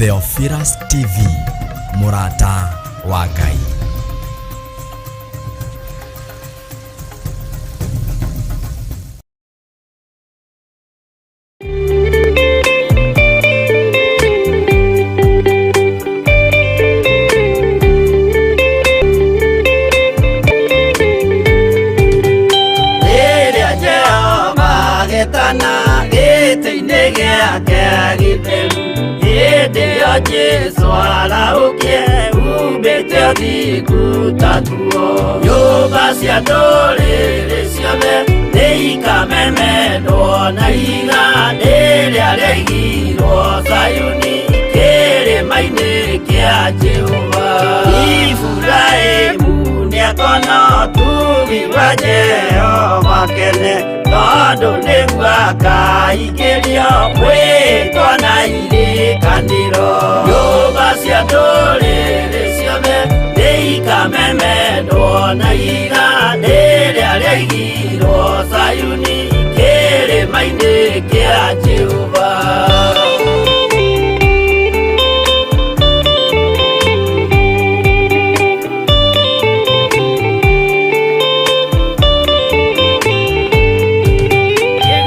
Theophilus TV, mũrata wa Ngai. Rĩrĩa Jehova agetana gĩtĩ-inĩ gĩake gĩtheru, hĩndĩ ĩyo Jesũ arahũkie umbĩte ũthingu ta nguo. Nyũmba cia ndũrĩrĩ ciothe nĩ ikamemendwo na ihiga rĩrĩa rĩaigirwo Zayuni kĩrĩma-inĩ kĩa Jehova. Iburahĩmu nĩakona ũtugi wa Jehova kene, tondũ nĩguo akaingĩrio mwĩtwa na irĩkanĩro. Nyũmba cia ndũrĩrĩ ciothe nĩ ikamemendwo na ihiga rĩrĩa rĩaigirwo Zayuni kĩrĩma-inĩ kĩa Jehova.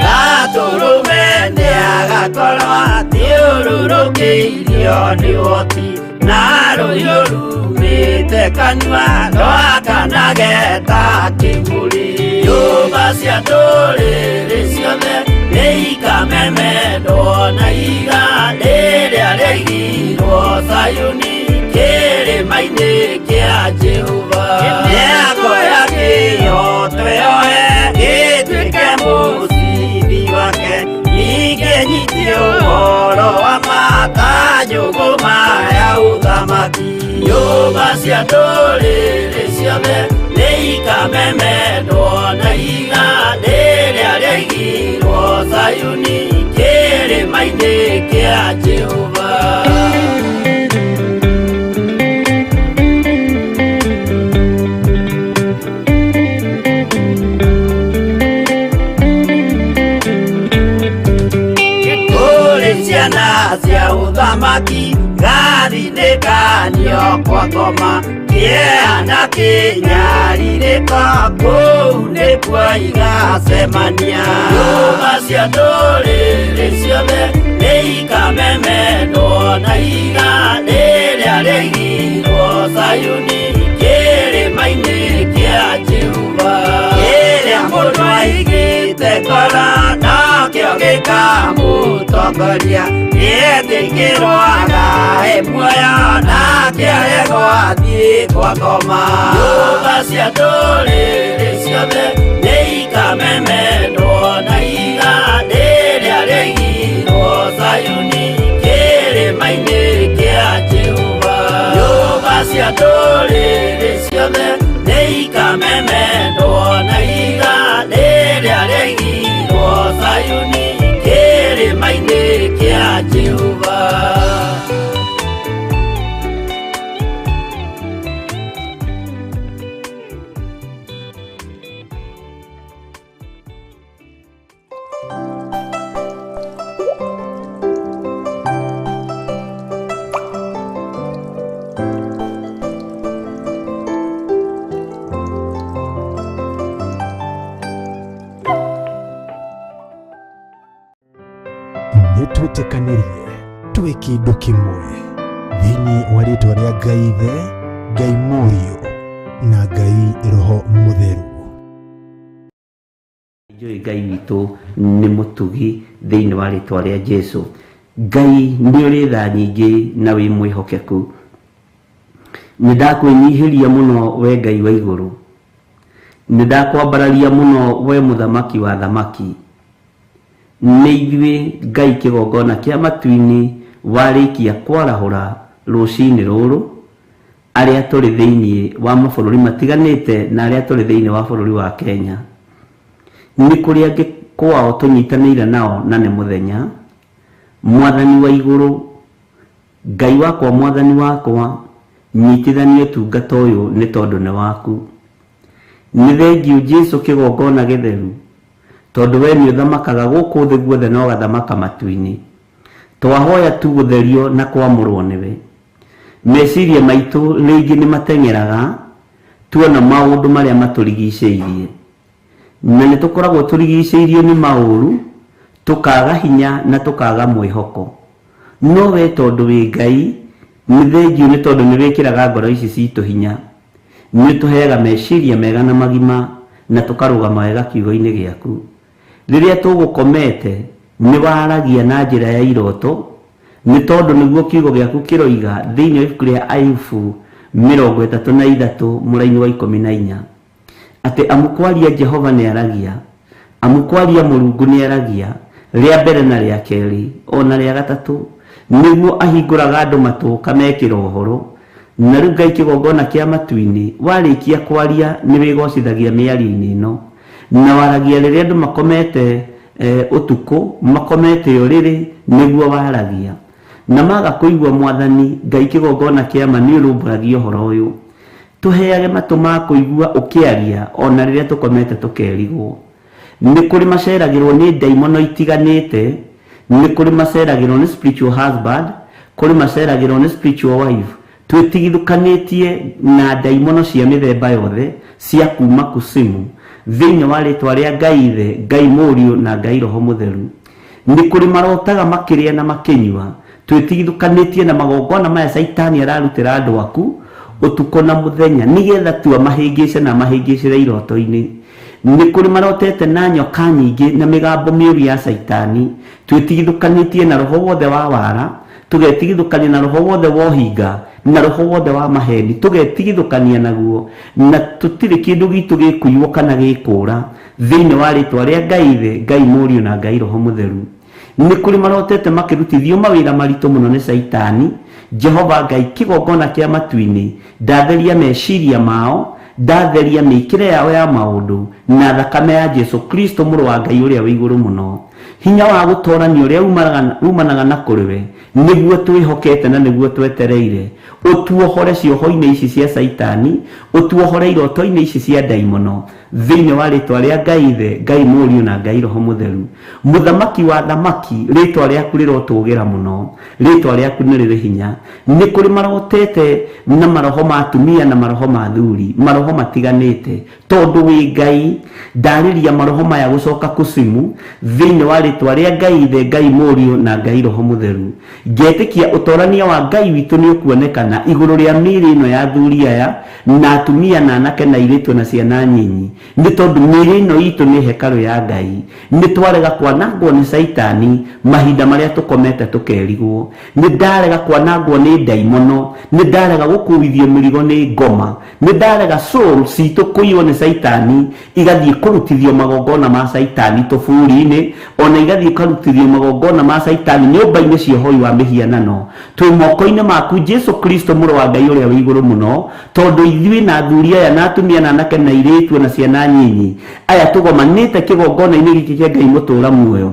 Gatũrũme nĩagakorwo athiũrũrũkĩirio nĩ ũhoti na rũhiũ rumĩte kanua rwakanage ta kĩmũrĩ. Nyũmba cia ndũrĩrĩ ciothe nĩ ikamemendwo na ihiga rĩrĩa rĩaigirwo Zayuni kĩrĩma-inĩ kĩa Jehova. Mĩako ya kĩhooto yohe ĩtuĩke mũcibi wake, ningĩ nyitie ũhoro wa ma ta njũgũma ya ũthamaki. Nyũmba cia ndũrĩrĩ ciothe nĩ ikamemendwo na ihiga rĩrĩa rĩaigirwo Zayuni kĩrĩma-inĩ kĩa Jehova. Kũrĩ ciana cia ũthamaki gathi-inĩ kanio kwa ngoma kĩeha na kĩnyarirĩko kũu nĩkuo igacemania. Nyũmba cia ndũrĩrĩ ciothe nĩ ikamemendwo na ihiga rĩrĩa rĩaigirwo Zayuni kĩrĩma-inĩ kĩa Jehova. Kĩrĩa mũndũ aigĩte ngoro nokĩo gĩkamũtongoria, nĩetĩkĩrwo agae muoyo nake aregwo athiĩ kwa ngoma. Nyũmba cia ndũrĩrĩ ciothe nĩ ikamemendwo na ihiga rĩrĩa rĩaigirwo Zayuni kĩrĩma-inĩ kĩa Jehova. Nyũmba cia ndũrĩrĩ ciothe nĩ ikamemendwo na ihiga rĩrĩa rĩaigirwo Zayuni kĩrĩma-inĩ kĩa Jehova. Nĩ twĩtĩkanĩrie twĩ kĩndũ kĩmwe thĩinĩ wa rĩtwa rĩa Ngai Ithe, Ngai Mũriũ na Ngai Roho Mũtheru. Njũĩ Ngai witũ nĩ mũtugi thĩinĩ wa rĩtwa rĩa Jesu. Ngai nĩ ũrĩ tha nyingĩ na wĩ mwĩhokeku. Nĩ ndakwĩnyihĩria mũno we Ngai wa igũrũ. Nĩ ndakwambararia mũno we mũthamaki wa thamaki. Nĩ ithuĩ Ngai kĩgongona kĩa matu-inĩ warĩkia kwarahũra rũcinĩ rũrũ arĩa tũrĩ thĩinĩ wa mabũrũri matiganĩte na arĩa tũrĩ thĩinĩ wa bũrũri wa Kenya. Nĩ kũrĩ angĩ kwao tũnyitanĩire nao na nĩ mũthenya. Mwathani wa igũrũ, Ngai wakwa mwathani wakwa, nyitithania ũtungata ũyũ nĩ tondũ nĩ waku. Nĩ thengiũ Jesu kĩgongona gĩtheru, tondũ we nĩ ũthamakaga gũkũ thĩ guothe na ũgathamaka matu-inĩ. Twahoya tu gũtherio na kwamũrwo nĩwe. Meciria maitũ rĩngĩ nĩ mateng'eraga tuona maũndũ marĩa matũrigicĩirie, na nĩ tũkoragwo tũrigicĩirio nĩ maũru, tũkaga hinya na tũkaga mwĩhoko. No we tondũ wĩ Ngai, nĩ thengio nĩ tondũ nĩ wĩkĩraga ngoro ici citũ hinya, nĩ ũtũheaga meciria mega na magima, na tũkarũgama wega kiugo-inĩ gĩaku. Rĩrĩa tũgũkomete nĩ waragia na njĩra ya iroto, nĩ tondũ nĩguo kiugo gĩaku kĩroiga thĩinĩ wa ibuku rĩa Ayubu 33 mũraini wa 14, atĩ amu kwaria Jehova nĩ aragia, amu kwaria Mũrungu nĩ aragia, rĩa mbere na rĩa kerĩ ona rĩa gatatũ, nĩguo ahingũraga andũ matũ kamekĩra ũhoro. Na rĩu Ngai kĩgongona kĩa matu-inĩ, warĩkia kwaria nĩ wĩgocithagia mĩario-inĩ ĩno, na waragia rĩrĩa andũ makomete ũtukũ, makomete ũrĩrĩ, nĩguo waragia. Na maga kũigua Mwathani Ngai kĩgongona kĩa ma nĩ ũrũmbũragia ũhoro ũyũ. Tũheage matũ ma kũigua ũkĩaria ona rĩrĩa tũkomete tũkerigwo. Nĩ kũrĩ maceragĩrwo nĩ ndaimono itiganĩte, nĩ kũrĩ maceragĩrwo nĩ spiritual husband, kũrĩ maceragĩrwo nĩ spiritual wife. Twĩtigithũkanĩtie na ndaimono cia mĩthemba yothe cia kuma kusimu thĩinĩ wa rĩtwa rĩa Ngai Ithe, Ngai Mũriũ na Ngai Roho Mũtheru. Nĩ kũrĩ marotaga makĩrĩa na makĩnyua. Twĩtigithũkanĩtie na magongona maya Caitani ararutĩra andũ aku ũtukũ na mũthenya, nĩgetha tu amahĩngĩce na amahĩngĩcĩre iroto-inĩ. Nĩ kũrĩ marotete na nyoka nyingĩ na mĩgambo mĩũru ya Caitani. Twĩtigithũkanĩtie na roho wothe wa wara, tũgetigithũkania na roho wothe wa ũhinga, na roho wothe wa maheni, tũgetigithũkania naguo, na tũtirĩ kĩndũ gitũ gĩkũiywo kana gĩkũra thĩinĩ wa rĩtwa rĩa Ngai Ithe, Ngai Mũriũ na Ngai Roho Mũtheru. Nĩ kũrĩ marotete makĩrutithio mawĩra maritũ mũno nĩ Caitani. Jehova Ngai kĩgongona kĩa matu-inĩ, ndatheria meciria mao, ndatheria mĩkĩre yao ya maũndũ na thakame ya Jesu Kristo mũrũ wa Ngai ũrĩa wĩ igũrũ mũno. Hinya wa gũtorania ũrĩa umanaga na kũrĩ we nĩguo twĩhokete na nĩguo twetereire. Ũtuohore cioho-inĩ ici cia Caitani, ũtuohore iroto-inĩ ici cia ndaimono thĩinĩ wa rĩtwa rĩa Ngai Ithe, Ngai Mũriũ na Ngai Roho Mũtheru. Mũthamaki wa thamaki, rĩtwa rĩaku rĩrotũgĩra mũno, rĩtwa rĩaku nĩ rĩrĩ hinya. Nĩ kũrĩ marotete na maroho ma atumia na maroho ma athuri, maroho matiganĩte, tondũ wĩ Ngai. Ndarĩria maroho maya gũcoka kusimu thĩinĩ wa rĩtwa rĩa Ngai Ithe, Ngai Mũriũ na Ngai Roho Mũtheru. Ngetĩkia ũtorania wa Ngai witũ nĩ ũkuonekana igũrũ rĩa mĩĩrĩ ĩno ya athuri aya na atumia na anake na airĩtu na ciana nyinyi, nĩ tondũ mĩĩrĩ ĩno itũ nĩ hekarũ ya Ngai. Nĩ twarega kwanangwo nĩ Caitani mahinda marĩa tũkomete tũkerigwo. Nĩ ndarega kwanangwo nĩ ndaimono, nĩ ndarega gũkuithio mĩrigo nĩ ngoma, nĩ ndarega soul citũ kũiywo nĩ Caitani igathiĩ kũrutithio magongona ma Caitani tũburi-inĩ, ona igathiĩ kũrutithio magongona ma Caitani nyũmba-inĩ cia ũhoi wa mĩhianano. Twĩ moko-inĩ maku Jesu Kristo mũrũ wa Ngai ũrĩa wĩ igũrũ mũno, tondũ ithuĩ na athuri aya na atumia na anake na airĩtu na ciana nyinyi aya tũgomanĩte kĩgongona-inĩ gĩkĩ kĩa Ngai mũtũũra muoyo,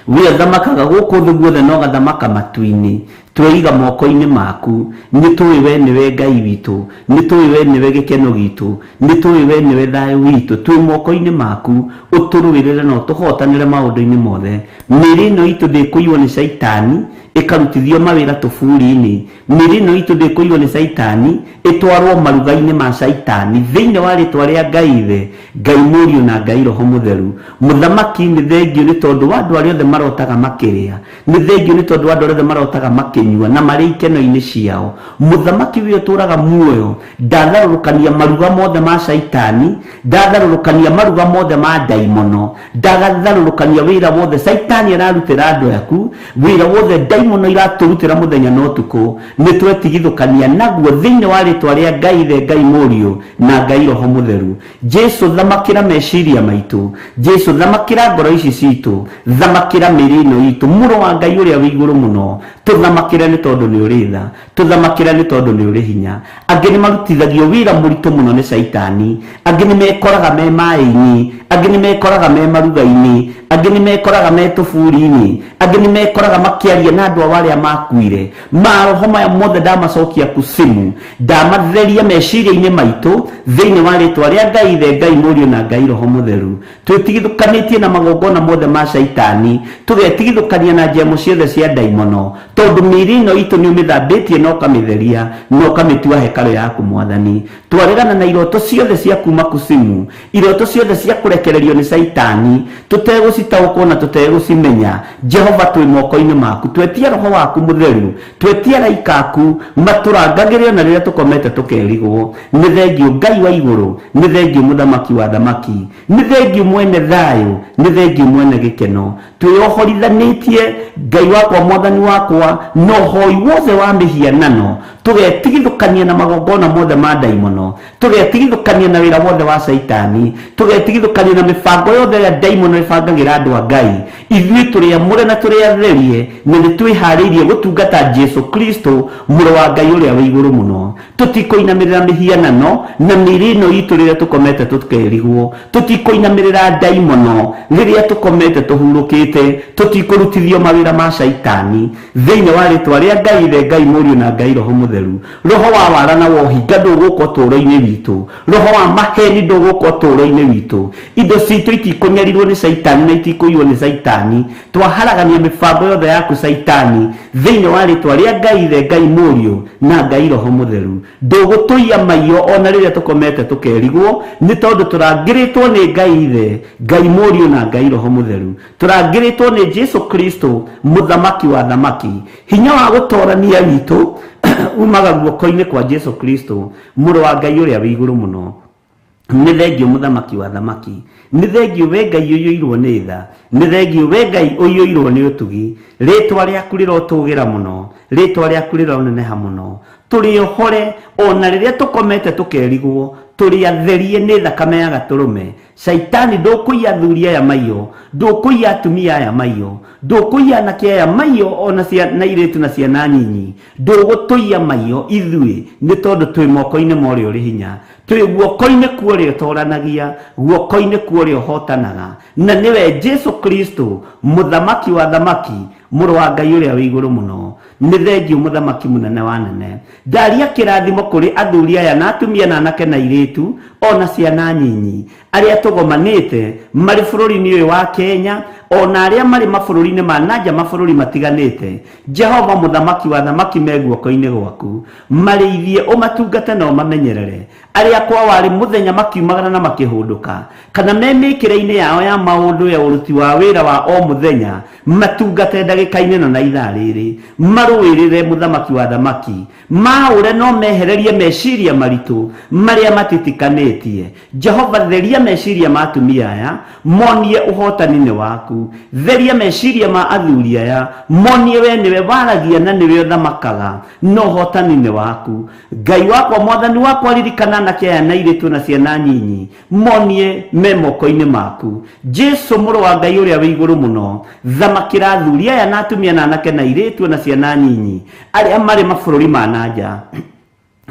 we ũthamakaga gũkũ thĩ guothe na ũgathamaka matu-inĩ, tweiga moko-inĩ maku. Nĩ tũĩ we nĩwe Ngai witũ, nĩ tũĩ we nĩwe gĩkeno gitũ, nĩ tũĩ we nĩwe thayũ witũ. Twĩ moko-inĩ maku, ũtũrũĩrĩre na ũtũhotanĩre maũndũ-inĩ mothe. Mĩĩrĩ ĩno itũ ndĩkũiywo nĩ Caitani ĩkarutithio mawĩra tũburi-inĩ. Mĩĩrĩ ĩno itũ ndĩkũiywo nĩ Caitani ĩtwarwo maruga-inĩ ma Caitani thĩinĩ wa rĩtwa rĩa Ngai Ithe, Ngai Mũriũ na Ngai Roho Mũtheru. Mũthamaki nĩ thengio nĩ tondũ wa andũ arĩa othe marotaga makĩrĩa, nĩ thengio nĩ tondũ wa andũ arĩa othe marotaga makĩnyua na marĩ ikeno-inĩ ciao. Mũthamaki ũyũ ũtũũraga muoyo ndatharũrũkania maruga mothe ma Caitani, ndatharũrũkania maruga mothe ma ndaimono, ndagatharũrũkania wĩra wothe Caitani ararutĩra andũ aku, wĩra wothe ndaimono iratũrutĩra mũthenya na ũtukũ, nĩ twetigithũkania naguo thĩinĩ wa rĩtwa rĩa Ngai Ithe, Ngai Mũriũ na Ngai Roho Mũtheru. Jesu thamakĩra meciria maitũ, Jesu thamakĩra ngoro ici citũ, thamakĩra mĩĩrĩ ĩno itũ, mũrũ wa Ngai ũrĩa wĩ igũrũ mũno, tũthamakĩre nĩ tondũ nĩ ũrĩ tha, tũthamakĩre nĩ tondũ nĩ ũrĩ hinya. Angĩ nĩ marutithagio wĩra mũritũ mũno nĩ Caitani, angĩ nĩ mekoraga me maĩ-inĩ, Angĩ nĩ mekoraga me maruga-inĩ, angĩ nĩ mekoraga me tũburi-inĩ, angĩ nĩ mekoraga makĩaria na andũ ao arĩa makuire. Maroho maya mothe ndamacokia kusimu, ndamatheria meciria-inĩ maitũ thĩinĩ wa rĩtwa rĩa Ngai Ithe, Ngai Mũriũ na Ngai Roho Mũtheru. Twĩtigithũkanĩtie na magongona mothe ma caitani, tũgetigithũkania na njemo ciothe cia ndaimono, tondũ mĩĩrĩ ĩno itũ nĩ ũmĩthambĩtie na ũkamĩtheria na ũkamĩtua hekarũ yaku Mwathani. Twaregana na iroto ciothe cia kuma kusimu, iroto ciothe cia kũrekererio nĩ caitani, tũtegũcitaũkwo na tũtegũcimenya. Jehova, twĩ moko-inĩ maku, twetia roho waku mũtheru, twetia araika aku matũrangagĩre ona rĩrĩa tũkomete tũkerigwo. Nĩ thengio Ngai wa igũrũ, nĩ thengio mũthamaki wa thamaki, nĩ thengio mwene thayũ, nĩ thengio mwene gĩkeno. Twĩohorithanĩtie Ngai wakwa, Mwathani wakwa, na ũhoi wothe wa mĩhianano, tũgetigithũkania na magongona mothe ma ndaimono, tũgetigithũkania na wĩra wothe wa caitani, tũgetigithũkania na mĩbango yothe ĩrĩa ndaimono ĩbangagĩra andũ a Ngai. Ithuĩ tũrĩ amũre na tũrĩ atherie, na nĩ twĩharĩirie gũtungata Jesu Kristo, mũrũ wa Ngai ũrĩa wĩ igũrũ mũno. Tũtikũinamĩrĩra mĩhianano na mĩĩrĩ ĩno itũ rĩrĩa tũkomete tũkerigwo, tũtikũinamĩrĩra ndaimono rĩrĩa tũkomete tũhurũkĩte, tũtikũrutithio mawĩra ma caitani. Thĩinĩ wa rĩtwa rĩa Ngai Ithe, Ngai Mũriũ na Ngai Roho Mũtheru, roho wa wara na wa ũhinga ndũgũka ũtũũro-inĩ witũ, roho wa maheni ndũgũka ũtũũro-inĩ witũ. Indo citũ itikũnyarirwo nĩ caitani na itikũiywo nĩ caitani. Twaharagania mĩbango yothe yaku caitani thĩinĩ wa rĩtwa rĩa Ngai Ithe, Ngai Mũriũ na Ngai Roho Mũtheru. Ndũgũtũiya maiyo ona rĩrĩa tũkomete tũkerigwo, nĩ tondũ tũrangĩrĩtwo nĩ Ngai Ithe, Ngai Mũriũ na Ngai Roho Mũtheru. Tũrangĩrĩtwo nĩ Jesu Kristo, mũthamaki wa thamaki. Hinya wa gũtorania witũ umaga guoko-inĩ kwa Jesu Kristo, mũrũ wa Ngai ũrĩa wĩ igũrũ mũno. Nĩ thengio mũthamaki wa thamaki, nĩ thengio we Ngai ũiyũirwo nĩ tha, nĩ thengio we Ngai ũiyũirwo nĩ ũtugi. Rĩtwa rĩaku rĩrotũgĩra mũno, rĩtwa rĩaku rĩroneneha mũno. Tũrĩ ohore ona rĩrĩa tũkomete tũkerigwo, tũrĩ atherie nĩ thakame ya gatũrũme. Caitani ndũkũiya athuri aya maiyo, ndũkũiya atumia aya maiyo, ndũkũiya anake aya maiyo ona na airĩtu na ciana nyinyi, ndũgũtũiya maiyo ithuĩ, nĩ tondũ twĩ moko-inĩ ma ũrĩa ũrĩ hinya, twĩ guoko-inĩ kwa ũrĩa ũtoranagia, guoko-inĩ kwa ũrĩa ũhotanaga, na nĩwe Jesu Kristo, mũthamaki wa thamaki, mũrũ wa Ngai ũrĩa wĩ igũrũ mũno. Nĩ thengio mũthamaki mũnene wa nene. Ndaria kĩrathimo kũrĩ athuri aya na atumia na anake na airĩtu ona ciana nyinyi arĩa tũgomanĩte marĩ bũrũri-inĩ ũyũ wa Kenya, ona arĩa marĩ mabũrũri-inĩ ma nanja, mabũrũri matiganĩte. Jehova mũthamaki wa thamaki me guoko-inĩ gwaku, marĩithie, ũmatungate na ũmamenyerere. Arĩa kwa warĩ mũthenya makiumagara na makĩhũndũka, kana me mĩkĩre-inĩ yao ya maũndũ ya ũruti wa wĩra wa o mũthenya, matungate ndagĩka-inĩ ĩno na ithaa rĩrĩ, marũĩrĩre mũthamaki wa thamaki, maũre no mehererie meciria maritũ marĩa matitikanĩtie. Jehova, theria meciria ma atumia aya, monie ũhotani-inĩ waku. Theria meciria ma athuri aya, monie we nĩwe waragia na nĩwe ũthamakaga na ũhotani-inĩ waku. Ngai wakwa, Mwathani wakwa, ririkana anake aya na airĩtu na ciana nyinyi, monie me moko-inĩ maku. Jesu mũrũ wa Ngai ũrĩa wĩ igũrũ mũno, thamakĩra athuri aya na atumia na anake na airĩtu na ciana nyinyi arĩa marĩ mabũrũri ma nanja,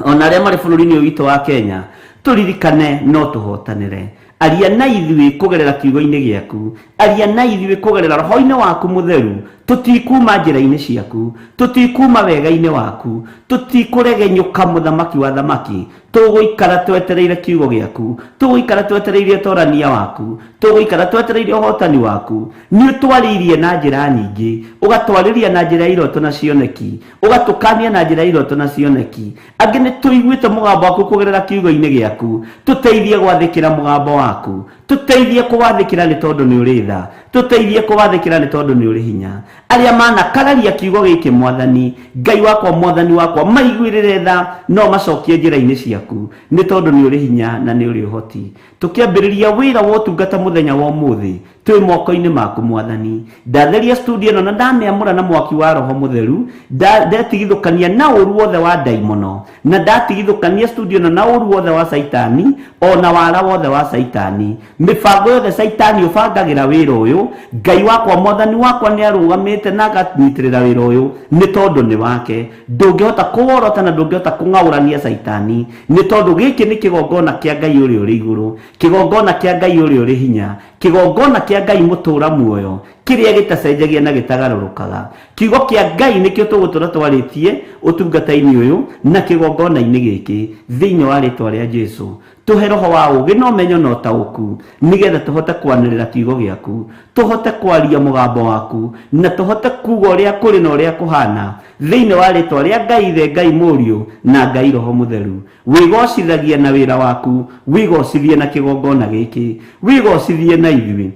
ona arĩa marĩ bũrũri-inĩ ũyũ witũ wa Kenya. Tũririkane no tũhotanĩre. Aria na ithuĩ kũgerera kiugo-inĩ gĩaku, aria na ithuĩ kũgerera roho-inĩ waku mũtheru. Tũtikuma njĩra-inĩ ciaku, tũtikuma wega-inĩ waku, tũtikũregenyũka mũthamaki wa thamaki. Tũgũikara twetereire kiugo gĩaku, tũgũikara twetereire ũtorania waku, tũgũikara twetereire ũhotani waku. Nĩ ũtwarĩirie na njĩra nyingĩ, ũgatwarĩria na njĩra ya iroto na cioneki, ũgatũkania na njĩra ya iroto na cioneki. Angĩ nĩ tũiguĩte mũgambo waku kũgerera kiugo-inĩ gĩaku. Tũteithie gwathĩkĩra mũgambo waku, tũteithie kũwathĩkĩra nĩ tondũ nĩ ũrĩ tha, tũteithie kũwathĩkĩra nĩ tondũ nĩ ũrĩ hinya. Arĩa manakararia kiugo gĩkĩ, Mwathani Ngai wakwa, Mwathani wakwa, maiguĩrĩre tha no macokie njĩra-inĩ ciaku, nĩ tondũ nĩ ũrĩ hinya na nĩ ũrĩ ũhoti. Tũkĩambĩrĩria wĩra wa ũtungata mũthenya wa ũmũthĩ, Twĩ moko-inĩ maku mwathani. Ndatheria studio ĩno na ndamĩamũra na mwaki wa roho mũtheru, ndetigithũkania na ũru wothe wa ndaimono, na ndatigithũkania studio ĩno na ũru wothe wa saitani, ona wara wothe wa saitani, mĩbango yothe saitani ũbangagĩra wĩra ũyũ. Ngai wakwa mwathani wakwa nĩ arũgamĩte na akanyitĩrĩra wĩra ũyũ nĩ tondũ nĩ wake. Ndũngĩhota kũworota na ndũngĩhota kũng'aũrania saitani, nĩ tondũ gĩkĩ nĩ kĩgongona kĩa Ngai ũrĩa ũrĩ igũrũ, kĩgongona kĩa Ngai ũrĩa ũrĩ hinya, kĩgongona kĩa Ngai mũtũra muoyo, kĩrĩa gĩtacenjagia na gĩtagarũrũkaga. Kiugo kĩa Ngai nĩkĩo tũgũtũra twarĩtie ũtungata-inĩ ũyũ na kĩgongona-inĩ gĩkĩ thĩinĩ wa rĩtwa rĩa Jesũ. Tũhe roho wa ũũgĩ na ũmenyo na ũtaũku, nĩgetha tũhote kwanĩrĩra kiugo gĩaku, tũhote kwaria mũgambo waku, na tũhote kuga ũrĩa kũrĩ na ũrĩa kũhana thĩinĩ wa rĩtwa rĩa Ngai Ithe, Ngai Mũriũ na Ngai Roho Mũtheru. Wĩgocithagie na wĩra waku, wĩgocithie na kĩgongona gĩkĩ, wĩgocithie na ithuĩ.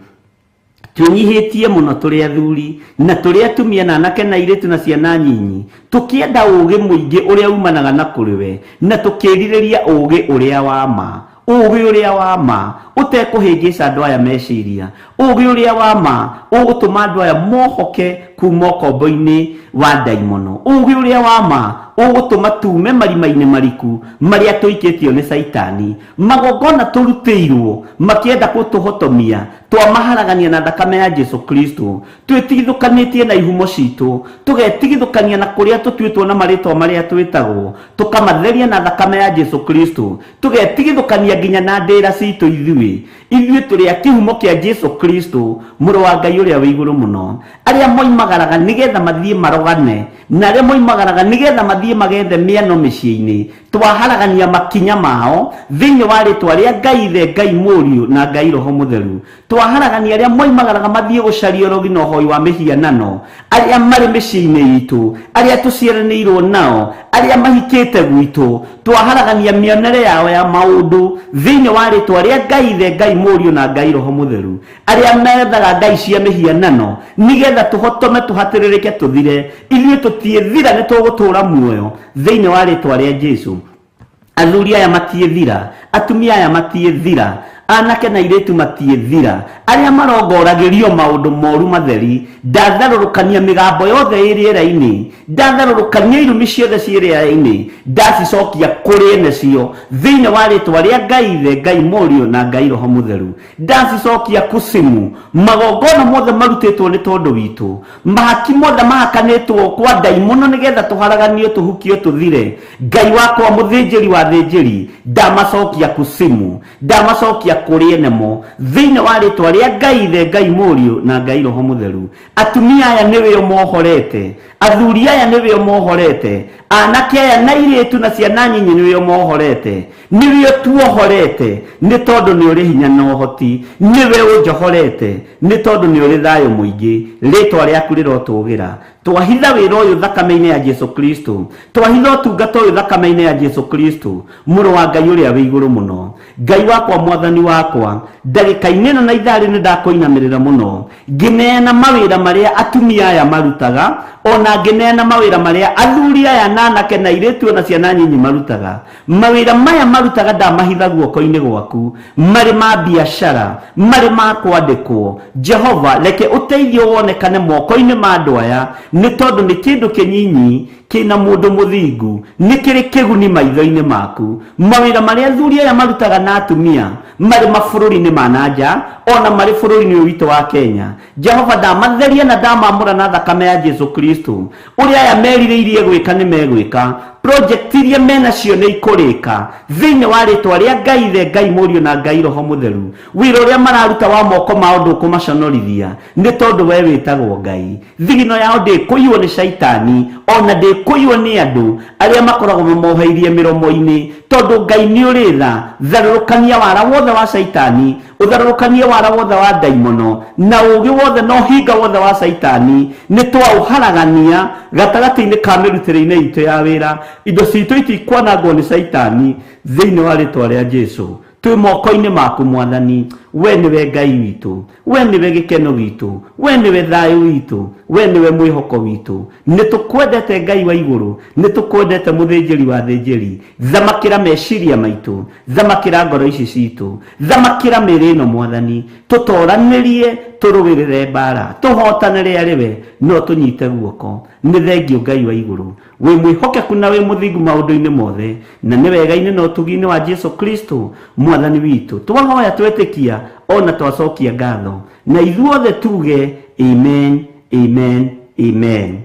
Twĩnyihĩtie mũno tũrĩ athuri na tũrĩ atumia na anake na airĩtu na ciana nyinyi, tũkĩenda ũũgĩ mũingĩ ũrĩa umanaga na kũrĩ we, na tũkĩrirĩria ũũgĩ ũrĩa wa ma, ũũgĩ ũrĩa wa ma ũtekũhĩngĩca andũ aya meciria, ũũgĩ ũrĩa wa ma ũgũtũma andũ aya mohoke kuma ũkombo-inĩ wa ndaimono, ũũgĩ ũrĩa wa ma ũgũtũma tume marima-inĩ mariku marĩa tũikĩtio nĩ saitani. Magongona tũrutĩirwo makĩenda gũtũhotomia, twamaharagania na thakame ya Jesu Kristo. Twĩtigithũkanĩtie na ihumo citũ, tũgetigithũkania na kũrĩa tũtuĩtwo na marĩtwa marĩa twĩtagwo, tũkamatheria na thakame ya Jesu Kristo, tũgetigithũkania nginya na ndĩra citũ ithuĩ. Ithuĩ tũrĩ a kĩhumo kĩa Jesu Kristo, mũrũ wa Ngai ũrĩa wĩ igũrũ mũno, arĩa moimagaraga nĩgetha mathiĩ marogane, na arĩa moimagaraga nĩgetha mathiĩ magethe mĩano mĩciĩ-inĩ, twaharagania makinya mao thĩinĩ wa rĩtwa rĩa Ngai Ithe, Ngai Mũriũ na Ngai Roho Mũtheru. Twaharagania arĩa moimagaraga mathiĩ gũcaria ũrogi na ũhoi wa mĩhianano, arĩa marĩ mĩciĩ-inĩ itũ, arĩa tũciaranĩirwo nao, arĩa mahikĩte gwitũ, twaharagania mĩonere yao ya maũndũ thĩinĩ wa rĩtwa rĩa Ngai Ithe, Ngai Mũriũ na Ngai Roho Mũtheru. Arĩa methaga ngai cia mĩhianano nĩgetha tũhotome tũhatĩrĩrĩke tũthire, ithuĩ tũtiĩthira, nĩ tũgũtũra muoyo thĩinĩ wa rĩtwa rĩa Jesũ. Athuri aya matiĩthira, atumia aya matiĩthira, anake na airĩtu matiĩthira, arĩa marongoragĩrio maũndũ moru matheri. Ndatharũrũkania mĩgambo yothe ĩ rĩera-inĩ, ndatharũrũkania irumi ciothe ciĩ rĩera-inĩ, ndacicokia kũrĩ ene cio thĩinĩ wa rĩtwa rĩa Ngai Ithe, Ngai Mũriũ na Ngai Roho Mũtheru. Ndacicokia kusimu. Magongona mothe marutĩtwo nĩ tondũ witũ, mahaki mothe mahakanĩtwo kwa ndaimono nĩgetha tũharaganio tũhukio tũthire, Ngai wakwa mũthĩnjĩri wa thĩnjĩri, ndamacokia kusimu, ndamacokia kũrĩ enemo thĩinĩ wa rĩtwa rĩa Ngai Ithe, Ngai Mũriũ na Ngai Roho Mũtheru. Atumia aya nĩwe mohorete, athuri aya nĩwe mohorete, anake aya na airĩtu na ciana nyinyi nĩwe mohorete, nĩwe tuohorete nĩ tondũ nĩ ũrĩ hinya na ũhoti, nĩwe ũnjohorete nĩ tondũ nĩ ũrĩ thayũ mũingĩ. Rĩtwa rĩaku rĩrotũgĩra. Twahitha wĩra ũyũ thakame-inĩ ya Jesu Kristo, twahitha ũtungata ũyũ thakame-inĩ ya Jesu Kristo, mũrũ wa Ngai ũrĩa wĩ igũrũ mũno. Ngai wakwa mwathani wakwa, ndagĩka-inĩ ĩno na ithaa rĩrĩ nĩndakũinamĩrĩra mũno ngĩneana mawĩra marĩa atumia aya marutaga, ona ngĩneana mawĩra marĩa athuri aya na anake na airĩtu ona ciana nyinyi marutaga. Mawĩra maya marutaga ndamahitha guoko-inĩ gwaku, marĩ ma biacara, marĩ ma kwandĩkwo. Jehova, reke ũteithio wonekane moko-inĩ ma andũ aya, nĩ tondũ nĩ kĩndũ kĩnyinyi kĩna mũndũ mũthingu, nĩ kĩrĩ kĩguni maitho-inĩ maku. Mawĩra marĩa athuri aya marutaga na atumia marĩ mabũrũri-inĩ ma na nja, ona marĩ bũrũri-inĩ ũyũ witũ wa Kenya, Jehova ndamatheria na ndamamũra na thakame ya Jesu Kristo. Ũrĩa aya merirĩirie gwĩka nĩ megwĩka, project iria menacio nĩ ikũrĩka thĩinĩ wa rĩtwa rĩa Ngai Ithe, Ngai Mũriũ na Ngai Roho Mũtheru. Wĩra ũrĩa mararuta wa moko mao ndũkũmaconorithia, nĩ tondũ we wĩtagwo Ngai. Thigino yao ndĩkũiywo nĩ caitani, ona ndĩkũiywo nĩ andũ arĩa makoragwo mamoheirie mĩromo-inĩ, tondũ Ngai nĩ ũrĩ tha. Tharũrũkania wara wothe wa caitani, ũtharũrũkanie wara wothe wa ndaimono, na ũũgĩ wothe na ũhinga wothe wa caitani, nĩ twaũharagania gatagatĩ-inĩ ka mĩrutĩre-inĩ itũ ya wĩra. Indo citũ itikwanangwo nĩ caitani thĩinĩ wa rĩtwa rĩa Jesu. Twĩ moko-inĩ maku mwathani. We nĩwe Ngai witũ, we nĩwe gĩkeno gitũ, we nĩwe thayũ witũ, we nĩwe mwĩhoko witũ. Nĩ tũkwendete Ngai wa igũrũ, nĩ tũkwendete mũthĩnjĩri wa thĩnjĩri. Thamakĩra meciria maitũ, thamakĩra ngoro ici citũ, thamakĩra mĩĩrĩ ĩno Mwathani, tũtoranĩrie, tũrũĩrĩre mbara, tũhotanĩre arĩ we, no tũnyite guoko. Nĩ thengio Ngai wa igũrũ, wĩ mwĩhokeku na wĩ mũthingu maũndũ-inĩ mothe, na nĩ wega-inĩ na ũtugi-inĩ wa Jesu Kristo Mwathani witũ. Twahoya twetĩkia ona twacokia ngatho, na ithuothe tuge amen, amen, amen.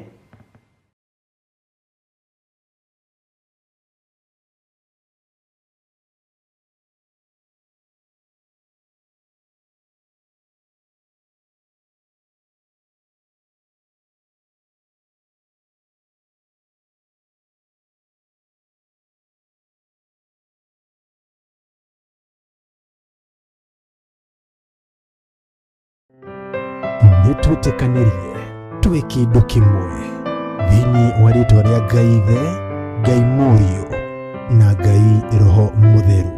Nĩ twĩtĩkanĩrie twĩ kĩndũ kĩmwe thĩinĩ wa rĩtwa rĩa Ngai Ithe, Ngai Mũriũ na Ngai Roho Mũtheru.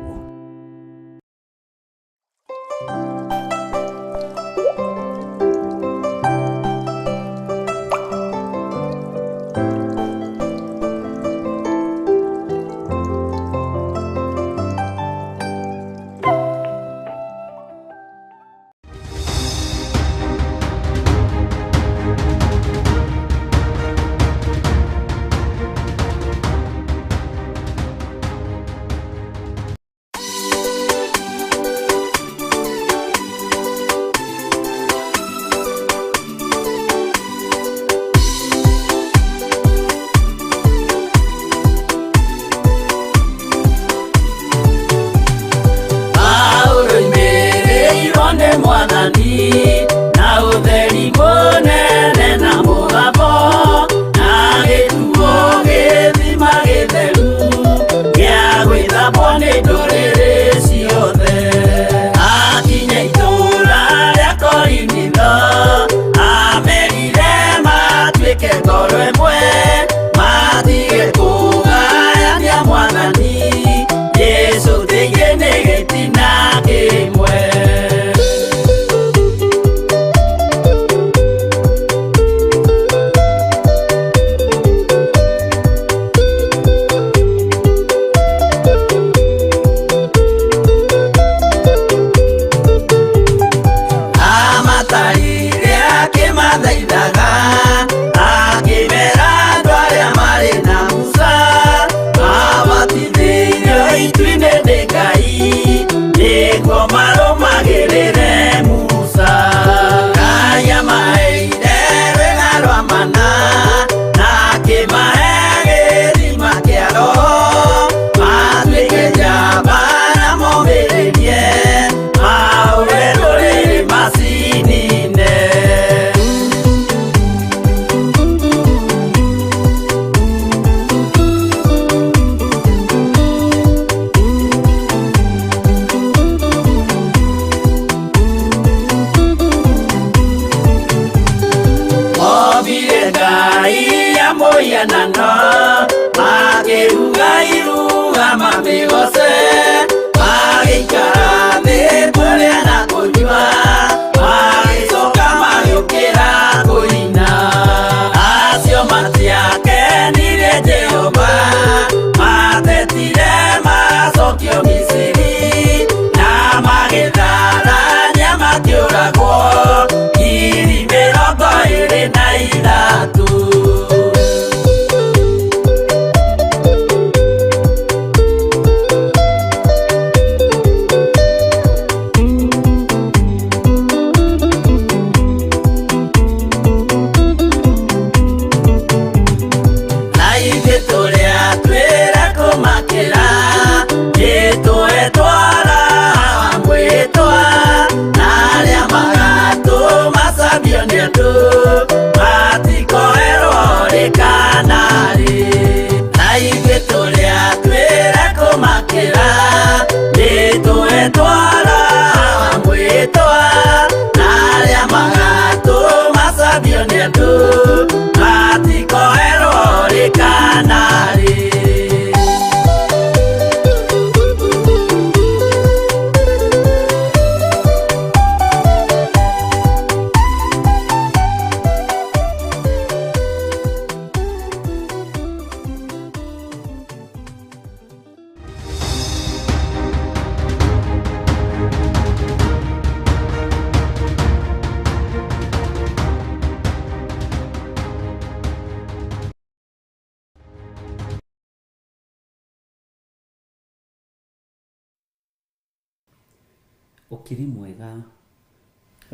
Ũkĩrĩ mwega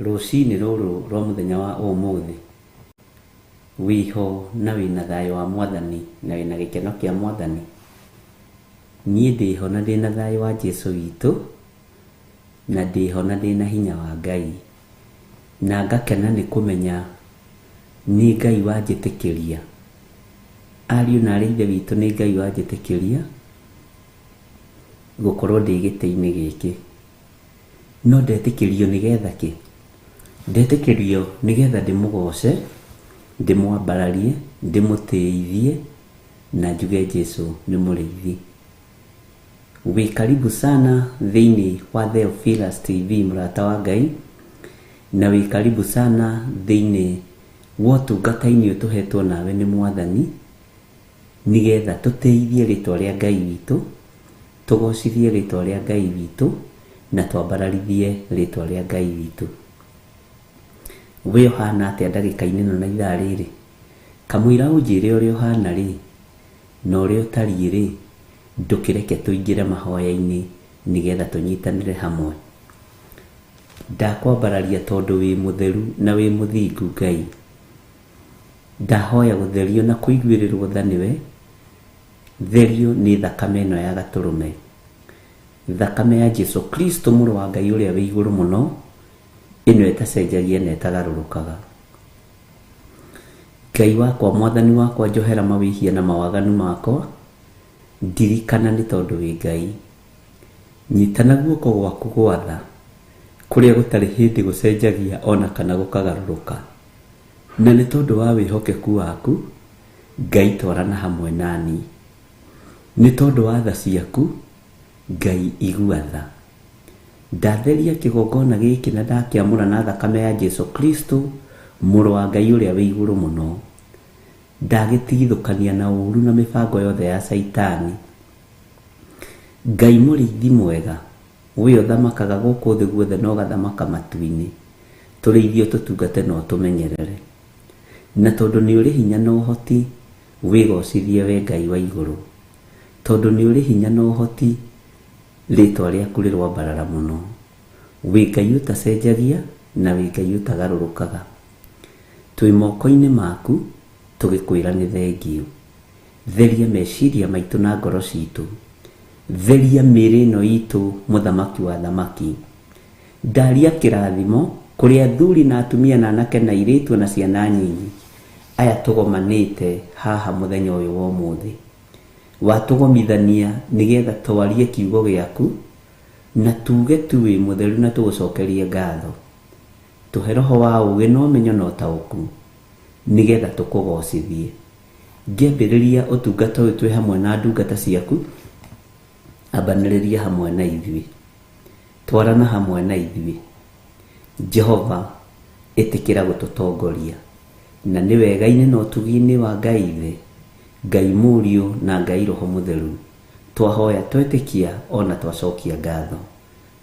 rũcinĩ rũrũ rwa mũthenya wa ũmũthĩ? Wĩho na wĩna thayũ wa Mwathani na wĩna gĩkeno kĩa Mwathani? Niĩ ndĩho na ndĩna thayũ wa Jesũ witũ, na ndĩho na ndĩna hinya wa Ngai, na ngakena nĩ kũmenya nĩ Ngai wanjĩtĩkĩria. Ariũ na arĩ Ithe witũ, nĩ Ngai wanjĩtĩkĩria gũkorwo ndĩ gĩtĩ-inĩ gĩkĩ. No ndetĩkĩrio nĩgetha kĩ? Ndetĩkĩrio nĩgetha ndĩmũgoce, ndĩmwambararie, ndĩmũtĩithie na njuge Jesũ nĩ mũrĩithi. Wĩ karibu sana thĩinĩ wa Theophilus TV, mũrata wa Ngai, na wĩ karibu sana thĩinĩ wa ũtungata-inĩ ũyũ tũhetwo nawe nĩ Mwathani, nĩgetha tũtĩithie rĩtwa rĩa Ngai witũ, tũgocithie rĩtwa rĩa Ngai witũ, na twambararithie rĩtwa rĩa Ngai witũ. We ũhana atĩa ndagĩka-inĩ ĩno na ithaa rĩrĩ? Kamũira ũnjĩre ũrĩa ũhana rĩ, na ũrĩa ũtariĩ rĩ, ndũkĩreke tũingĩre mahoya-inĩ nĩgetha tũnyitanĩre hamwe. Ndakwambararia tondũ wĩ mũtheru na wĩ mũthingu Ngai. Ndahoya gũtherio na kũiguĩrĩrwo tha nĩwe, therio nĩ thakame ĩno ya gatũrũme. Thakame ya Jesu Kristo mũrũ wa Ngai ũrĩa wĩ igũrũ mũno, ĩno ĩtacenjagia na ĩtagarũrũkaga. Ngai wakwa, Mwathani wakwa, njohera mawĩhia na mawaganu makwa, ndirikana nĩ tondũ wĩ Ngai. Nyita na guoko gwaku gwatha, kũrĩa gũtarĩ hĩndĩ gũcenjagia ona kana gũkagarũrũka. Na nĩ tondũ wa wĩhokeku waku, Ngai twarana hamwe nani. Nĩ tondũ wa tha ciaku, Ngai igua tha. Ndatheria kĩgongona gĩkĩ na ndakĩamũra na thakame ya Jesu Kristo mũrũ wa Ngai ũrĩa wĩ igũrũ mũno. Ndagĩtigithũkania na ũru na mĩbango yothe ya Caitani. Ngai mũrĩithi mwega, we ũthamakaga gũkũ thĩ guothe na ũgathamaka matu-inĩ, tũrĩithie ũtũtungate na ũtũmenyerere. Na tondũ nĩ ũrĩ hinya na ũhoti, wĩgocithie we Ngai wa igũrũ. Tondũ nĩ ũrĩ hinya na ũhoti, rĩtwa rĩaku rĩrwambarara mũno. Wĩ Ngai ũtacenjagia na wĩ Ngai ũtagarũrũkaga. Twĩ moko-inĩ maku tũgĩkwĩra nĩ thengiũ. Theria meciria maitũ na ngoro citũ. Theria mĩĩrĩ ĩno itũ, mũthamaki wa thamaki. Ndaria kĩrathimo kũrĩ athuri na atumia na anake na airĩtu na ciana nyinyi aya tũgomanĩte haha mũthenya ũyũ wa ũmũthĩ. Watũgomithania nĩgetha twarie kiugo gĩaku na tuge tu wĩ mũtheru na tũgũcokerie ngatho. Tũhe roho wa ũũgĩ na ũmenyo na ũtaũku nĩgetha tũkũgocithie. Ngĩambĩrĩria ũtungata ũyũ twĩ hamwe na ndungata ciaku, ambanĩrĩria hamwe na ithuĩ, twarana hamwe na ithuĩ. Jehova, ĩtĩkĩra gũtũtongoria, na nĩ wega-inĩ na ũtugi-inĩ wa Ngai Ithe, Ngai Mũriũ na Ngai Roho Mũtheru, twahoya twetĩkia ona twacokia ngatho.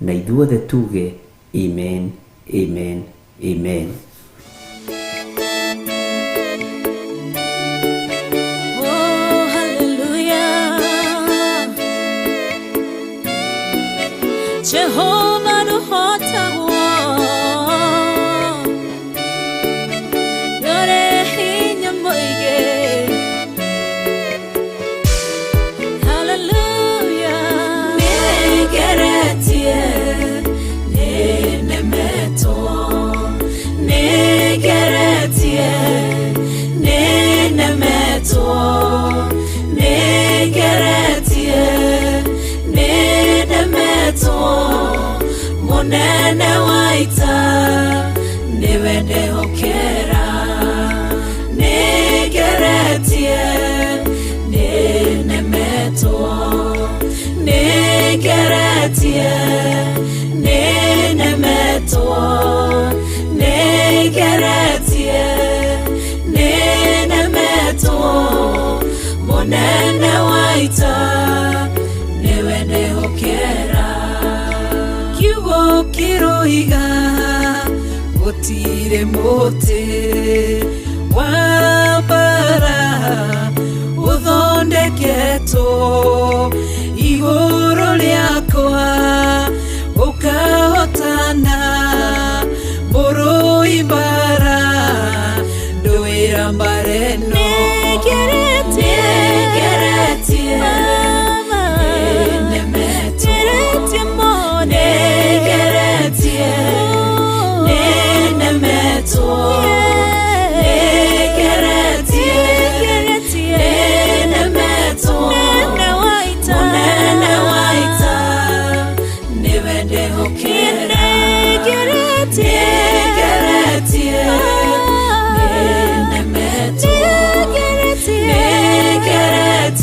Na ithuothe tuge amen, amen, amen. Oh, hallelujah. Jehovah nũhotagwo, nĩũrĩ hinya mũingĩ. Hallelujah. Nĩngeretie, nĩnemetwo, nĩngeretie, nĩnemetwo, nĩngeretie, nĩnemetwo, mũnene wa ita nĩwe ndehokera. Nĩngeretie, nĩnemetwo, nĩngeretie, nĩnemetwo, nĩngeretie, nĩnemetwo, mũnene wa ita nĩwe ndehokera. Kiugo kĩroiga gũtirĩ mũtĩ wa mbara ũthondeketwo igũrũ rĩakwa ũkahota.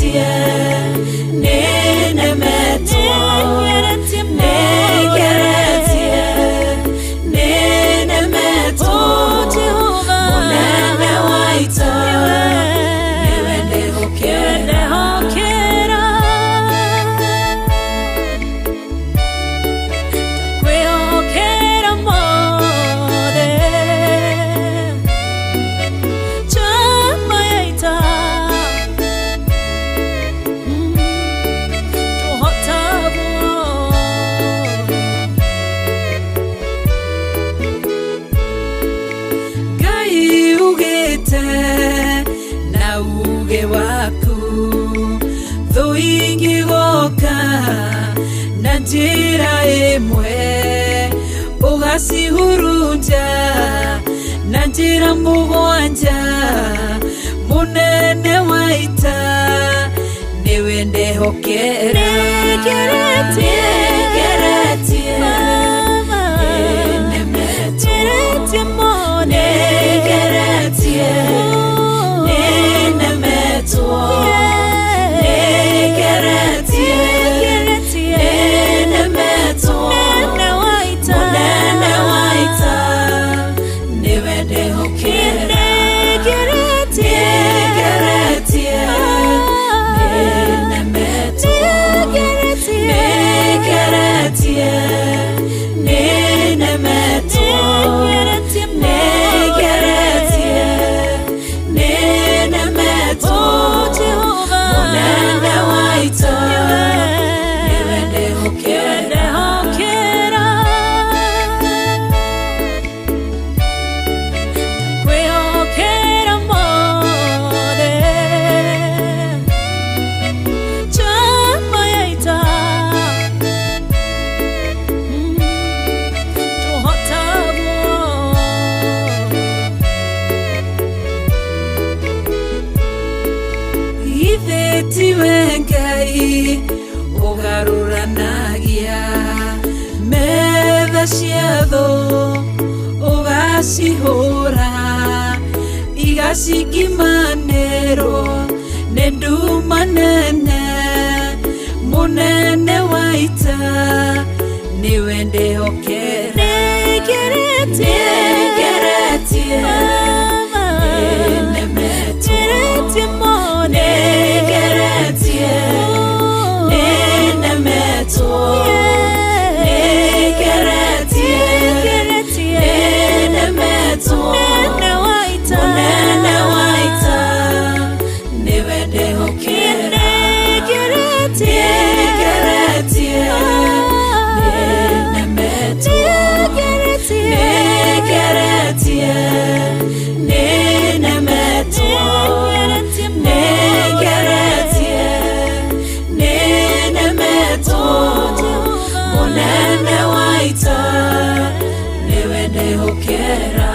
Nĩngeretie nĩnemetwo nĩngeretie nĩnemetwo mũnene wa ita nĩwe ndĩhokera Kwĩhokera mothe Chama ya ita Tũhotagwo Ngai ugĩte na uge waku thũ ingĩgoka na njĩra ĩmwe ũgacihurunja na njĩra mũgwanja mũnene wa ita nĩwe ndehokera Nĩngeretie Nĩngeretie nĩnemetwo Nĩngeretie mothe Nĩngeretie nĩnemetwo Nĩngeretie nĩnemetwo Mũnene wa ita mũnene wa ita nĩwe ndĩhokera Nĩngeretie Nĩngeretie nĩnemetwo Nĩngeretie Nĩngeretie nĩnemetwo Nĩngeretie nĩnemetwo mũnene wa ita nĩwe ndĩhokera Kwĩhokera mothe Chama ya ita Tũhotagwo Ithe tiwe Ngai ũgarũranagia metha cia thũ ũgacihũra igacikimanĩrwo nĩ nduma nene mũnene wa ita nĩwe ndĩhokera Nĩngeretie Nĩngeretie nĩnemetwo Nĩngeretie mothe Nĩngeretie nĩnemetwo Nĩngeretie nĩnemetwo Mũnene wa ita mũnene wa ita nĩwe ndĩhokera Nĩngeretie Nĩngeretie nĩnemetwo Nĩngeretie nĩnemetwo Nĩngeretie nĩnemetwo mũnene wa ita nĩwe ndĩhokera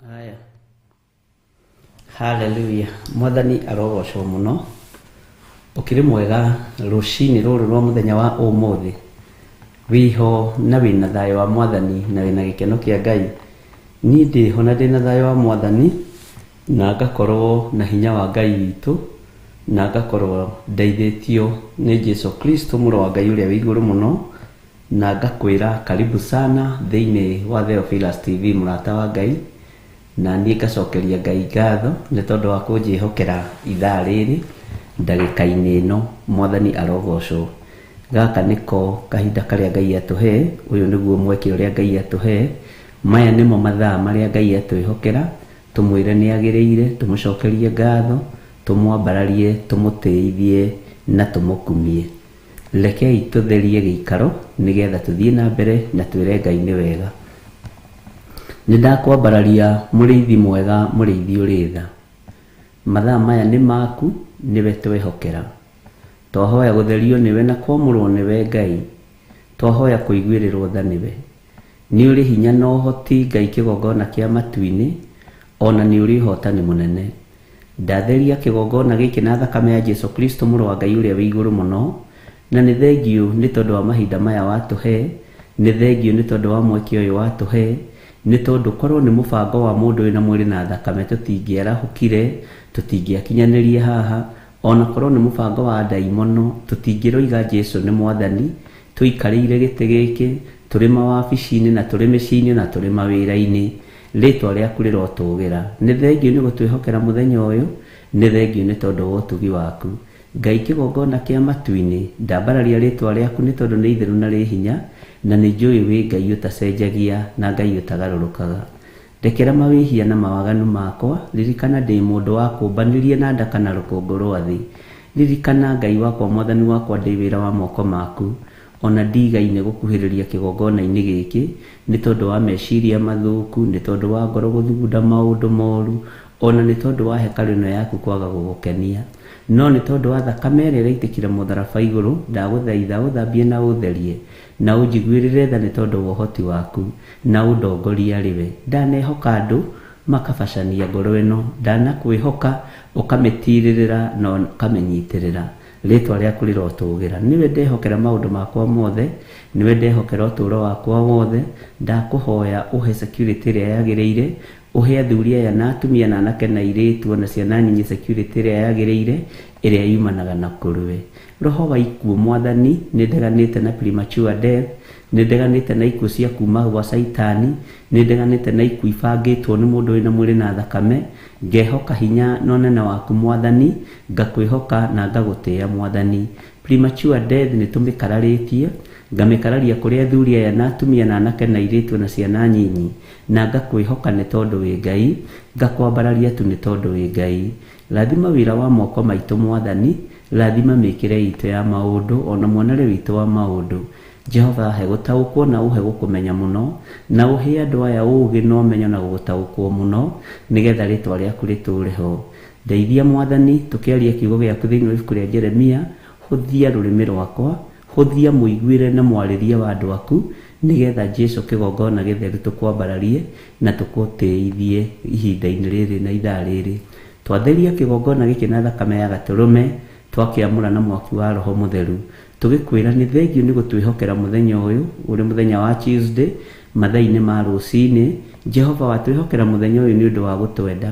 Haya. Haleluya. Mwathani arogocwo muno. Ukiri mwega rucini ruru rwa muthenya wa umuthi. Wiho na wina thayo wa mwathani na wina gikeno kia Ngai. Ni ndiho na ndina thayo wa mwathani na ngakorwo na hinya wa Ngai witũ na ngakorwo ndeithĩtio nĩ Jesu Kristo mũrũ wa Ngai ũrĩa wĩ igũrũ mũno na ngakwĩra karibu sana thĩinĩ wa Theophilus TV mũrata wa Ngai na niĩ ngacokeria Ngai ngatho nĩ tondũ wa kũnjĩhokera ithaa rĩrĩ ndagĩka-inĩ ĩno mwathani arogocwo. Gaka nĩko kahinda karĩa Ngai atũhe, ũyũ nĩguo mweke ũrĩa Ngai atũhe Maya nĩmo mathaa marĩa Ngai atwĩhokera, tũmwĩre nĩ agĩrĩire, tũmũcokerie ngatho, tũmwambararie, tũmũtĩithie na tũmũkumie. Rekei tũtherie gĩikaro nĩgetha tũthiĩ na mbere na twĩre Ngai nĩ wega. Nĩ ndakwambararia mũrĩithi mwega, mũrĩithi ũrĩ tha. Mathaa maya nĩ maku, nĩwe twehokera. Twahoya gũtherio nĩwe na kwamũrwo nĩwe Ngai. Twahoya kũiguĩrĩrwo tha nĩwe. Nĩ ũrĩ hinya na ũhoti Ngai kĩgongona kĩa matu-inĩ, ona nĩ ũrĩ ũhotani mũnene. Ndatheria kĩgongona gĩkĩ na thakame ya Jesu Kristo mũrũ wa Ngai ũrĩa wĩ igũrũ mũno, na nĩ thengiũ nĩ tondũ wa mahinda maya watũhe, nĩ thengiũ nĩ tondũ wa mweke ũyũ watũhe, nĩ tondũ korwo nĩ mũbango wa mũndũ wĩna mwĩrĩ na thakame tũtingĩarahũkire, tũtingĩakinyanĩrie haha, ona korwo nĩ mũbango wa ndaimono tũtingĩroiga Jesu nĩ mwathani, tũikarĩire gĩtĩ gĩkĩ, tũrĩ mawabici-inĩ na tũrĩ mĩciĩ-inĩ na tũrĩ mawĩra-inĩ. Rĩtwa rĩaku rĩrotũgĩra. Nĩ thengiũ nĩ gũtwĩhokera mũthenya ũyũ, nĩ thengiũ nĩ tondũ wa ũtugi waku. Ngai kĩgongona kĩa matu-inĩ, ndambararia rĩtwa rĩaku nĩ tondũ nĩ itheru na rĩ hinya, na nĩ njũĩ wĩ Ngai ũtacenjagia na Ngai ũtagarũrũkaga. Ndekera mawĩhia na mawaganu makwa, ririkana ndĩ mũndũ wa kũmbanirie na ndaka na rũkũngũ rwa thĩ. Ririkana Ngai wakwa mwathani wakwa ndĩ wĩra wa moko maku, ona ndigaine gũkuhĩrĩria kĩgongona-inĩ gĩkĩ nĩ tondũ wa meciria mathũku, nĩ tondũ wa ngoro gũthugunda maũndũ moru, ona nĩ tondũ wa hekarũ ĩno yaku kwaga gũgũkenia. No nĩ tondũ wa thakame ĩrĩa ĩraitĩkire mũtharaba igũrũ, ndagũthaitha ũthambie na ũtherie, na ũnjiguĩrĩre tha nĩ tondũ wa ũhoti waku, na ũndongorie arĩ we. Ndanehoka andũ makabacania ngoro ĩno, ndanakwĩhoka ũkamĩtirĩrĩra na ũkamĩnyitĩrĩra. Rĩtwa rĩaku rĩrotũgĩra. Nĩwe ndehokera maũndũ makwa mothe, nĩwe ndehokera ũtũũro wakwa wothe. Ndakũhoya ũhe security ĩrĩa yagĩrĩire, ũhe athuri aya na atumia na anake na airĩtu ona ciana nyinyi security ĩrĩa yagĩrĩire, ĩrĩa yumanaga na kũrĩ we. Roho wa ikuũ mwathani, nĩ ndeganĩte na premature death, nĩ ndeganĩte na ikuũ cia kuma gwa caitani, nĩ ndeganĩte na ikuũ ibangĩtwo nĩ mũndũ wĩna mwĩrĩ na thakame. Ngehoka hinya na ũnene waku mwathani, ngakwĩhoka na ngagũtĩĩa mwathani. Premature death nĩ tũmĩkararĩtie, ngamĩkararia kũrĩ athuri aya na atumia na anake na airĩtu na ciana nyinyi, na ngakwĩhoka nĩ tondũ wĩ Ngai, ngakwambararia tu nĩ tondũ wĩ Ngai. Rathima wĩra wa moko maitũ mwathani, rathima mĩkĩre itũ ya maũndũ ona muonere witũ wa maũndũ. Jehova he gũtaũkwo na ũhe gũkũmenya mũno, na ũhe andũ aya ũũgĩ na ũmenyo na gũgũtaũkwo mũno, nĩgetha rĩtwa rĩaku rĩtũũre ho. Ndeithia mwathani, tũkĩaria kiugo gĩaku thĩinĩ wa ibuku rĩa Jeremia, hũthia rũrĩmĩ rwakwa, hũthia mũiguĩre na mwarĩrie wa andũ aku, nĩgetha Jesu kĩgongona gĩtheru tũkwambararie na tũgũtĩithie ihinda-inĩ rĩrĩ na ithaa rĩrĩ. Twatheria kĩgongona gĩkĩ na thakame ya gatũrũme, twakĩamũra na mwaki wa Roho Mũtheru. Tũgĩkwĩra nĩ thengiũ nĩ gũtwĩhokera mũthenya ũyũ, ũrĩ mũthenya wa Tuesday, mathaa-inĩ ma rũcinĩ. Jehova watwĩhokera mũthenya ũyũ nĩ ũndũ wa gũtwenda,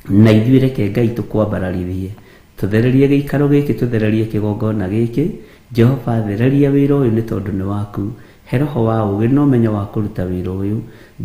na ithuĩ reke Ngai tũkwambararithie. Tũthererie gĩikaro gĩkĩ, tũthererie kĩgongona gĩkĩ. Jehova thereria wĩra ũyũ nĩ tondũ nĩ waku. He roho wa ũũgĩ na ũmenyo wa kũruta wĩra ũyũ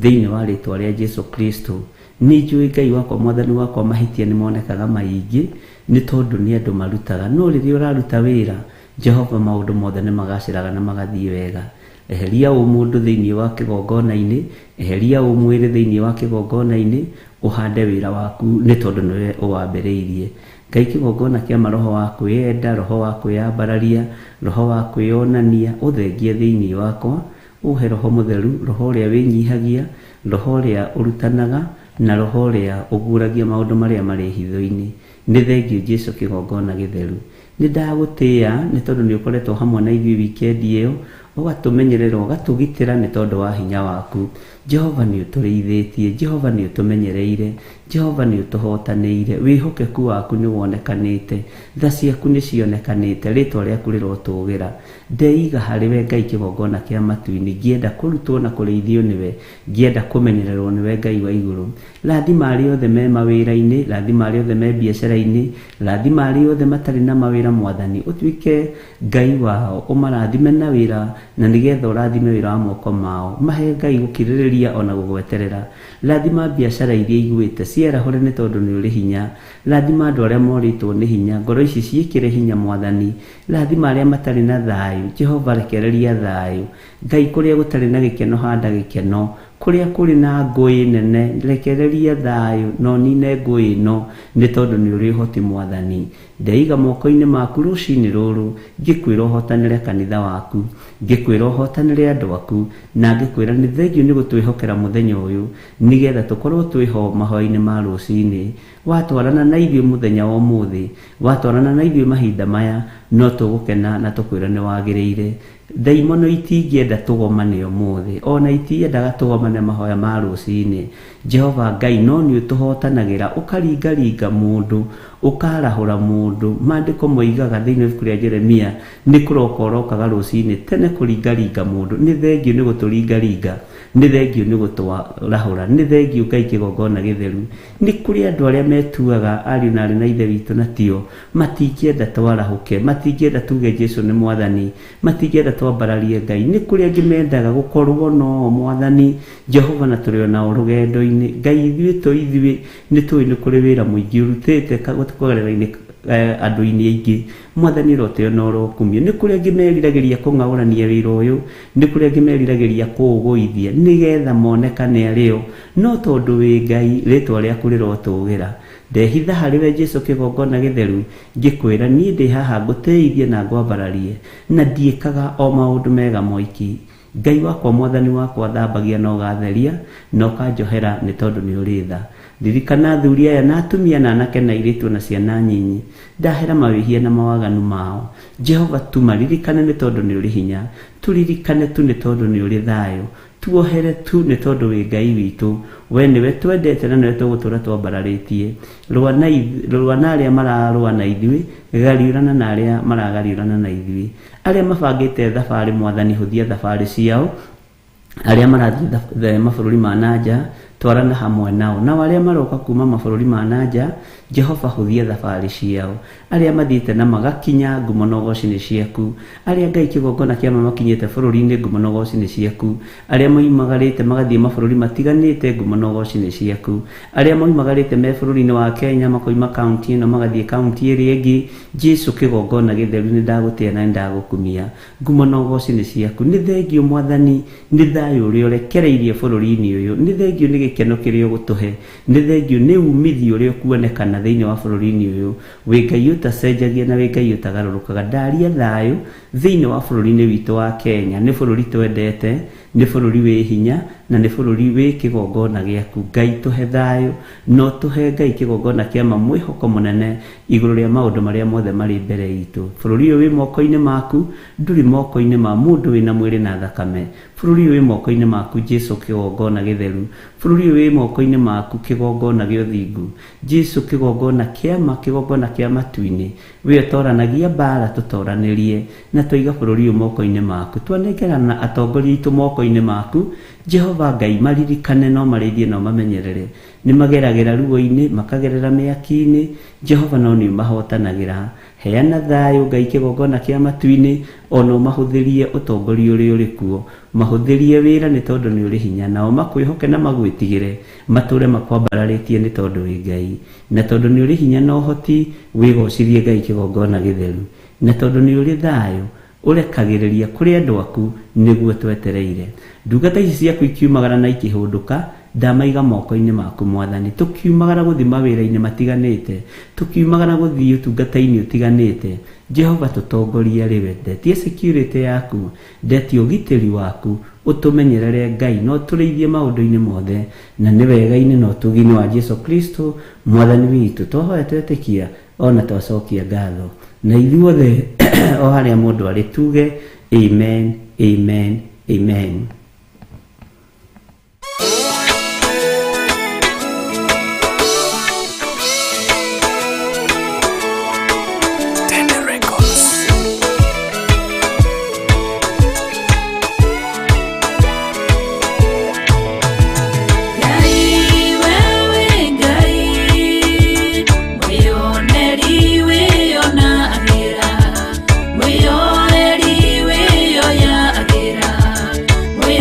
thĩinĩ wa rĩtwa rĩa Jesu Kristo. Nĩ njũĩ Ngai wakwa mwathani wakwa mahĩtia nĩ monekaga maingĩ nĩ tondũ nĩ andũ marutaga, no rĩrĩa ũraruta wĩra Jehova maũndũ mothe nĩ magacĩraga na magathiĩ wega. Eheria ũmũndũ thĩinĩ wa kĩgongona-inĩ, eheria ũmwĩrĩ thĩinĩ wa kĩgongona-inĩ, ũhande wĩra waku nĩ tondũ nĩwe ũwambĩrĩirie. Ngai kĩgongona kĩa maroho wa kwĩyenda, roho wa kwĩyambararia, roho wa kwĩyonania, ũthengie thĩinĩ wakwa, ũhe roho mũtheru, roho ũrĩa wĩnyihagia, roho ũrĩa ũrutanaga, na roho ũrĩa ũguũragia maũndũ marĩa marĩ hitho-inĩ. Nĩ thengiũ Jesu kĩgongona gĩtheru. Nĩ ndagũtĩĩa nĩ tondũ nĩ ũkoretwo hamwe na ithuĩ wikendi ĩyo, ũgatũmenyerera, ũgatũgitĩra nĩ tondũ wa hinya waku. Jehova nĩ ũtũrĩithĩtie, Jehova nĩ ũtũmenyereire, Jehova nĩ ũtũhotanĩire, wĩhokeku waku nĩ wonekanĩte, tha ciaku nĩ cionekanĩte, rĩtwa rĩaku rĩrotũgĩra. Ndeiga harĩ we Ngai kĩgongona kĩa matu-inĩ, ngĩenda kũrutwo na kũrĩithio nĩwe, ngĩenda kũmenyererwo nĩwe Ngai wa igũrũ. Rathima arĩa othe me mawĩra-inĩ, rathima arĩa othe me biacara-inĩ, rathima arĩa othe matarĩ na mawĩra mwathani, ũtuĩke Ngai wao, ũmarathime na wĩra, na nĩgetha ũrathime wĩra wa moko mao. Mahe Ngai gũkirĩrĩria ona gũgweterera. Rathima biacara iria igwĩte, ciarahũre nĩ tondũ nĩ ũrĩ hinya. Rathima andũ arĩa morĩtwo nĩ hinya, ngoro ici ciĩkĩre hinya mwathani. Rathima arĩa matarĩ na thayũ, Jehova rekereria thayũ. Ngai kũrĩa gũtarĩ na gĩkeno handa gĩkeno, Kũrĩa kũrĩ na ngũĩ nene rekereria thayũ na ũnine ngũĩ ĩno nĩ tondũ nĩ ũrĩ ũhoti mwathani. Ndeiga moko-inĩ maku rũcinĩ rũrũ ngĩkwĩra ũhotanĩre kanitha waku, ngĩkwĩra ũhotanĩre andũ aku, na ngĩkwĩra nĩ thengiũ nĩ gũtwĩhokera mũthenya ũyũ nĩgetha tũkorwo twĩho mahoya-inĩ ma rũcinĩ. Watwarana na ithuĩ mũthenya wa ũmũthĩ, watwarana na ithuĩ mahinda maya, no tũgũkena na tũkwĩra nĩ wagĩrĩire. Ndaimono itingĩenda tũgomane ũmũthĩ, ona itiendaga tũgomane mahoya ma rũcinĩ. Jehova Ngai no nĩ ũtũhotanagĩra, ũkaringaringa mũndũ, ũkarahũra mũndũ. Maandĩko moigaga thĩinĩ wa ibuku rĩa Jeremia nĩ kũroka ũrokaga rũcinĩ tene kũringaringa mũndũ. Nĩ thengiũ nĩ gũtũringaringa, nĩ thengiũ nĩ gũtwarahũra, nĩ thengiũ Ngai kĩgongona gĩtheru. Nĩ kũrĩ andũ arĩa metuaga ariũ na aarĩ na ithe witũ na tio, matingĩenda twarahũke, matingĩenda tuge Jesu nĩ mwathani, matingĩenda twambararie Ngai. Nĩ kũrĩ angĩ mendaga gũkorwo no mwathani Jehova na tũrĩ onao rũgendo-inĩ. Ngai ithuĩ to ithuĩ nĩ tũĩ nĩ kũrĩ wĩra mũingĩ ũrutĩte kũgerera-inĩ andũ-inĩ aingĩ. Mwathani ũroteo na ũrokumio. Nĩ kũrĩ angĩ meriragĩria kũng'aũrania wĩra ũyũ, nĩ kũrĩ angĩ meriragĩria kũũgũithia nĩgetha monekane arĩo, no tondũ wĩ Ngai rĩtwa rĩaku rĩrotũgĩra. Ndehitha harĩ we Jesu kĩgongona gĩtheru, ngĩkwĩra niĩ ndĩ haha ngũtĩithie na ngwambararie, na ndiĩkaga o maũndũ mega moiki. Ngai wakwa mwathani wakwa thambagia na ũgatheria na ũkanjohera nĩ tondũ nĩ ũrĩ tha. Ririkana athuri aya na atumia na anake na airĩtu na ciana nyinyi, ndahera mawĩhia na mawaganu mao. Jehova tumaririkane nĩ tondũ nĩ ũrĩ hinya, turirikane tu nĩ tondũ nĩ ũrĩ thayũ, tuohere tu nĩ tondũ wĩ Ngai witũ. We nĩwe twendete na nĩwe tũgũtũra twambararĩtie. Rũa na arĩa mararũa na ithuĩ, gariũrana na arĩa maragariũrana na ithuĩ. Arĩa mabangĩte thabarĩ mwathani hũthia thabarĩ ciao, arĩa marathiĩ mabũrũri ma nanja twarana hamwe nao, nao arĩa maroka kuma mabũrũri ma nanja Jehova hũthia thabarĩ ciao. Arĩa mathiĩte na magakinya ngumo na ũgoci nĩ ciaku, arĩa Ngai kĩgongona kĩa makinyĩte bũrũri-inĩ ngumo na ũgoci nĩ ciaku, arĩa moimagarĩte magathiĩ mabũrũri matiganĩte ngumo na ũgoci nĩ ciaku, arĩa moimagarĩte me bũrũri-inĩ wa Kenya makoima kaunti ĩno magathiĩ kaunti ĩrĩa ĩngĩ. Jesu kĩgongona gĩtheru nĩ ndagũtĩa na nĩ ndagũkumia, ngumo na ũgoci nĩ ciaku. Nĩ thengiũ mwathani nĩ thayũ ũrĩa ũrekereirie bũrũri-inĩ ũyũ, nĩ thengiũ nĩ gĩkeno kĩrĩa ũgũtũhe, nĩ thengiũ nĩ umithio ũrĩa ũkuonekana thĩinĩ wa bũrũri-inĩ ũyũ. Wĩ Ngai ũtacenjagia na wĩ Ngai ũtagarũrũkaga. Ndaria thayũ thĩinĩ wa bũrũri-inĩ witũ wa Kenya. Nĩ bũrũri twendete, nĩ bũrũri wĩ hinya, na nĩ bũrũri wĩ kĩgongona gĩaku. Ngai tũhe thayũ, no tũhe Ngai kĩgongona kĩa ma mwĩhoko mũnene igũrũ rĩa maũndũ marĩa mothe marĩ mbere itũ. Bũrũri ũyũ wĩ moko-inĩ maku, ndũrĩ moko-inĩ ma mũndũ wĩna mwĩrĩ na thakame. Bũrũri ũyũ wĩ moko-inĩ maku Jesu kĩgongona gĩtheru. Bũrũri ũyũ wĩ moko-inĩ maku kĩgongona gĩa ũthingu. Jesu kĩgongona kĩa ma, kĩgongona kĩa matu-inĩ. We ũtoranagia mbara tũtoranĩrie, na twaiga bũrũri ũyũ moko-inĩ maku. Twanengerana atongoria aitũ moko-inĩ maku. Jehova Ngai maririkane no marĩithie no mamenyerere. Nĩ mageragĩra ruo-inĩ, makagerera mĩaki-inĩ. Jehova no nĩ ũmahotanagĩra. Heana thayũ Ngai kĩgongona kĩa matu-inĩ, ona ũmahũthĩrie ũtongoria ũrĩa ũrĩ kuo. Mahũthĩrie wĩra nĩ tondũ nĩ ũrĩ hinya, nao makwĩhoke na magwĩtigĩre, matũre makwambararĩtie nĩ tondũ wĩ Ngai. Na tondũ nĩ ũrĩ hinya na ũhoti, wĩgocithie Ngai kĩgongona gĩtheru. Na tondũ nĩ ũrĩ thayũ, ũrekagĩrĩria kũrĩ andũ aku nĩguo twetereire. Ndungata ici ciaku ikiumagara na ikĩhũndũka, ndamaiga moko-inĩ maku mwathani. Tũkiumagara gũthiĩ mawĩra-inĩ matiganĩte, tũkiumagara gũthiĩ ũtungata-inĩ ũtiganĩte. Jehova tũtongorie rĩwe, ndetie security yaku, ndetie ũgitĩri waku, ũtũmenyerere Ngai no tũrĩithie maũndũ-inĩ mothe, na nĩ wega-inĩ na ũtugi-inĩ wa Jesu Kristo mwathani witũ. Twahoya twetĩkia ona twacokia ngatho, na ithuothe o harĩa mũndũ arĩ tuge amen, amen, amen. Ngai wewe Ngai, mwĩoneri wĩonagĩra, mwĩoeri wĩoyagĩra, mwĩo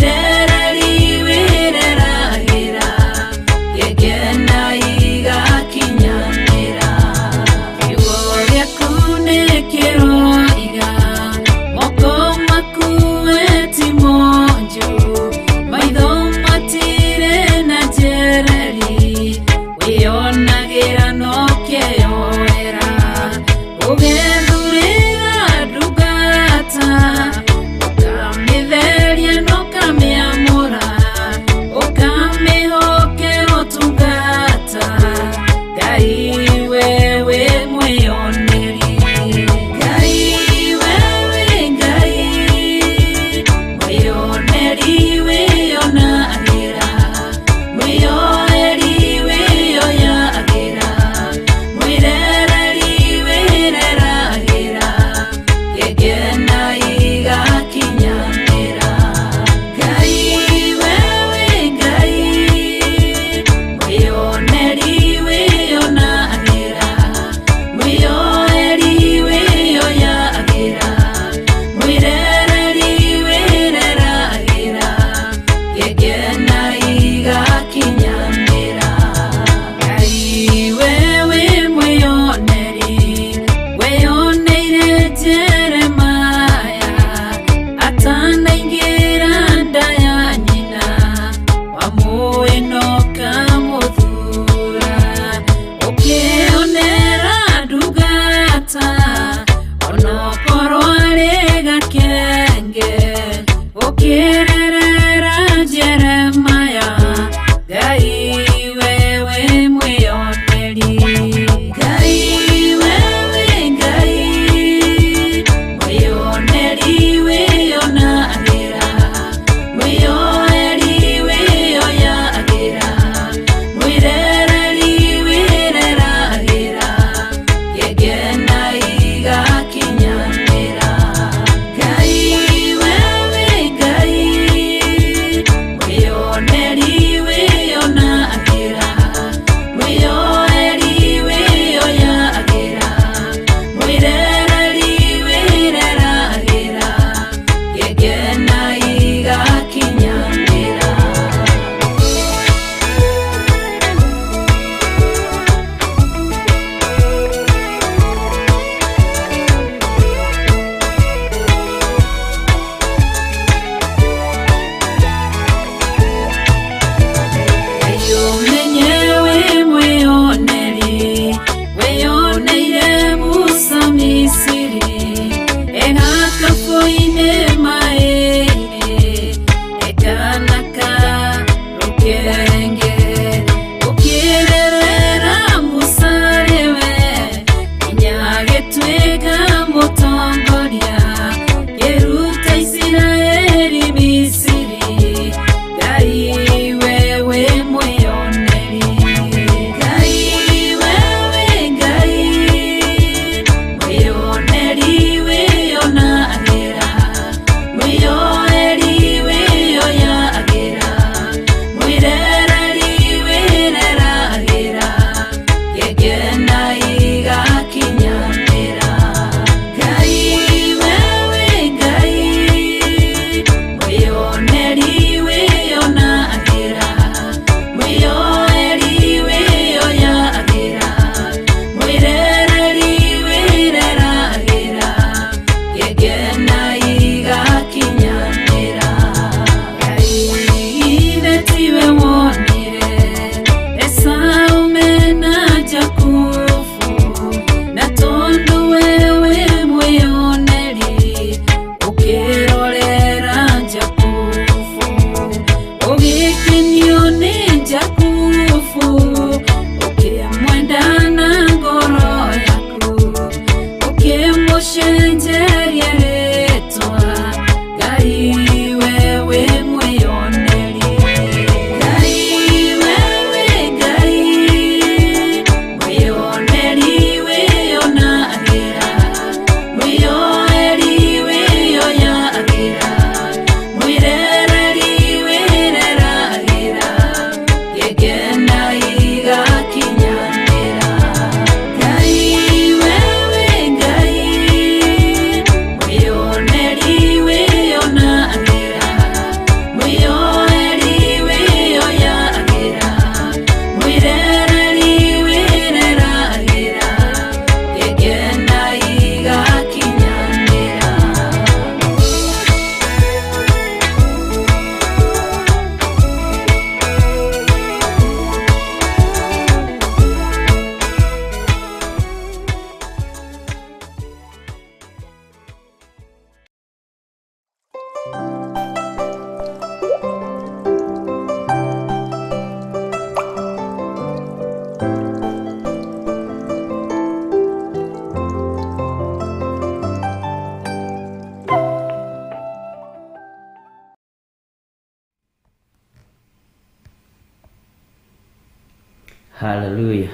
Haleluya.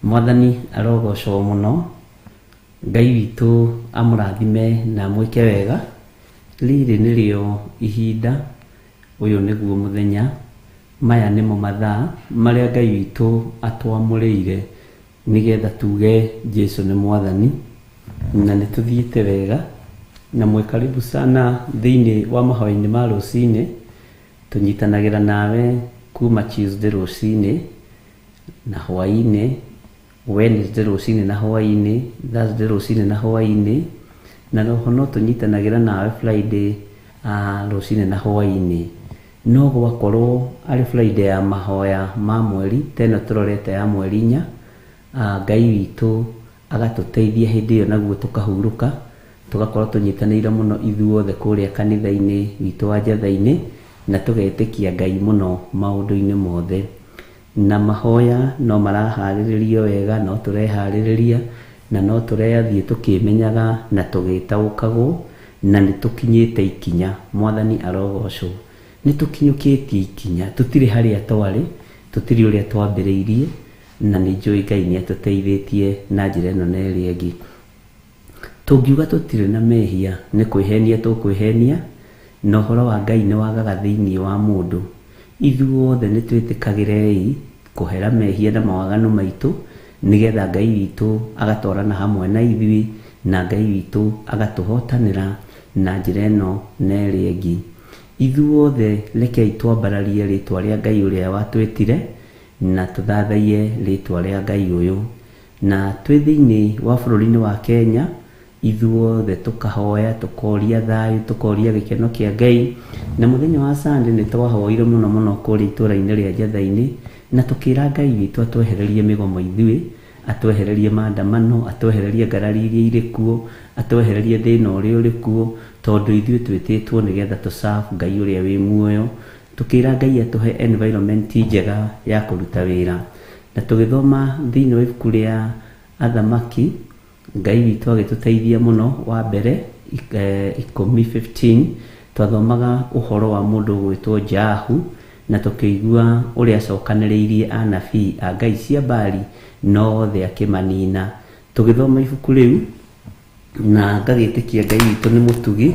Mwathani arogocwo mũno. Ngai witũ amũrathime na amwĩke wega. Rĩrĩ nĩrĩo ihinda, ũyũ nĩguo mũthenya, maya nĩmo mathaa marĩa Ngai witũ atwamũrĩire nĩgetha tuge Jesu nĩ Mwathani, na nĩ tũthiĩte wega na mwĩ karibu sana thĩinĩ wa mahoya-inĩ ma rũcinĩ. Tũnyitanagĩra nawe kuma Tuesday rũcinĩ na hwaĩ-inĩ, Wednesday rũcinĩ na hwaĩ-inĩ, Thursday rũcinĩ na hwaĩ-inĩ, na roho no tũnyitanagĩra nawe Friday rũcinĩ na hwaĩ-inĩ. No gwakorwo arĩ Friday ya mahoya ma mweri ta ĩno tũrorete ya mweri 4, Ngai witũ agatũteithia hĩndĩ ĩyo naguo tũkahurũka, tũgakorwo tũnyitanĩire mũno ithuothe kũrĩa kanitha-inĩ witũ wa Njatha-inĩ, na tũgetĩkia Ngai mũno maũndũ-inĩ mothe. Na mahoya no maraharĩrĩrio wega, no tũreharĩrĩria na no tũrathiĩ tũkĩmenyaga na tũgĩtaũkagwo, na nĩ tũkinyĩte ikinya. Mwathani arogocwo. Nĩ tũkinyũkĩtie ikinya, tũtirĩ harĩa twarĩ, tũtirĩ ũrĩa twambĩrĩirie, na nĩ njũĩ Ngai nĩ atũteithĩtie na njĩra ĩno na ĩrĩa ĩngĩ. Tũngiuga tũtirĩ na mehia nĩ kwĩhenia tũkwĩhenia, na ũhoro wa Ngai nĩ wagaga thĩinĩ wa mũndũ. Ithuothe nĩ twĩtĩkagĩrei kũhera mehia na mawaganu maitũ, nĩgetha Ngai witũ agatwarana hamwe na ithuĩ, na Ngai witũ agatũhotanĩra na njĩra ĩno na ĩrĩa ĩngĩ. Ithuothe rekei twambararie rĩtwa rĩa Ngai ũrĩa watwĩtire, na tũthathaiye rĩtwa rĩa Ngai ũyũ. Na twĩ thĩinĩ wa bũrũri-inĩ wa Kenya, ithuothe tũkahoya, tũkoria thayũ, tũkoria gĩkeno kĩa Ngai. Na mũthenya wa Sunday nĩ twahoire mũno mũno kũrĩa itũũra-inĩ rĩa Njatha-inĩ, na tũkĩra Ngai witũ atwehererie mĩgomo ithuĩ, atwehererie maandamano, atwehererie ngarari iria irĩ kuo, atwehererie thĩna ũrĩa ũrĩ kuo, tondũ ithuĩ twĩtĩtwo nĩgetha tũ serve Ngai ũrĩa wĩ muoyo. Tũkĩra Ngai atũhe environment njega ya kũruta wĩra. Na tũgĩthoma thĩinĩ wa ibuku rĩa Athamaki, Ngai witũ agĩtũteithia mũno. Wa mbere 10:15 twathomaga ũhoro wa mũndũ ũgwĩtwo Jahu, na tũkĩigua ũrĩa acokanĩrĩirie anabii a Ngai cia Baali no othe akĩmanina. Tũgĩthoma ibuku rĩu na ngagĩtĩkia Ngai witũ nĩ mũtugi,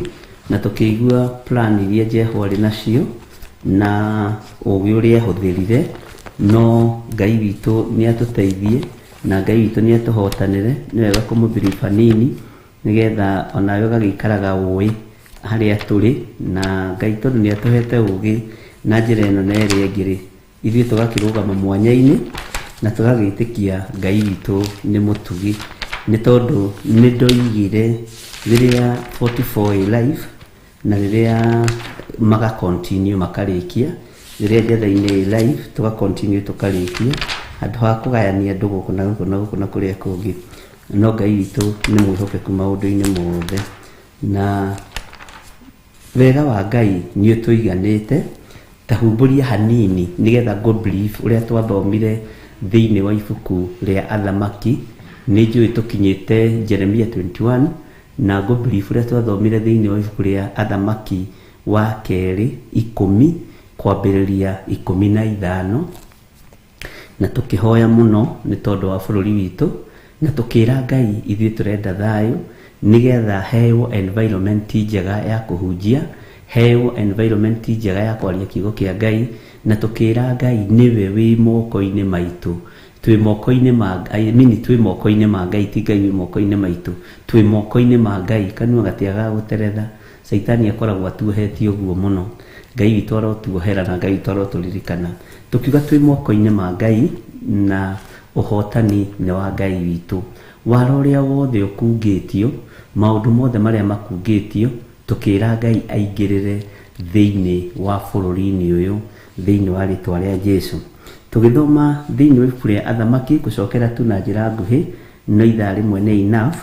na tũkĩigua plan iria Jehu arĩ nacio na ũgĩ ũrĩa ahũthĩrire. No Ngai witũ nĩ atũteithie na Ngai witũ nĩ atũhotanĩre. Nĩ wega kũmũbiriba hanini nĩgetha onawe ũgagĩikaraga ũĩ harĩa tũrĩ, na Ngai tondũ nĩ atũhete ũgĩ na njĩra ĩno na ĩrĩa ĩngĩ rĩ, ithuĩ tũgakĩrũgama mwanya-inĩ na tũgagĩtĩkia Ngai witũ nĩ mũtugi. Nĩ tondũ nĩ ndoigire rĩrĩa 44 live na rĩrĩa maga continue makarĩkia, rĩrĩa Njatha-inĩ live tũga continue tũkarĩkia, handũ ha kũgayania andũ gũkũ na gũkũ na gũkũ na kũrĩa kũngĩ. No Ngai witũ nĩ mwĩhokeku maũndũ-inĩ mothe, na wega wa Ngai nĩ ũtũiganĩte. Tahumbũria hanini nĩgetha go brief ũrĩa twathomire thĩinĩ wa ibuku rĩa Athamaki. Nĩ njũĩ tũkinyĩte Jeremia 21, na go brief ũrĩa twathomire thĩinĩ wa ibuku rĩa Athamaki wa kerĩ 10 kwambĩrĩria 15, na tũkĩhoya mũno nĩ tondũ wa bũrũri witũ, na tũkĩra Ngai ithuĩ tũrenda thayũ nĩgetha heo environment njega ya kũhunjia, heo environment njega ya kwaria kiugo kĩa Ngai, na tũkĩra Ngai nĩwe wĩ moko-inĩ maitũ. Twĩ moko-inĩ ma I mean, twĩ moko-inĩ ma Ngai, ti Ngai wĩ moko-inĩ maitũ, twĩ moko-inĩ ma Ngai. Kanua gatiagaga gũteretha, Caitani akoragwo atuohetie ũguo mũno. Ngai witũ arotuohera na Ngai witũ arotũririkana. Tũkiuga twĩ moko-inĩ ma Ngai na ũhotani nĩ wa Ngai witũ. Wara ũrĩa wothe ũkungĩtio, maũndũ mothe marĩa makungĩtio, tũkĩra Ngai aingĩrĩre thĩinĩ wa bũrũri-inĩ ũyũ, thĩinĩ wa rĩtwa rĩa Jesu. Tũgĩthoma thĩinĩ wa ibuku rĩa Athamaki, gũcokera tu na njĩra nguhĩ, no ithaa rĩmwe nĩ enough,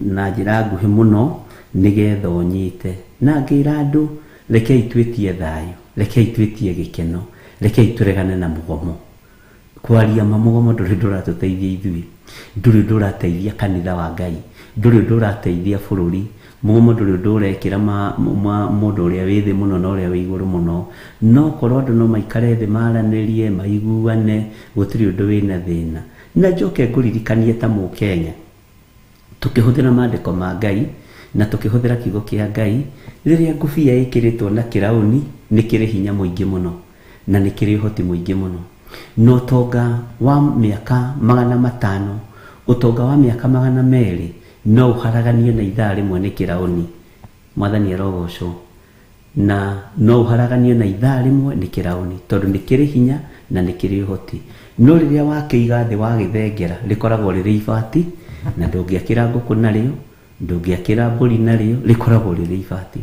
na njĩra nguhĩ mũno nĩgetha ũnyite. Na ngĩra andũ, rekei twĩtie thayũ, rekei twĩtie gĩkeno, rekei tũregane na mũgomo. Kwaria ma mũgomo ndũrĩ ndũratũteithia ithuĩ, ndũrĩ ũndũ ũrateithia kanitha wa Ngai, ndũrĩ ũndũ ũrateithia bũrũri. Mũgomo ndũrĩ ũndũ ũrekĩra mũndũ ũrĩa wĩ thĩ mũno na ũrĩa wĩ igũrũ mũno. No korwo andũ no maikare thĩ maranĩrie, maiguane, gũtirĩ ũndũ wĩna thĩna. Na njoke ngũririkanie ta Mũkenya, tũkĩhũthĩra maandĩko ma Ngai na tũkĩhũthĩra kiugo kĩa Ngai, rĩrĩa ngũbia ĩkĩrĩtwo na kĩraũni nĩ kĩrĩ hinya mũingĩ mũno na nĩ kĩrĩ ũhoti mũingĩ mũno. Na ũtonga wa mĩaka 500, ũtonga wa mĩaka 200 no ũharaganio na ithaa rĩmwe nĩ kĩraũni. Mwathani arogocwo. Na no ũharaganio na ithaa rĩmwe nĩ kĩraũni, tondũ nĩ kĩrĩ hinya na nĩ kĩrĩ ũhoti. No rĩrĩa wakĩiga thĩ wagĩthengera, rĩkoragwo rĩrĩ ibati, na ndũngĩakĩra ngũkũ narĩo, ndũngĩakĩra mbũri narĩo, rĩkoragwo rĩrĩ ibati.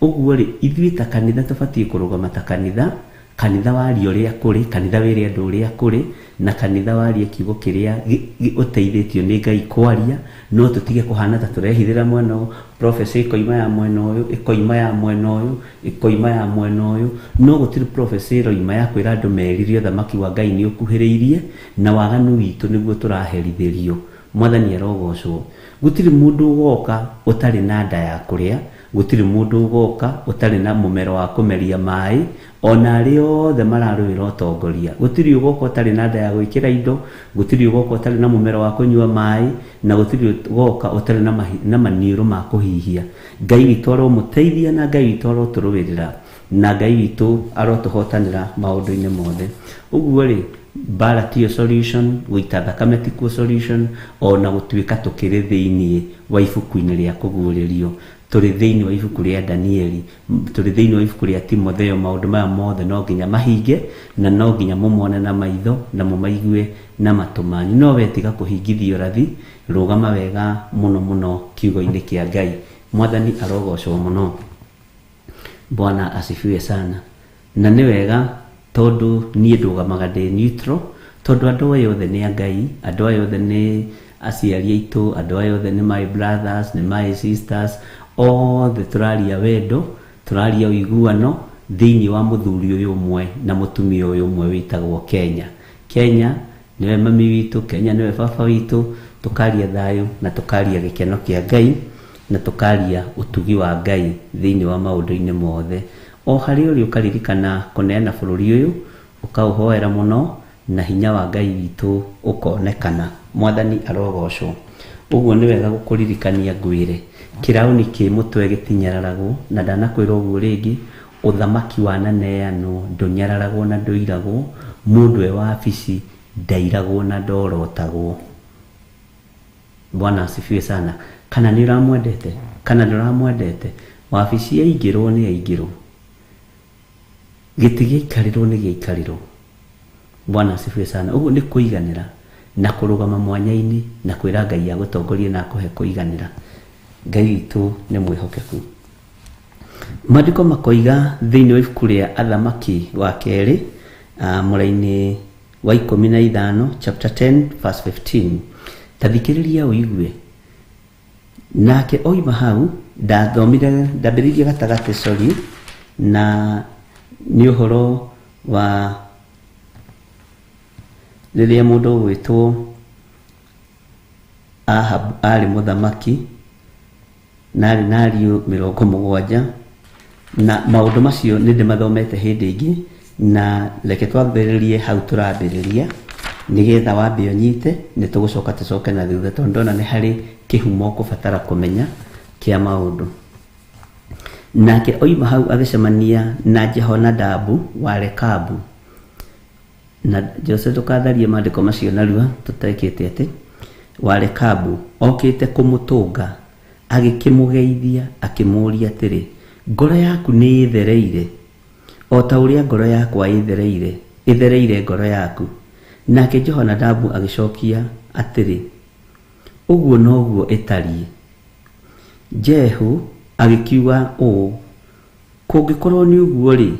Ũguo rĩ, ithuĩ ta kanitha tũbatiĩ kũrũgama ta kanitha, kanitha warie ũrĩa kũrĩ, kanitha wĩre andũ ũrĩa kũrĩ, na kanitha warie kiugo kĩrĩa ũteithĩtio nĩ Ngai kwaria, no tũtige kũhana ta tũrehithĩra mwena ũyũ, prophecy ĩkoima ya mwena ũyũ, ĩkoima ya mwena ũyũ, ĩkoima ya mwena ũyũ, no gũtirĩ prophecy ĩroima ya kwĩra andũ merire ũthamaki wa Ngai nĩ ũkuhĩrĩirie, na waganu witũ nĩguo tũraherithĩrio. Mwathani arogocwo. Gũtirĩ mũndũ ũgoka ũtarĩ na nda ya kũrĩa, gũtirĩ mũndũ ũgoka ũtarĩ na mũmero wa kũmeria maĩ, ona arĩa othe mararũĩra ũtongoria. Gũtirĩ ũgoka ũtarĩ na nda ya gwĩkĩra indo, gũtirĩ ũgoka ũtarĩ na mũmero wa kũnyua maĩ, na gũtirĩ ũgoka ũtarĩ na maniũrũ ma kũhihia. Ngai witũ aromũteithia na Ngai witũ arotũrũĩrĩra, na Ngai witũ arotũhotanĩra maũndũ-inĩ mothe. Ũguo rĩ, mbara tiyo solution, gũita thakame tikuo solution, ona gũtuĩka tũkĩrĩ thĩiniĩ wa ibuku-inĩ rĩa kũguũrĩrio, tũrĩ thĩiniĩ wa ibuku rĩa Danieli, tũrĩ thĩiniĩ wa ibuku rĩa Timotheo, maũndũ maya mothe no nginya mahinge, na no nginya mũmone na maitho na mũmaigue na matũ manyu. No we tiga kũhingithia ũrathi, rũgama wega mũno mũno kiugo-inĩ kĩa Ngai. Mwathani arogocwo mũno. Bwana asifiwe sana. Na nĩ wega tondũ niĩ ndũgamaga ndĩ neutral, tondũ andũ aya othe nĩ a Ngai, andũ aya othe nĩ aciari aitũ, andũ aya othe nĩ my brothers, nĩ my sisters, othe tũraria wendo, tũraria ũiguano thĩiniĩ wa mũthuri ũyũ ũmwe na mũtumia ũyũ ũmwe wĩtagwo Kenya. Kenya nĩwe mami witũ, Kenya nĩwe baba witũ, tũkaria thayũ na tũkaria gĩkeno kĩa Ngai na tũkaria ũtugi wa Ngai thĩiniĩ wa maũndũ-inĩ mothe. O harĩa ũrĩ ũkaririkana kũneana bũrũri ũyũ, ũkaũhoera mũno na hinya wa Ngai witũ ũkonekana. Mwathani arogocwo. Ũguo nĩ wega gũkũririkania ngwĩre, kĩraũni kĩ mũtwe gĩtinyararagwo, na ndanakwĩra ũguo rĩngĩ, ũthamaki wananeanwo ndũnyararagwo na ndũiragwo, mũndũ e wabici ndairagwo na ndorotagwo. Bwana asifiwe sana. Kana nĩ ũramwendete, kana ndũramwendete, wabici yaingĩrwo nĩ yaingĩrwo, gĩtĩ gĩaikarĩrwo nĩ gĩaikarĩrwo. Bwana asifiwe sana. Ũguo nĩ kũiganĩra na kũrũgama mwanya-inĩ na kwĩra Ngai agũtongorie na akũhe kũiganĩra. Ngai witũ nĩ mwĩhokeku. Maandĩko makoiga thĩinĩ wa ibuku rĩa Athamaki wa kerĩ, mũraini wa 15, chapter 10 verse 15. Ta thikĩrĩria ũigue. Nake oima hau, ndathomire, ndambĩrĩirie gatagatĩ, sorry, na nĩ ũhoro wa rĩrĩa mũndũ ũgwĩtwo Ahab arĩ mũthamaki na arĩ na ariũ 70, na maũndũ macio nĩ ndĩmathomete hĩndĩ ĩngĩ, na reke twambĩrĩrie hau tũrambĩrĩria nĩgetha wambe ũnyite, nĩ tũgũcoka tũcoke na thutha tondũ ndona nĩ harĩ kĩhumo ũkũbatara kũmenya kĩa maũndũ. Nake oima hau agĩcemania na Jehonadabu wa Rekabu. Na Jose ndũkatharie maandĩko macio narua tũtekĩte atĩ wa Rekabu okĩte kũmũtũnga, agĩkĩmũgeithia akĩmũũria atĩrĩ, ngoro yaku nĩ ĩthereire o ta ũrĩa ngoro yakwa ĩthereire, ĩthereire ngoro yaku. Nake Jehonadabu agĩcokia atĩrĩ, ũguo noguo ĩtariĩ. Jehu agĩkiuga ũũ, kũngĩkorwo nĩ ũguo rĩ,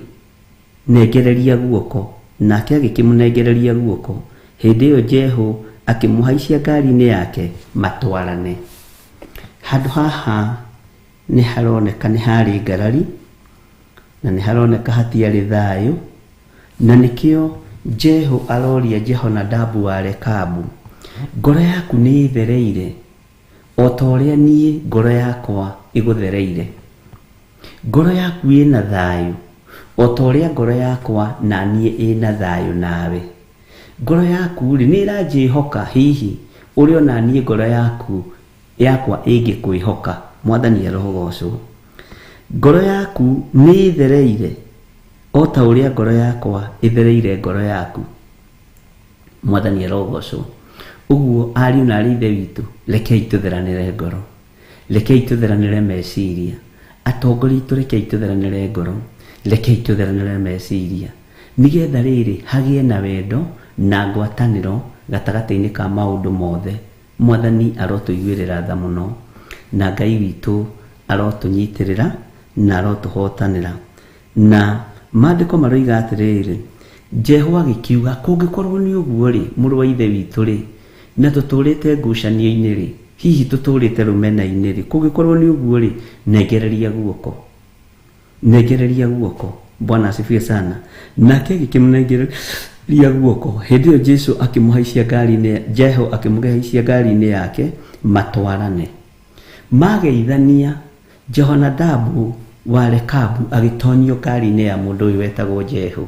nengereria guoko. Nake agĩkĩmũnengereria guoko. Hĩndĩ ĩyo Jehu akĩmũhaicia ngari-inĩ yake matwarane. Handũ haha nĩ haroneka nĩ harĩ ngarari, na nĩ haroneka hatiarĩ thayũ, na nĩkĩo Jehu aroria Jehonadabu wa Rekabu, ngoro yaku nĩ ĩthereire O ta ũrĩa niĩ ngoro yakwa ĩgũthereire. Ngoro yaku ĩna thayũ, o ta ũrĩa ngoro yakwa na niĩ ĩna thayũ nawe. Ngoro yaku-rĩ, nĩ ĩranjĩhoka hihi ũrĩa o na niĩ ngoro yaku yakwa ĩngĩkwĩhoka? Mwathani arogocwo. Ngoro yaku nĩ ĩthereire o ta ũrĩa ngoro yakwa ĩthereire ngoro yaku. Mwathani arogocwo. Ũguo ariũ na arĩ ithe witũ, rekei tũtheranĩre ngoro. Rekei tũtheranĩre meciria. Atongoria aitũ rekei tũtheranĩre ngoro. Rekei tũtheranĩre meciria. Nĩgetha rĩrĩ hagĩe na wendo na ngwatanĩro gatagatĩ-inĩ ka maũndũ mothe. Mwathani arotũiguĩrĩra tha mũno. Na Ngai witũ arotũnyitĩrĩra na arotũhotanĩra. Na maandĩko maroiga atĩrĩrĩ, Jehu agĩkiuga, kũngĩkorwo nĩ ũguo-rĩ, mũrũ wa ithe witũ-rĩ, na tũtũũrĩte ngucanio-inĩ-rĩ, hihi tũtũũrĩte rũmena-inĩ-rĩ, kũngĩkorwo nĩ ũguo-rĩ, nengereria guoko. Nengereria guoko. Bwana asifiwe sana. Nake agĩkĩmũnengereria guoko. Hĩndĩ ĩyo Jesu akĩmũhaicia ngari-inĩ, Jehu akĩmũhaicia ngari-inĩ yake matwarane. Mageithania, Jehonadabu wa Rekabu agĩtonyio ngari-inĩ ya mũndũ ũyũ wetagwo Jehu,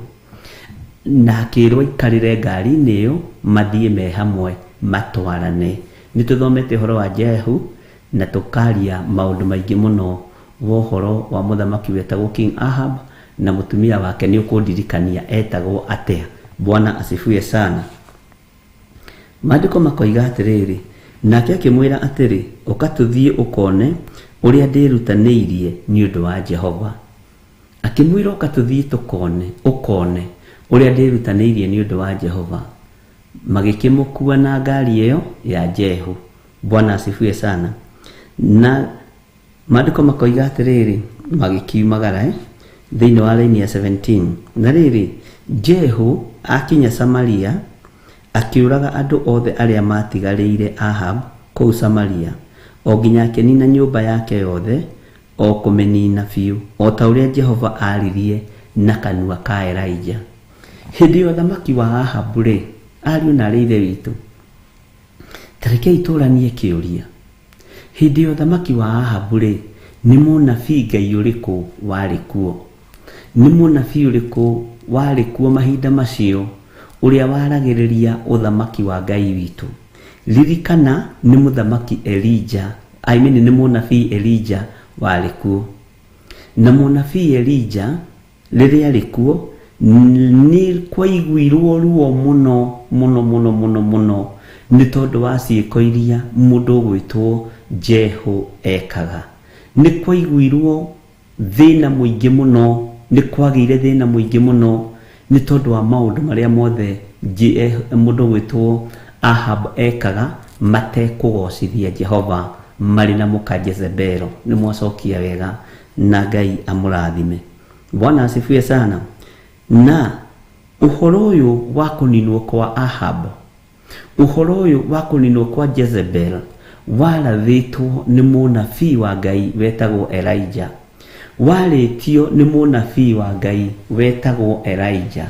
na akĩĩrwo aikarĩre ngari-inĩ ĩyo mathiĩ me hamwe matwarane. Nĩ tũthomete ũhoro wa Jehu na tũkaria maũndũ maingĩ mũno wa ũhoro wa mũthamaki wetagwo King Ahab na mũtumia wake. Nĩ ũkũndirikania etagwo atĩa? Bwana asifiwe sana. Maandĩko makoiga atĩrĩrĩ, nake akĩmwĩra atĩrĩ, ũka tũthiĩ ũkone ũrĩa ndĩrutanĩirie nĩ ũndũ wa Jehova. Akĩmwĩra ũka tũthiĩ tũkone, ũkone ũrĩa ndĩrutanĩirie nĩ ũndũ wa Jehova. Magĩkĩmũkua na ngari ĩyo ya Jehu. Bwana asifiwe sana. Na maandĩko makoiga atĩrĩrĩ, magĩkiumagara thĩinĩ wa raini ya 17. Na rĩrĩ, Jehu akinya Samaria, akĩũraga andũ othe arĩa maatigarĩire Ahab kũu Samaria, o nginya akĩnina nyũmba yake yothe, o kũmĩnina biũ, o ta ũrĩa Jehova aaririe na kanua ka Elija. Hĩndĩ ya ũthamaki wa Ahabu-rĩ, ariũ na arĩ ithe witũ, ta rekei tũranie kĩũria. Hĩndĩ ya ũthamaki wa Ahabu-rĩ, nĩ mũnabii Ngai ũrĩkũ warĩ kuo? Nĩ mũnabii ũrĩkũ warĩ kuo mahinda macio ũrĩa waragĩrĩria ũthamaki wa Ngai witũ? Ririkana nĩ mũthamaki Elija, I mean nĩ mũnabii Elija warĩ kuo. Na mũnabii Elija rĩrĩa arĩ kuo nĩ kwaiguirwo ruo mũno mũno mũno mũno mũno nĩ tondũ wa ciĩko iria mũndũ ũgwĩtwo Jehu ekaga. Nĩ kwaiguirwo thĩna mũingĩ mũno, nĩ kwagĩire thĩna mũingĩ mũno nĩ tondũ wa maũndũ marĩa mothe mũndũ ũgwĩtwo Ahab ekaga matekũgocithia Jehova marĩ na mũka Jezebelo. Nĩ mwacokia wega na Ngai amũrathime. Bwana asifiwe sana. Na ũhoro ũyũ wa kũninwo kwa Ahab, ũhoro ũyũ wa kũninwo kwa Jezebel warathĩtwo nĩ mũnabii wa Ngai wetagwo Elijah. Warĩtio nĩ mũnabii wa Ngai wetagwo Elijah.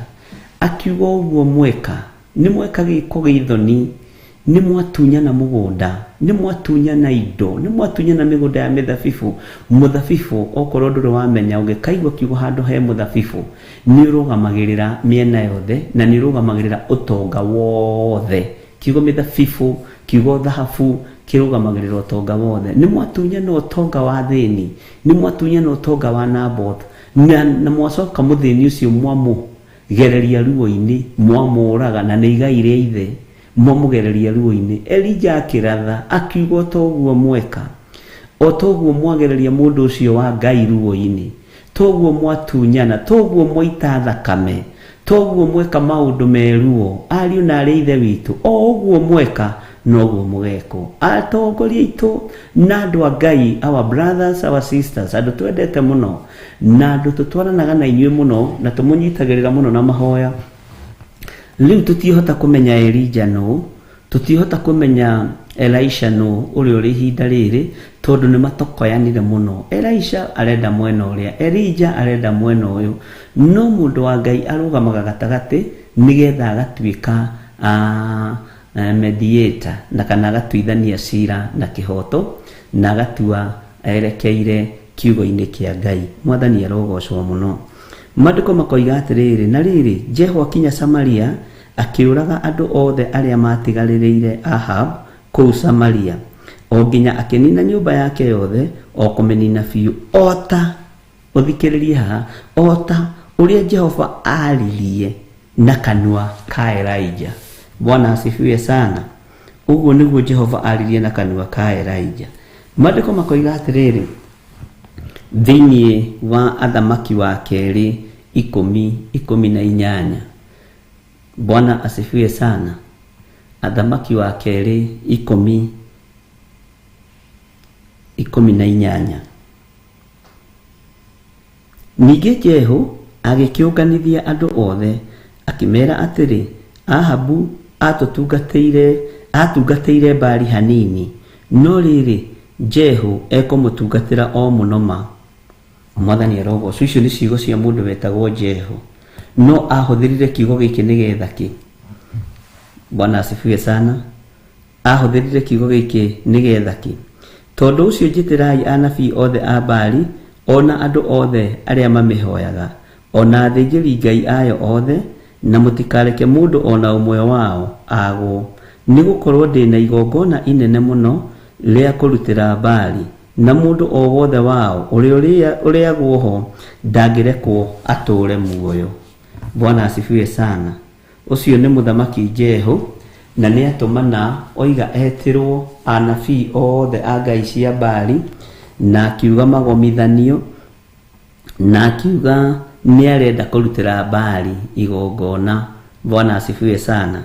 Akiuga ũguo mweka, nĩ mweka gĩko gĩthoni, nĩ mwatunyana mũgũnda, nĩ mwatunyana indo, nĩ mwatunyana mĩgũnda ya mĩthabibũ. Mũthabibũ okorwo ndũrĩ wamenya, ũngĩkaigua kiugo handũ he mũthabibũ, nĩ ũrũgamagĩrĩra mĩena yothe na nĩ ũrũgamagĩrĩra ũtonga wothe. Kiugo mĩthabibũ, kiugo thahabu kĩrũgamagĩrĩra ũtonga wothe. Nĩ mwatunyana ũtonga wa thĩni, nĩ mwatunyana ũtonga wa Naboth, na mwacoka mũthĩni ũcio mwamũgereria ruo-inĩ, mwamũraga, na nĩ igai rĩa ithe, mwamũgereria ruo-inĩ. Elija akĩratha akiuga o ta ũguo mweka, o ta ũguo mwagereria mũndũ ũcio wa Ngai ruo-inĩ, toguo mwatunyana, toguo mwaita thakame, toguo mweka maũndũ meruo, ariũ na arĩ ithe witũ, o ũguo mweka noguo mũgekwo. Atongoria aitũ na andũ a Ngai, our brothers, our sisters, andũ twendete mũno na andũ tũtwaranaga na inyuĩ mũno na tũmũnyitagĩrĩra mũno na mahoya. Rĩu tũtiĩhota kũmenya Elija nũ, tũtiĩhota kũmenya Elisha nũ ũrĩa ũrĩ ihinda rĩrĩ, tondũ nĩ matokoyanire mũno. Elisha arenda mwena ũrĩa, Elija arenda mwena ũyũ, no mũndũ wa Ngai arũgamaga gatagatĩ nĩgetha agatuĩka Mediator, na kana agatuithania cira na kĩhoto na agatua erekeire kiugo-inĩ kĩa Ngai. Mwathani arogocwo mũno. Maandĩko makoiga atĩrĩrĩ, na rĩrĩ, Jehu akinya Samaria akĩũraga andũ othe arĩa matigarĩrĩire Ahab kũu Samaria, o nginya akĩnina nyũmba yake yothe, o kũmĩnina biũ, ota ũthikĩrĩrie haha, ota ũrĩa Jehova aaririe na kanua ka Elijah. Bwana asifiwe sana. Ũguo nĩguo Jehova aaririe na kanua ka Elijah. Maandĩko makoiga atĩrĩrĩ, thĩinĩ wa Athamaki wa kerĩ 10:18. Bwana asifiwe sana. Athamaki wa kerĩ 10:18. Ningĩ Jehu agĩkĩũnganithia andũ othe akĩmera atĩrĩ, Ahabu atungatĩire Baali hanini, no rĩrĩ, Jehu ekũmũtungatĩra o mũno ma. Mwathani arogocwo. Icio nĩ ciugo cia mũndũ wetagwo Jehu, no ahũthĩrire kiugo gĩkĩ nĩgetha kĩ? Bwana asifiwe sana. Ahũthĩrire kiugo gĩkĩ nĩgetha kĩ? Tondũ ũcio njĩtĩrai anabii othe a Baali, ona andũ othe arĩa mamĩhoyaga, ona athĩnjĩri Ngai ayo othe, na mũtikareke mũndũ ona ũmwe wao agwo, nĩgũkorwo ndĩna igongona inene mũno rĩa kũrutĩra Baali, na mũndũ o wothe wao ũrĩa ũrĩagwo ho ndangĩrekwo atũũre muoyo. Bwana asifiwe sana. Ũcio nĩ mũthamaki Jehu, na nĩ atũmana oiga etĩrwo anabii othe a ngai cia Baali, na akiuga magomithanio, na akiuga nĩ arenda kũrutĩra Baali igongona. Bwana asifiwe sana.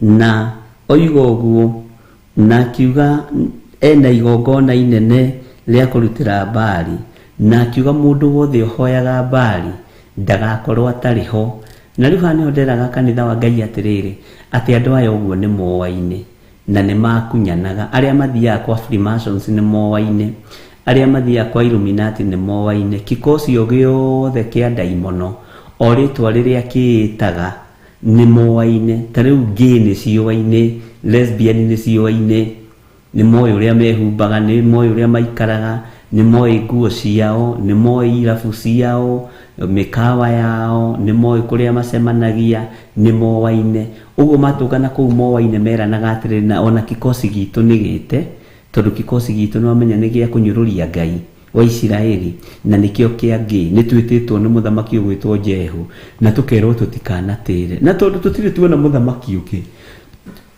Na oiga ũguo, na akiuga ena igongona inene rĩa kũrutĩra Baali, na akiuga mũndũ wothe ũhoyaga Baali ndagakorwo atarĩ ho. Na rĩu haha nĩho nderaga kanitha wa Ngai atĩrĩrĩ, atĩ andũ aya ũguo nĩ moaine na nĩ makunyanaga. Arĩa mathiaga kwa Freemasons nĩ moaine, arĩa mathiaga kwa Illuminati nĩ moaine. Kikosi o gĩothe kĩa ndaimono, o rĩtwa rĩrĩa kĩĩtaga nĩ moaine. Ta rĩu gay nĩ ciũaine, lesbian nĩ ciũaine, nĩ moĩ ũrĩa mehumbaga, nĩ moĩ ũrĩa maikaraga, nĩ moĩ nguo ciao, nĩ moĩ irabu ciao, mĩkawa yao, nĩ moĩ kũrĩa macemanagia, nĩ moaine. Ũguo matũngana kũu moaine meranaga atĩrĩrĩ, na ona kikosi gitũ nĩ gĩte, tondũ kikosi gitũ nĩ wamenya nĩ gĩa kũnyũrũria Ngai wa Isiraeli, na nĩkĩo kĩa gay. Nĩ twĩtĩtwo nĩ mũthamaki ũgwĩtwo Jehu, na tũkerwo tũtikanatĩre, na tondũ tũtirĩ tuona mũthamaki ũngĩ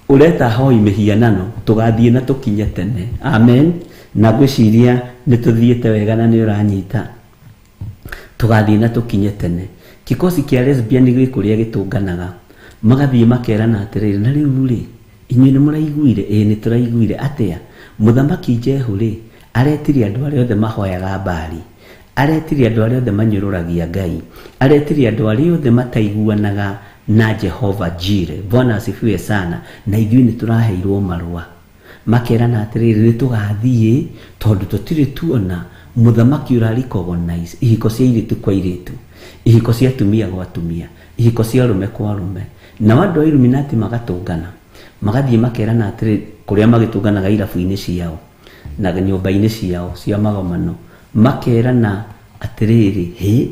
ũreta hoi mĩhianano, tũgathiĩ na tũkinye tene. Amen. Na ngwĩciria nĩ tũthiĩte wega na nĩ ũranyita. Tũgathiĩ na tũkinye tene. Kikosi kĩa lesbian gwĩ kũrĩa gĩtũnganaga, magathiĩ makerana atĩrĩrĩ, na rĩu rĩ, inyuĩ nĩ mũraiguire? Ĩĩ nĩ tũraiguire. Atĩa? Mũthamaki Jehu rĩ, aretire andũ arĩa othe mahoyaga Baali, aretire andũ arĩa othe manyũrũragia Ngai, aretire andũ arĩa othe mataiguanaga na Jehova Jire. Bwana asifiwe sana. Na ithuĩ nĩ tũraheirwo marũa, makerana atĩrĩrĩ, nĩ tũgathiĩ tondũ tũtirĩ tuona mũthamaki ũra recognize ihiko cia airĩtu kwa airĩtu, ihiko cia atumia gwa atumia, ihiko cia arũme kwa arũme. Nao andũ a Illuminati magatũngana, magathiĩ makerana atĩrĩ, kũrĩa magĩtũnganaga irabu-inĩ ciao na nyũmba-inĩ ciao cia magomano, makerana atĩrĩrĩ, hĩ,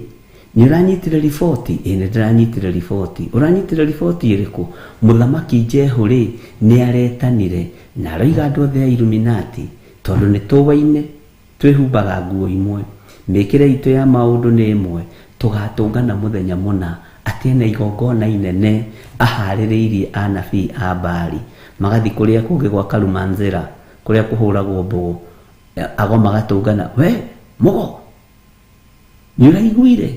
nĩ ũranyitire riboti? Ĩĩ nĩ ndĩranyitire riboti. Ũranyitire riboti ĩrĩkũ? Mũthamaki Jehu rĩ, nĩ aretanire na aroiga andũ othe a Illuminati, tondũ nĩ tũwaine, twĩhumbaga nguo imwe, mĩkĩre itũ ya maũndũ nĩ ĩmwe, tũgatũngana mũthenya mũna, atĩ ena igongona inene aharĩrĩirie anabii a Baali. Magathiĩ kũrĩa kũngĩ gwa Karumanzĩra, kũrĩa kũhũragwo mbũgũ, ago magatũngana, we mũgo, nĩ ũraiguire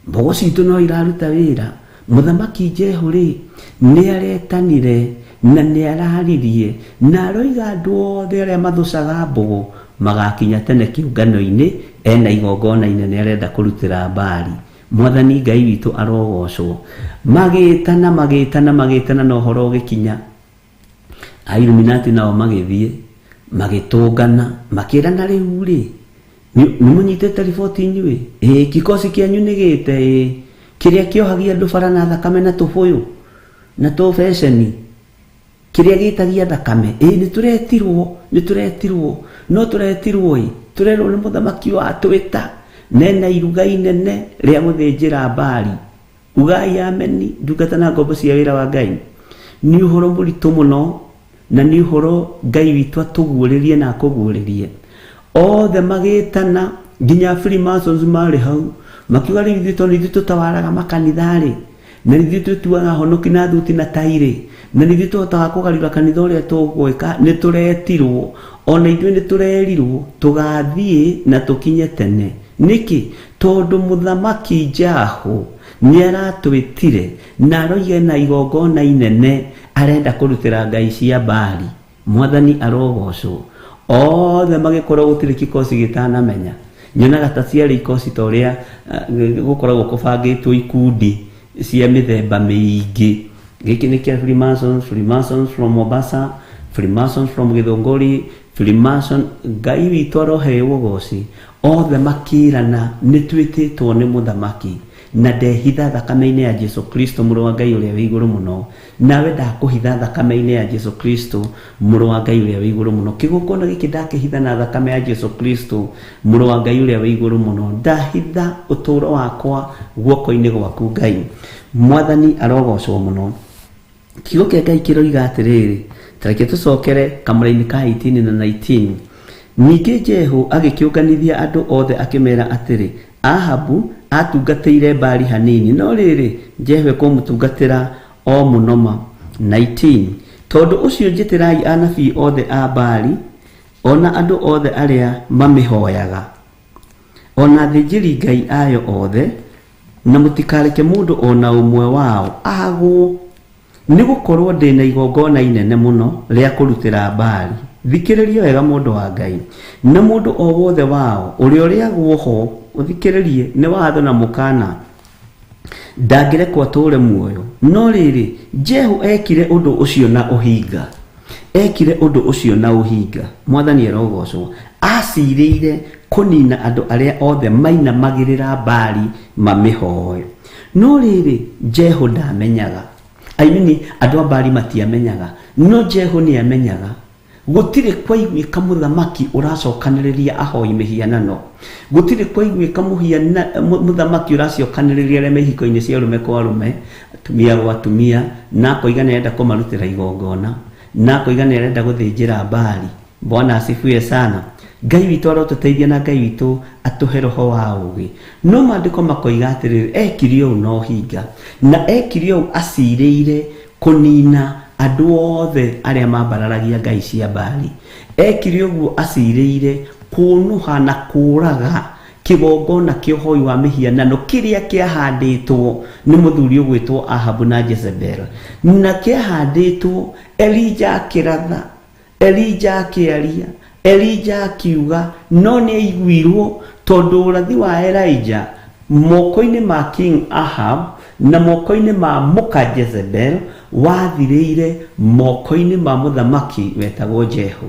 mbũgũ citũ no iraruta wĩra? Mũthamaki Jehu rĩ, nĩ aretanire na nĩ araririe na aroiga andũ othe arĩa mathũcaga mbũgũ magakinya tene kĩũngano-inĩ, ena igongona inene arenda kũrutĩra Baali. Mwathani Ngai witũ arogocwo. Magĩtana, magĩtana, magĩtana, na ũhoro ũgĩkinya. A Illuminati nao magĩthiĩ magĩtũngana, makĩrana rĩu rĩ, nĩ mũnyitĩte riboti inyuĩ? Ĩĩ, kikosi kĩanyu nĩ gĩte? Ĩĩ, kĩrĩa kĩohagia andũ bara na thakame na tũbũyũ na tũbeceni. Kĩrĩa gĩtagia thakame, ĩĩ nĩ tũretirwo, nĩ tũretirwo, no tũretirwo ĩ, tũrerwo nĩ mũthamaki wa twĩta nena iruga inene rĩa gũthĩnjĩra Baali. Ugai ameni, ndungata na ngombo cia wĩra wa Ngai. Nĩ ũhoro mũritũ mũno na nĩ ũhoro Ngai witũ atũguũrĩrie na akũguũrĩrie. Othe magĩtana nginya Freemasons marĩ hau makiuga rĩu ithuĩ tondũ ithuĩ tũtawaraga makanitha rĩ, na nĩ ithuĩ twĩtuaga honoki na thuti na tai rĩ, na nĩ ithuĩ tũhotaga kũgarũra kanitha ũrĩa tũgwĩka, nĩ tũretirwo ona ithuĩ nĩ tũrerirwo tũgathiĩ na tũkinye tene. Nĩkĩ? Tondũ mũthamaki Jahu nĩ aratwĩtire na aroiga na igongona inene arenda kũrutĩra ngai cia Baali. Mwathani arogocwo. Othe magĩkorwo gũtirĩ kikosi gĩtanamenya. Nyonaga ta ciarĩ ikosi ta ũrĩa gũkoragwo kũbangĩtwo ikundi cia mĩthemba mĩingĩ. Gĩkĩ nĩ kĩa Freemasons, Freemasons from Mombasa, Freemasons from Githũngũri, Freemason. Ngai witũ aroheo ũgoci. Othe makĩrana nĩ twĩtĩtwo nĩ mũthamaki na ndehitha thakame-inĩ ya Jesu Kristo mũrũ wa Ngai ũrĩa wĩ igũrũ mũno. Nawe ndakũhitha thakame-inĩ ya Jesu Kristo mũrũ wa Ngai ũrĩa wĩ igũrũ mũno. Kĩgongona gĩkĩ ndakĩhitha na thakame ya Jesu Kristo mũrũ wa Ngai ũrĩa wĩ igũrũ mũno. Ndahitha ũtũũro wakwa guoko-inĩ gwaku Ngai. Mwathani arogocwo mũno. Kiugo kĩa Ngai kĩroiga atĩrĩrĩ, ta reke tũcokere kamũra-inĩ ka 18 na 19. Ningĩ Jehu agĩkĩũnganithia andũ othe akĩmera atĩrĩ, Ahabu atungatĩire Baali hanini, no rĩrĩ, Jehu ekũmũtungatĩra o mũno ma. 19 Tondũ ũcio njĩtĩrai anabii othe a Baali, ona andũ othe arĩa mamĩhoyaga, ona athĩnjĩri Ngai ayo othe, na mũtikareke mũndũ ona ũmwe wao agwo, nĩ gũkorwo ndĩna igongona inene mũno rĩa kũrutĩra Baali. Thikĩrĩria wega mũndũ wa Ngai. Na mũndũ o wothe wao ũrĩa ũrĩagwo ho, ũthikĩrĩrie, nĩ watho na mũkana, ndangĩrekwo atũũre muoyo. No rĩrĩ, Jehu ekire ũndũ ũcio na ũhinga. Ekire ũndũ ũcio na ũhinga. Mwathani arogocwo. Acirĩire kũnina andũ arĩa othe mainamagĩrĩra Baali mamĩhoe. No rĩrĩ, Jehu ndamenyaga. I mean, andũ a Baali matiamenyaga. No Jehu nĩ amenyaga. Gũtirĩ kwaiguĩka mũthamaki ũracokanĩrĩria ahoi mĩhianano. Gũtirĩ kwaiguĩka mũthamaki ũracokanĩrĩria arĩa me ihiko-inĩ cia arũme kwa arũme, atumia gwa atumia, na akoiga nĩ arenda kũmarutĩra igongona, na akoiga nĩ arenda gũthĩnjĩra Baali. Bwana asifiwe sana. Ngai witũ arotũteithia na Ngai witũ atũhe roho wa ũũgĩ. No maandĩko makoiga atĩrĩrĩ, ekire ũũ na ũhinga, na ekire ũũ acirĩire kũnina andũ othe arĩa mambararagia ngai cia Baali. Ekire ũguo acirĩire kũnũha na kũũraga kĩgongona kĩa ũhoi wa mĩhianano kĩrĩa kĩahandĩtwo nĩ mũthuri ũgwĩtwo Ahabu na Jezebel. Na kĩahandĩtwo Elija akĩratha, Elija akĩaria, Elija akiuga, no nĩ aiguirwo tondũ ũrathi wa Elijah moko-inĩ ma King Ahab na moko-inĩ ma mũka Jezebel wathirĩire moko-inĩ ma mũthamaki wetagwo Jehu.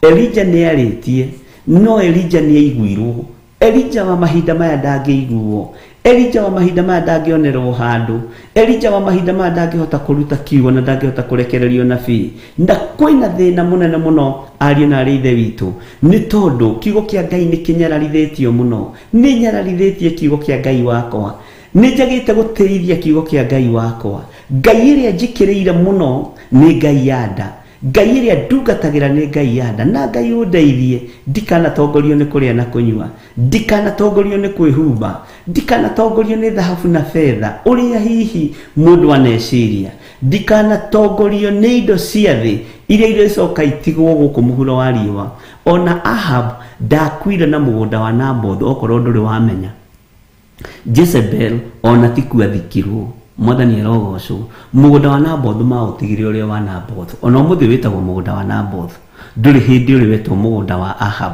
Elija nĩ arĩtie, no Elija nĩ aiguirwo. Elija wa mahinda maya ndangĩiguo. Elija wa mahinda maya ndangĩonerwo handũ. Elija wa mahinda maya ndangĩhota kũruta kiugo na ndangĩhota kũrekererio nabii. Na kwĩna thĩna mũnene mũno ariũ na arĩ ithe witũ, nĩ tondũ kiugo kĩa Ngai nĩ kĩnyararithĩtio mũno. Nĩ nyararithĩtie kiugo kĩa Ngai wakwa. Nĩ njagĩte gũtĩithia kiugo kĩa Ngai wakwa. Ngai ĩrĩa njĩkĩrĩire mũno nĩ Ngai ya nda. Ngai ĩrĩa ndungatagĩra nĩ Ngai ya nda. Na Ngai ũndeithie ndikanatongorio nĩ kũrĩa na kũnyua, ndikanatongorio nĩ kwĩhumba, ndikanatongorio nĩ thahabu na betha ũrĩa hihi mũndũ aneciria, ndikanatongorio nĩ indo cia thĩ iria irĩcoka itigwo gũkũ mũhuro wa riũa. Ona Ahab ndakuire na mũgũnda wa Naboth okorwo ndũrĩ wamenya. Jezebel ona ti kuathikirwo. Mwathani arogocwo. Mũgũnda wa Naboth maũtigire ũrĩa wa Naboth. Ona ũmũthĩ wĩtagwo mũgũnda wa Naboth. Ndũrĩ hĩndĩ ũrĩ wetwo mũgũnda wa Ahab.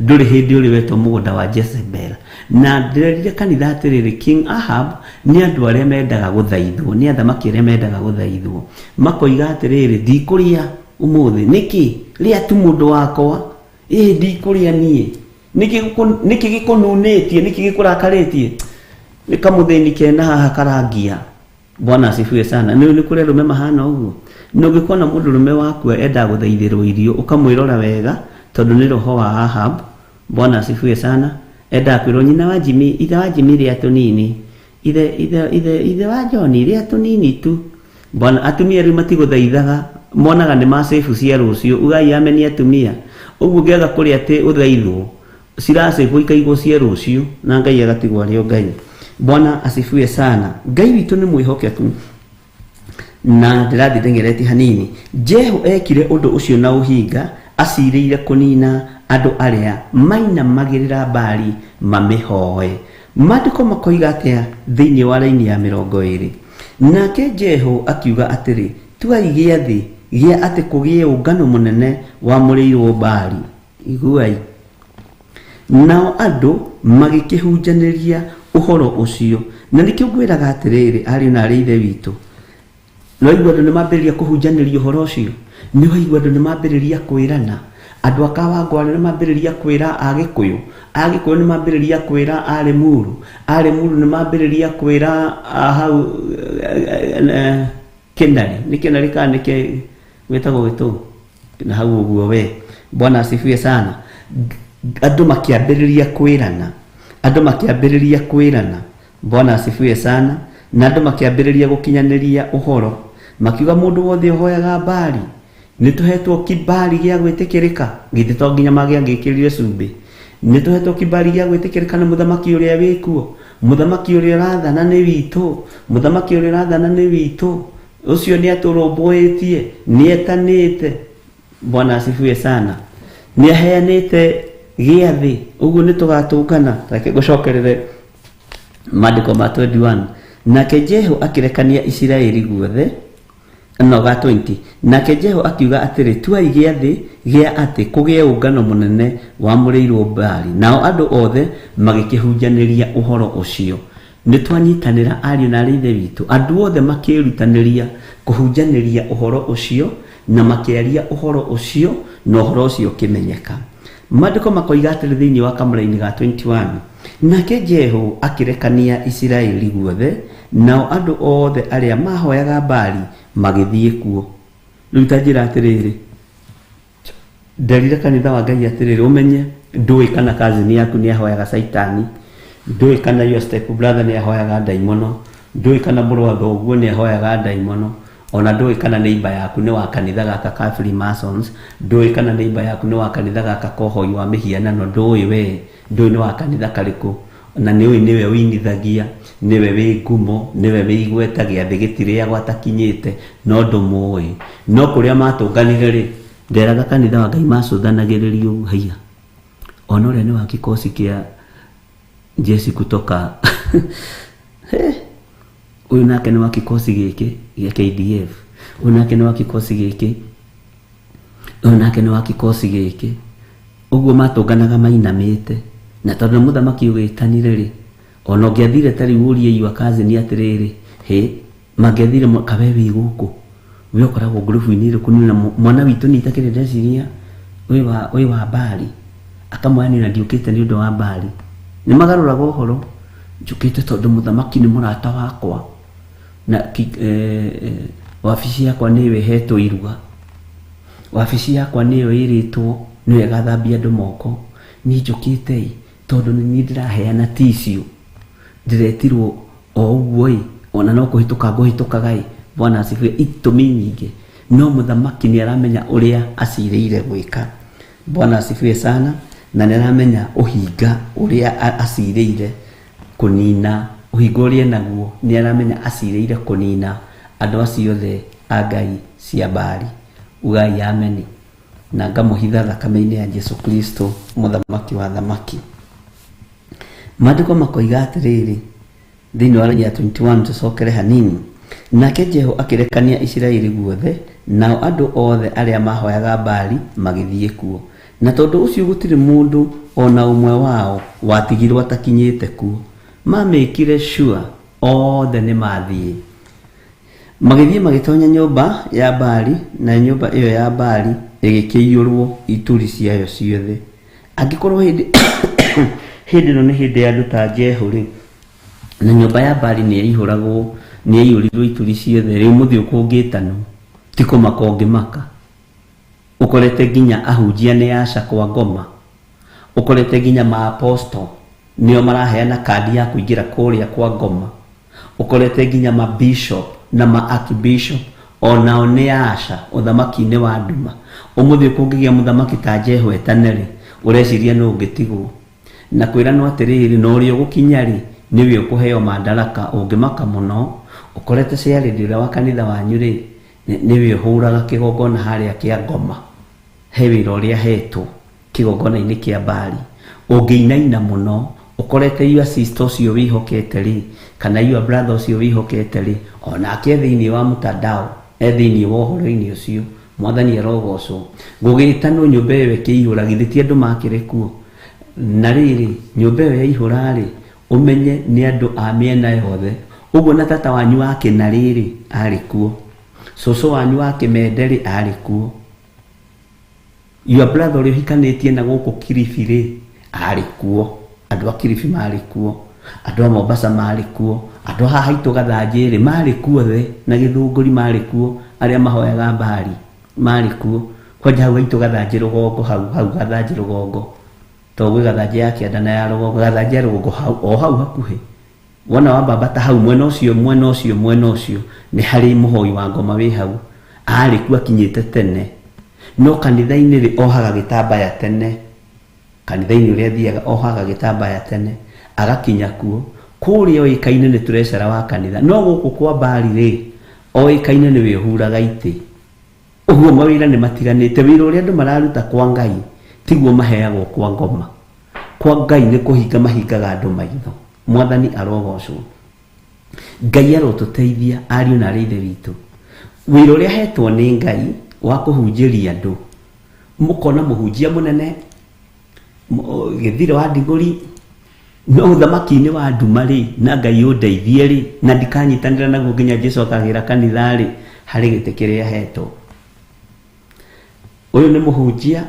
Ndũrĩ hĩndĩ ũrĩ wetwo mũgũnda wa Jezebel. Na ndĩrerire kanitha atĩrĩrĩ, King Ahab nĩ andũ arĩa mendaga gũthaithwo, nĩ athamaki arĩa mendaga gũthaithwo. Makoiga atĩrĩrĩ, ndikũrĩa ũmũthĩ. Nĩkĩ? Rĩa tu mũndũ wakwa. Ĩĩ ndikũrĩa niĩ. Nĩkĩ gĩkũnunĩtie? Nĩkĩ gĩkũrakarĩtie? Nĩ kamũthĩni kena haha karangia. Bwana asifiwe sana. Nĩ nĩ kũrĩ arũme mahana ũguo. Na ũngĩkona mũndũrũme waku endaga gũthaithĩrwo irio, ũkamwĩrora wega tondũ nĩ roho wa Ahab. Bwana asifiwe sana. Endaga kwĩrwo nyina wa Jimmy, ithe wa Jimmy rĩa tũnini, ithe ithe ithe ithe wa John rĩa tũnini tu. Bwana, atumia rĩu matigũthaithaga, monaga nĩ macĩbu cia rũciũ. Ugai ameni atumia. Ũguo ũngĩaga kũrĩa atĩ ũthaithwo, ciracĩbwo ikaigwo cia rũciũ na Ngai agatigwo arĩ o Ngai. Bwana asifiwe sana. Ngai witũ nĩ mwĩhokeku na ndĩrathiĩ ndeng'erete hanini. Jehu ekire ũndũ ũcio na ũhinga, acirĩire kũnina andũ arĩa mainamagĩrĩra Baali mamĩhoe. Maandĩko makoiga atĩa thĩinĩ wa raini ya 20? Nake Jehu akiuga atĩrĩ, tuai gĩathĩ gĩa atĩ kũgĩe ũngano mũnene wamũrĩirwo Baali. Iguai. Nao andũ magĩkĩhunjanĩria ũhoro ũcio. Na nĩkĩo ngwĩraga atĩrĩrĩ, ariũ na arĩ ithe witũ, nĩwaigua andũ nĩmambĩrĩria kũhunjanĩria ũhoro ũcio, nĩwaigua andũ nĩmambĩrĩria kwĩrana, andũ a Kawangware nĩmambĩrĩria kwĩra Agĩkũyũ, Agĩkũyũ nĩmambĩrĩria kwĩra Arĩmuru, Arĩmuru nĩmambĩrĩria kwĩra hau Kĩnarĩ, nĩ Kĩnarĩ kana nĩ gwĩtagwo gĩtũ na hau ũguo we. Bwana asifiwe sana. Andũ makĩambĩrĩria kwĩrana, andũ makĩambĩrĩria kwĩrana. Bwana asifiwe sana. Na andũ makĩambĩrĩria gũkinyanĩria ũhoro, makiuga mũndũ wothe ũhoyaga Baali nĩ tũhetwo kibali gĩa gwĩtĩkĩrĩka. Githĩ to nginya mangĩangĩkĩrire cumbĩ? Nĩ tũhetwo kibali gĩa gwĩtĩkĩrĩka nĩ mũthamaki ũrĩa wĩkuo, mũthamaki ũrĩa ũrathana nĩ witũ, mũthamaki ũrĩa ũrathana nĩ witũ, ũcio nĩ atũrũmbũĩtie, nĩ etanĩte. Bwana asifiwe sana. Nĩ aheanĩte gĩathĩ, ũguo nĩ tũgatũngana. Reke ngũcokerere maandĩko ma 21. Nake Jehu akĩrekania Isiraeli guothe, no ga 20. Nake Jehu akiuga atĩrĩ, tuai gĩathĩ gĩa atĩ kũgĩe ũngano mũnene wamũrĩirwo Baali. Nao andũ othe magĩkĩhunjanĩria ũhoro ũcio. Nĩ twanyitanĩra ariũ na arĩ ithe witũ, andũ othe makĩĩrutanĩria kũhunjanĩria ũhoro ũcio na makĩaria ũhoro ũcio, na ũhoro ũcio ũkĩmenyeka. Maandĩko makoiga atĩrĩ thĩinĩ wa kamũraini ga 21. Nake Jehu akĩrekania Isiraeli guothe, nao andũ othe arĩa mahoyaga Baali magĩthiĩ kuo. Rĩu ta njĩra atĩrĩrĩ, nderire kanitha wa Ngai atĩrĩrĩ, ũmenye ndũĩ kana cousin yaku nĩ ahoyaga Caitani, ndũĩ kana your step brother nĩ ahoyaga ndaimono, ndũĩ kana mũrũ wa thoguo nĩ ahoyaga ndaimono, ona ndũĩ kana neighbor yaku nĩ wa kanitha gaka ka Freemasons, ndũĩ kana neighbor yaku nĩ wa kanitha gaka ka ũhoi wa mĩhianano, ndũĩ we, ndũĩ nĩ wa kanitha karĩkũ, na nĩũĩ nĩwe ũinithagia, nĩwe wĩ ngumo, nĩwe wĩ igweta, gĩathĩ gĩtirĩagwo atakinyĩte, no ndũmũĩ. No kũrĩa matũnganire rĩ, nderaga kanitha wa Ngai macũthanagĩrĩrio haiya, ona ũrĩa nĩ wa kikosi kĩa jeshi kutoka ũyũ nake nĩ wa kikosi gĩkĩ gĩa KDF, ũyũ nake nĩ wa kikosi gĩkĩ, ũyũ nake nĩ wa kikosi gĩkĩ. Ũguo matũnganaga mainamĩte. Na tondũ nĩ mũthamaki ũgĩtanire rĩ, ona ũngĩathire ta rĩu ũrie your cousin atĩrĩrĩ, hĩ, mangĩathire kawe wĩ gũkũ, we ũkoragwo ngurubu-inĩ ĩrĩkũ? Niĩ na mwana witũ nĩ itakĩrĩ ndeciria ũyũ wa Baali, akamwĩra niĩ na ndiũkĩte nĩ ũndũ wa Baali. Nĩ magarũraga ũhoro, njũkĩte tondũ mũthamaki nĩ mũrata wakwa, na wabici yakwa nĩyo ĩhetwo iruga, wabici yakwa nĩyo ĩrĩtwo nĩyo ĩgathambia andũ moko, niĩ njũkĩte ĩ tondũ nĩ niĩ ndĩraheana tissue, ndĩretirwo o ũguo ĩ, ona no kũhĩtũka ngũhĩtũkaga ĩ. Bwana asifiwe. Itũmi nyingĩ, no mũthamaki nĩ aramenya ũrĩa acirĩire gwĩka. Bwana asifiwe sana. Na nĩ aramenya ũhinga ũrĩa acirĩire kũnina, ũhinga ũrĩa enaguo nĩ aramenya acirĩire kũnina andũ acio othe a Ngai cia Baali. Ugai ameni. Na ngamũhitha thakame-inĩ ya Jesu Kristo mũthamaki wa thamaki. Maandĩko makoiga atĩrĩrĩ thĩinĩ wa ya 21, tũcokere hanini. Nake Jehu akĩrekania Isiraeli guothe, nao andũ othe arĩa mahoyaga Baali magĩthiĩ kuo. Na tondũ ũcio gũtirĩ mũndũ ona ũmwe wao watigirwo atakinyĩte kuo. Mamĩkire sure othe nĩ mathiĩ. Magĩthiĩ magĩtonya nyũmba ya Baali, na nyũmba ĩyo ya Baali ĩgĩkĩiyũrwo ituri ciayo ciothe. Angĩkorwo hĩndĩ ĩno nĩ hĩndĩ ya andũ ta Jehu rĩ, na nyũmba ya Baali nĩ yaihũragwo Nĩ aiyũrirwo ituri ciothe. Rĩu mũthĩ ũkũngĩtanwo ti kũmaka ũngĩmaka. Ũkorete nginya ahunjia nĩ aca kwa ngoma, ũkorete nginya maaposto nĩo maraheana kandi ya kũingĩra kũrĩa kwa ngoma, ũkorete nginya mabishop na ma-archbishop onao nĩ aca ũthamaki-inĩ wa nduma. Ũmũthĩ kũngĩgĩa mũthamaki ta Jehu etane-rĩ, ũreciria nũ ũngĩtigwo? Na kwĩranwo atĩrĩrĩ, na ũrĩa ũgũkinya-rĩ, nĩwe ũkũheo mandaraka. Ũngĩmaka mũno ũkorete ciarĩndĩ ũrĩa wa kanitha wanyu-rĩ, nĩwe ũhũraga kĩgongona harĩa kĩa ngoma, he wĩra ũrĩa ahetwo kĩgongona-inĩ kĩa Baali. Ũngĩinaina mũno ũkorete your sister ũcio wĩhokete rĩ, kana your brother ũcio wĩhokete rĩ, onake e thĩinĩ wa mtandao, e thĩinĩ wa ũhoro-inĩ ũcio. Mwathani arogocwo. Gũgĩtanwo nyũmba ĩyo ĩkĩihũra, githĩ ti andũ makĩrĩ kuo? Na rĩrĩ, nyũmba ĩyo yaihũra rĩ, ũmenye nĩ andũ a mĩena yothe. Ũguo na tata wanyu wa kĩnarĩ rĩ, arĩ kuo, cũcũ wanyu wa kĩmende rĩ, arĩ kuo, your brother ũrĩa ũhikanĩtie na gũkũ Kilifi rĩ, arĩ kuo, andũ a Kilifi marĩ kuo, andũ a Mombasa marĩ kuo, andũ a haha haitũ Gathanjĩ rĩ, marĩ kuo othe, na Gĩthũngũri marĩ kuo, arĩa mahoyaga Baali marĩ kuo. Kwanja hau haitũ Gathanjĩ rũgongo, hau hau Gathanjĩ rũgongo, tondũ gwĩ Gathanjĩ ya kĩanda na ya rũgongo, Gathanjĩ ya rũgongo hau o hau hakuhĩ, wona wambambata hau mwena ũcio, mwena ũcio, mwena ũcio nĩ harĩ mũhoi wa ngoma wĩ hau, arĩ kuo akinyĩte tene. No kanitha-inĩ rĩ, ohaga gĩtambaya tene, kanitha-inĩ ũrĩa athiaga ohaga gĩtambaya tene agakinya kuo. Kũrĩa oĩkaine nĩ treasurer wa kanitha, no gũkũ kwa Baali rĩ, oĩkaine nĩwe ũhuraga itĩ. Ũguo mawĩra nĩ matiganĩte. Wĩra ũrĩa andũ mararuta kwa Ngai tiguo maheagwo kwa ngoma. Kwa Ngai nĩ kũhinga mahingaga andũ maitho. Mwathani arogocwo. Ngai arotũteithia ariũ na arĩ ithe witũ. Wĩra ũrĩa ahetwo nĩ Ngai wa kũhunjĩria andũ, mũkona mũhunjia mũnene Gĩthire wa Ndigũri, no ũthamaki-inĩ wa nduma rĩ, na Ngai ũndeithie rĩ, na ndikanyitanĩra naguo nginya Jesu akagĩra kanitha rĩ, harĩ gĩtĩ kĩrĩa ahetwo. Ũyũ nĩ mũhunjia,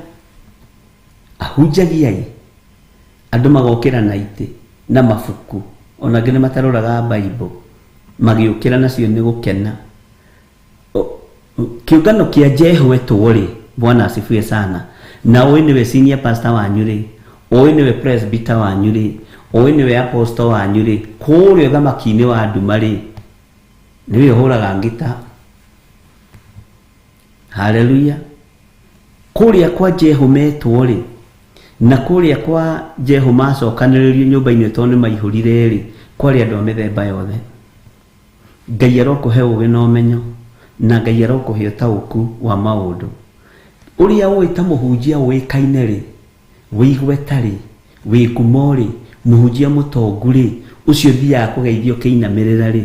ahunjagia-ĩ, andũ magokĩra na itĩ na mabuku, ona angĩ nĩ mataroraga Bible, magĩũkĩra nacio nĩ gũkena. Kĩũngano kĩa Jehu etwo rĩ, Bwana asifiwe sana, na ũĩ nĩwe senior pastor wanyu rĩ, ũĩ nĩwe presbyter wanyu rĩ, ũĩ nĩwe apostle wanyu rĩ, kũrĩa ũthamaki-inĩ wa nduma rĩ, nĩwe ũhũraga ngita. Haleluya. Kũrĩa kwa Jehu metwo rĩ, na kũrĩa kwa Jehu macokanĩrĩrio nyũmba-inĩ tondũ nĩ maihũrire rĩ, kwarĩ andũ a mĩthemba yothe. Ngai arokũhe ũgĩ na ũmenyo, na Ngai arokũhe ũtaũku wa maũndũ. Ũrĩa ũĩ ta mũhunjia ũĩkaine rĩ, wĩ igweta rĩ, wĩ ngumo rĩ, mũhunjia mũtongu rĩ, ũcio ũthiaga kũgeithio ũkĩinamĩrĩra rĩ,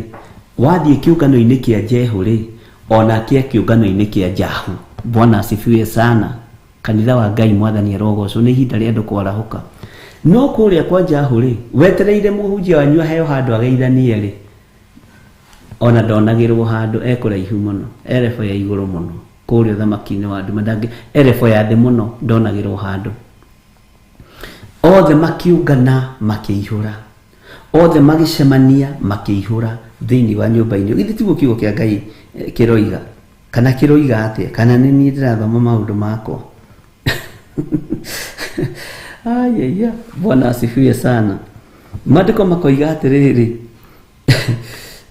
wathiĩ kĩũngano-inĩ kĩa Jehu rĩ, onake e kĩũngano-inĩ kĩa Jahu. Bwana asifiwe sana. Kanitha wa Ngai, Mwathani arogocwo. Nĩ ihinda rĩa andũ kwarahũka. No kũrĩa kwa Jahu rĩ, wetereire mũhunjia wanyu aheo handũ ageithanie rĩ, ona ndonagĩrwo handũ, e kũraihu mũno, e level ya igũrũ mũno kũrĩa ũthamaki-inĩ wa nduma, ndangĩ e level ya thĩ mũno, ndonagĩrwo handũ. Othe makiũngana makĩihũra, othe magĩcemania makĩihũra thĩinĩ wa nyũmba-inĩ. Githĩ tiguo kiugo kĩa Ngai kĩroiga? Kana kĩroiga atĩa? Kana nĩ niĩ ndĩrathoma maũndũ makwa? Ayaya, Bwana asifiwe sana. Maandĩko makoiga atĩrĩrĩ,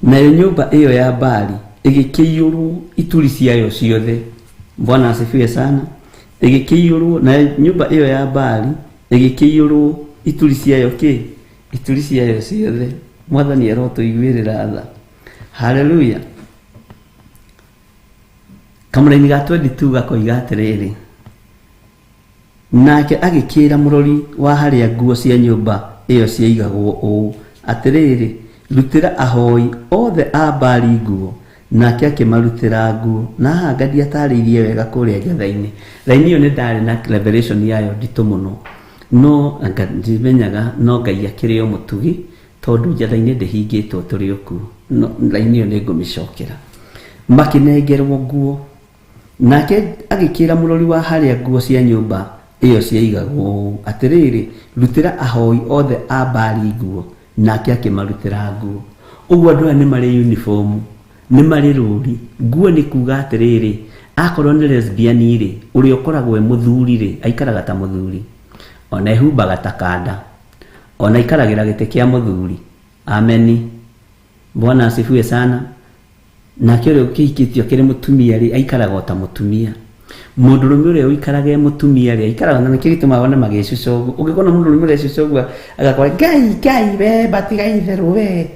nayo nyũmba ĩyo ya Baali ĩgĩkĩiyũrwo ituri ciayo ciothe. Bwana asifiwe sana. Ĩgĩkĩiyũrwo, nayo nyũmba ĩyo ya Baali ĩgĩkĩiyũrwo ituri ciayo kĩ? Ituri ciayo ciothe. Mwathani arotũiguĩrĩra tha. Haleluya. Kamũraini ga 22 gakoiga atĩrĩrĩ, nake agĩkĩĩra mũrori wa harĩa nguo cia nyũmba ĩyo ciaigagwo ũũ, atĩrĩrĩ, rutĩra ahoi othe a Baali nguo. Nake akĩmarutĩra nguo. Na haha nga ndiatarĩirie wega kũrĩa njatha-inĩ. Raini ĩyo nĩ ndarĩ na revelation yayo nditũ mũno, no anga ndimenyaga, no Ngai akĩrĩ o mũtugi, tondũ njatha-inĩ ndĩhingĩtwo tũrĩ o kuo. No raini ĩyo nĩ ngũmĩcokera. Makĩnengerwo nguo. Nake agĩkĩra mũrori wa harĩa nguo cia nyũmba ĩyo ciaigagwo ũũ, atĩrĩrĩ, rutĩra ahoi othe a Baali nguo. Nake akĩmarutĩra nguo. Ũguo andũ aya nĩ marĩ uniform, nĩ marĩ rũri. Nguo nĩ kuga atĩrĩrĩ, akorwo nĩ lesbian rĩ, ũrĩa ũkoragwo e mũthuri rĩ, aikaraga ta mũthuri, ona ehumbaga ta kanda, ona aikaragĩra gĩtĩ kĩa mũthuri. Ameni, Bwana asifiwe sana. Nake ũrĩa ũkĩhikĩtio akĩrĩ mũtumia rĩ, aikaraga o ta mũtumia. Mũndũrũme ũrĩa ũikaraga e mũtumia rĩ, aikaraga na nĩkĩo gĩtũmaga wone magĩcuca ũguo. Ũngĩkona mũndũrũme ũrĩa ecuca ũguo, agakora Ngai Ngai we batiga itherũ we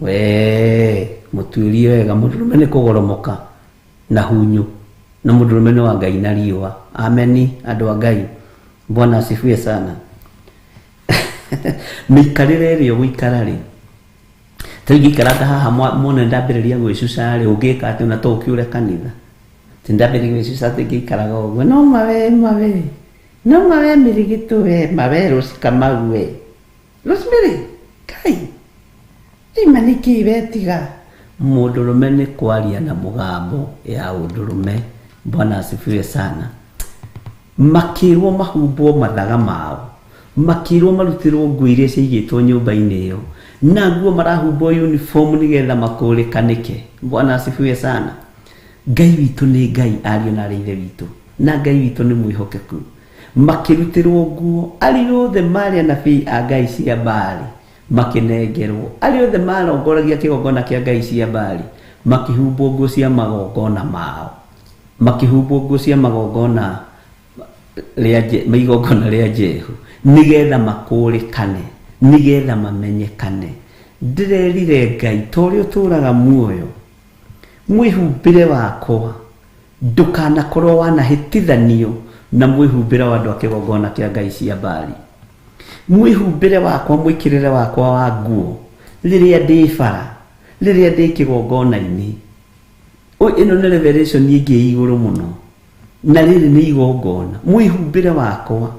we mũtuĩrie wega. Mũndũrũme nĩ kũgoromoka na hunyũ, na mũndũrũme nĩ wa Ngai na riũa. Ameni, andũ a Ngai, Bwana asifiwe sana. Mĩikarĩre ĩrĩa ũgũikara rĩ, ta rĩu ingĩikaranga haha muone ndambĩrĩria gwĩcuca rĩ, ũngĩka atĩ ona to ũkĩũre kanitha. Ti ndambĩrĩria gwĩcuca atĩ ngĩikaraga ũguo, no mawe mawe, no mawe mĩrĩgĩtũ we, mawe Rose Kamau we, Rosemary Ngai ima nĩkĩ wetiga. Mũndũrũme nĩ kwaria na mũgambo ya ũndũrũme. Bwana asifiwe sana. Makĩrwo mahumbwo mathaga mao, makĩrwo marutĩrwo nguo iria ciaigĩtwo nyũmba-inĩ ĩyo, na nguo marahumbwo uniform nĩgetha makũrĩkanĩke. Bwana asifiwe sana. Ngai witũ nĩ Ngai, ariũ na arĩ ithe witũ, na Ngai witũ nĩ mwĩhokeku. Makĩrutĩrwo nguo, arĩa othe marĩ anabii a Ngai cia Baali makĩnengerwo, arĩa othe marongoragia kĩgongona kĩa Ngai cia Baali makĩhumbwo nguo cia magongona mao, makĩhumbwo nguo cia magongona rĩa igongona rĩa Jehu, nĩgetha makũrĩkane, nĩgetha mamenyekane. Ndĩrerire Ngai, ta ũrĩa ũtũũraga muoyo, mwĩhumbĩre wakwa ndũkanakorwo wanahĩtithanio na mwĩhumbĩre wa andũ a kĩgongona kĩa Ngai cia Baali. Mwĩhumbĩre wakwa, mwĩkĩrĩre wakwa wa nguo rĩrĩa ndĩ bara, rĩrĩa ndĩ kĩgongona-inĩ. Ĩno nĩ revelation ĩngĩ ĩ igũrũ mũno, na rĩrĩ nĩ igongona. Mwĩhumbĩre wakwa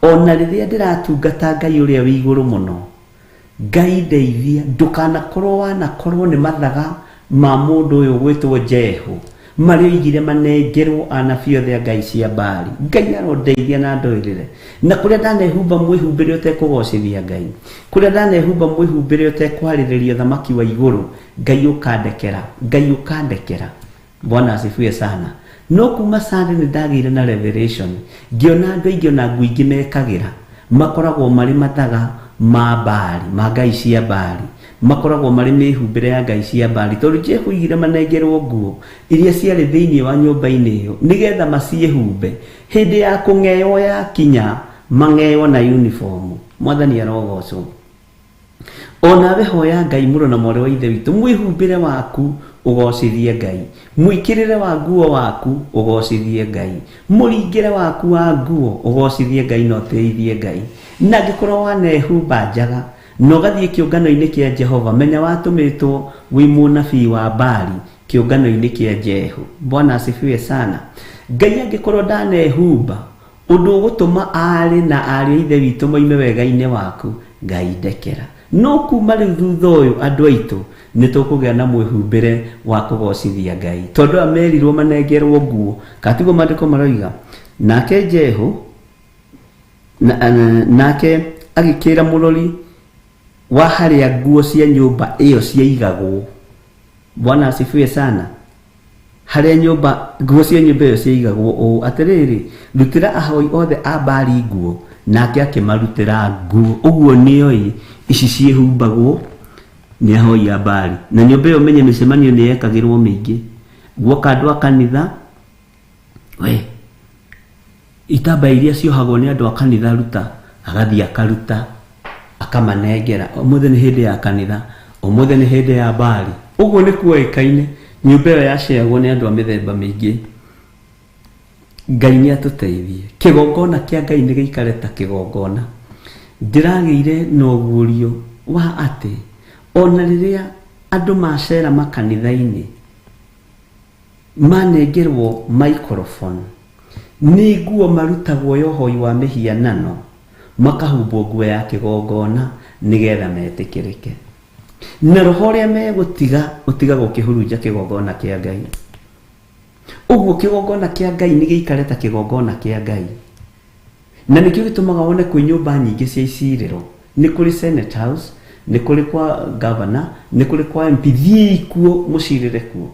ona rĩrĩa ndĩratungata Ngai ũrĩa wĩ igũrũ mũno, Ngai ndeithia ndũkanakorwo wanakorwo nĩ mathaga ma mũndũ ũyũ ũgwĩtwo Jehu, marĩa oigire manengerwo anabii othe a Ngai cia Baali. Ngai arondeithia na ndoĩrĩre. Na kũrĩa ndanehumba mwĩhumbĩre ũtekũgocithia Ngai, kũrĩa ndanehumba mwĩhumbĩre ũtekwarĩrĩria ũthamaki wa igũrũ, Ngai ũkandekera, Ngai ũkandekera. Bwana asifiwe sana. No kuma Sunday nĩ ndagĩire na revelation, ngĩona andũ aingĩ ona nguo ingĩ mekagĩra makoragwo marĩ mathaga ma Baali, ma Ngai cia Baali, makoragwo marĩ mĩhumbĩre ya Ngai cia Baali, tondũ Jehu oigire manengerwo nguo iria ciarĩ thĩinĩ wa nyũmba-inĩ ĩyo nĩgetha maciĩhumbe hĩndĩ ya kũng'eywo yakinya, mang'eywo na uniform. Mwathani arogocwo. Onawe hoya Ngai mũrũ na mwarĩ wa ithe witũ, mwĩhumbĩre waku ũgocithie Ngai, mwĩkĩrĩre wa nguo waku ũgocithie Ngai, mũringĩre waku wa nguo ũgocithie Ngai na ũtĩithie Ngai. Na angĩkorwo wanehumba njaga na ũgathiĩ kĩũngano-inĩ kĩa Jehova, menya watũmĩtwo wĩ mũnabii wa Baali kĩũngano-inĩ kĩa Jehu. Bwana asifiwe sana. Ngai angĩkorwo ndanehumba ũndũ ũgũtũma aarĩ na ariũ a ithe witũ moime wega-inĩ waku, Ngai ndekera. No kuma rĩu thutha ũyũ andũ aitũ nĩ tũkũgĩa na mwĩhumbĩre wa kũgocithia Ngai, tondũ aya merirwo manengerwo nguo. Katiguo maandĩko maroiga, nake Jehu nake agĩkĩra mũrori wa harĩa nguo cia nyũmba ĩyo ciaigagwo. Bwana asifiwe sana. Harĩa nyũmba nguo cia nyũmba ĩyo ciaigagwo ũũ atĩrĩrĩ, rutĩra ahoi othe a Baali nguo, nake akĩmarutĩra nguo. Ũguo nĩoĩ ici ciĩhumbagwo nĩ ahoi a Baali. Na nyũmba ĩyo menye mĩcemanio nĩ yekagĩrwo mĩingĩ, guoka andũ a kanitha, we itambaya iria ciohagwo nĩ andũ a kanitha ruta, agathiĩ akaruta akamanengera. Ũmũthĩ nĩ hĩndĩ ya kanitha, ũmũthĩ nĩ hĩndĩ ya Baali. Ũguo nĩ kuoĩkaine nyũmba ĩyo yaceagwo nĩ andũ a mĩthemba mĩingĩ. Ngai nĩ atũteithie. Kĩgongona kĩa Ngai nĩ gĩikare ta kĩgongona. Ndĩragĩire na ũguũrio wa atĩ ona rĩrĩa andũ macera makanitha-inĩ manengerwo microphone, nĩ nguo marutagwo ya ũhoi wa mĩhianano, makahumbwo nguo ya kĩgongona nĩgetha metĩkĩrĩke. Na roho ũrĩa megũtiga ũtigagwo ũkĩhurunja kĩgongona kĩa Ngai. Ũguo kĩgongona kĩa Ngai nĩ gĩikare ta kĩgongona kĩa Ngai. Na nĩkĩo gĩtũmaga wone kwĩ nyũmba nyingĩ cia icirĩro. Nĩ kũrĩ Senate House, Nĩ kũrĩ kwa gavana, nĩ kũrĩ kwa MP, thiĩi kuo mũcirĩre kuo,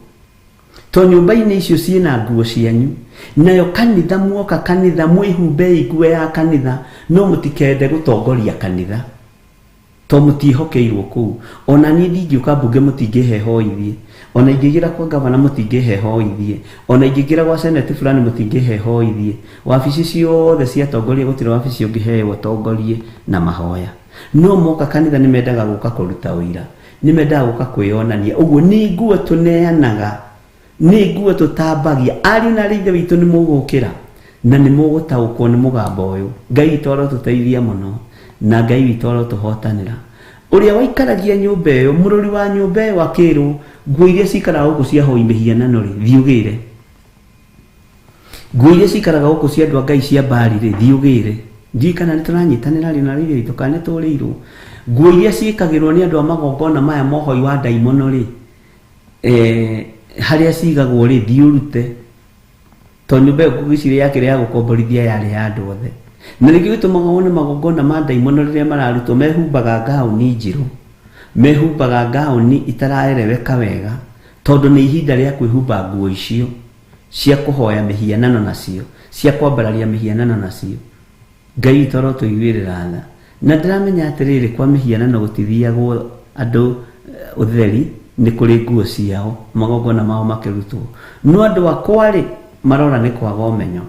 to nyũmba-inĩ icio ciĩna nguo cianyu. Nayo kanitha, muoka kanitha mwĩhumbei nguo ya kanitha, no mũtikende gũtongoria kanitha to mũtiĩhokeirwo kũu. Ona niĩ ndingĩũka mbunge mũtingĩhe hoithie, ona ingĩingĩra kwa gavana mũtingĩhe hoithie, ona ingĩingĩra gwa senate fulani mũtingĩhe hoithie. Wabici ciothe cia atongoria, gũtirĩ wabici ũngĩheo ũtongorie na mahoya. No moka kanitha nĩ mendaga gũka kũruta ũira, nĩ mendaga gũka kwĩyonania. Ũguo nĩ nguo tũneanaga, nĩ nguo tũtambagia. Ariũ na arĩ ithe witũ, nĩ mũgũkĩra na nĩ mũgũtaũkwo nĩ mũgambo ũyũ. Ngai witũ arotũteithia mũno na Ngai witũ arotũhotanĩra. Ũrĩa waikaragia nyũmba ĩyo, mũrori wa nyũmba ĩyo, akĩrwo, nguo iria cikaraga gũkũ cia hoi mĩhianano rĩ, thiĩ ũgĩre. Nguo iria cikaraga gũkũ cia andũ a Ngai cia mbari rĩ, thiĩ ũgĩre. Ndiũĩ kana nĩ tũranyitanĩra rĩ na rĩrĩ witũ, kana nĩ tũrĩirwo. Nguo iria ciĩkagĩrwo nĩ andũ a magongona maya mohoi wa ndaimono rĩ, harĩa cigagwo rĩ, thiĩ ũrute. To nyũmba ĩyo ngũgĩciria yakĩrĩ ya gũkomborithia, yarĩ ya andũ othe. Na nĩkĩo gĩtũmaga wone magongona ma ndaimono rĩrĩa mararutwo mehumbaga ngaũni njirũ, mehumbaga ngaũni itaraereweka wega, tondũ nĩ ihinda rĩa kwĩhumba nguo icio cia kũhoya mĩhianano nacio, cia kwambararia mĩhianano nacio. Ngai witũ arotũiguĩrĩra tha. Na ndĩramenya atĩrĩrĩ, kwa mĩhianano gũtithiagwo andũ ũtheri, nĩ kũrĩ nguo ciao magongona mao makĩrutwo. No andũ akwa rĩ, marora nĩ kwaga ũmenyo.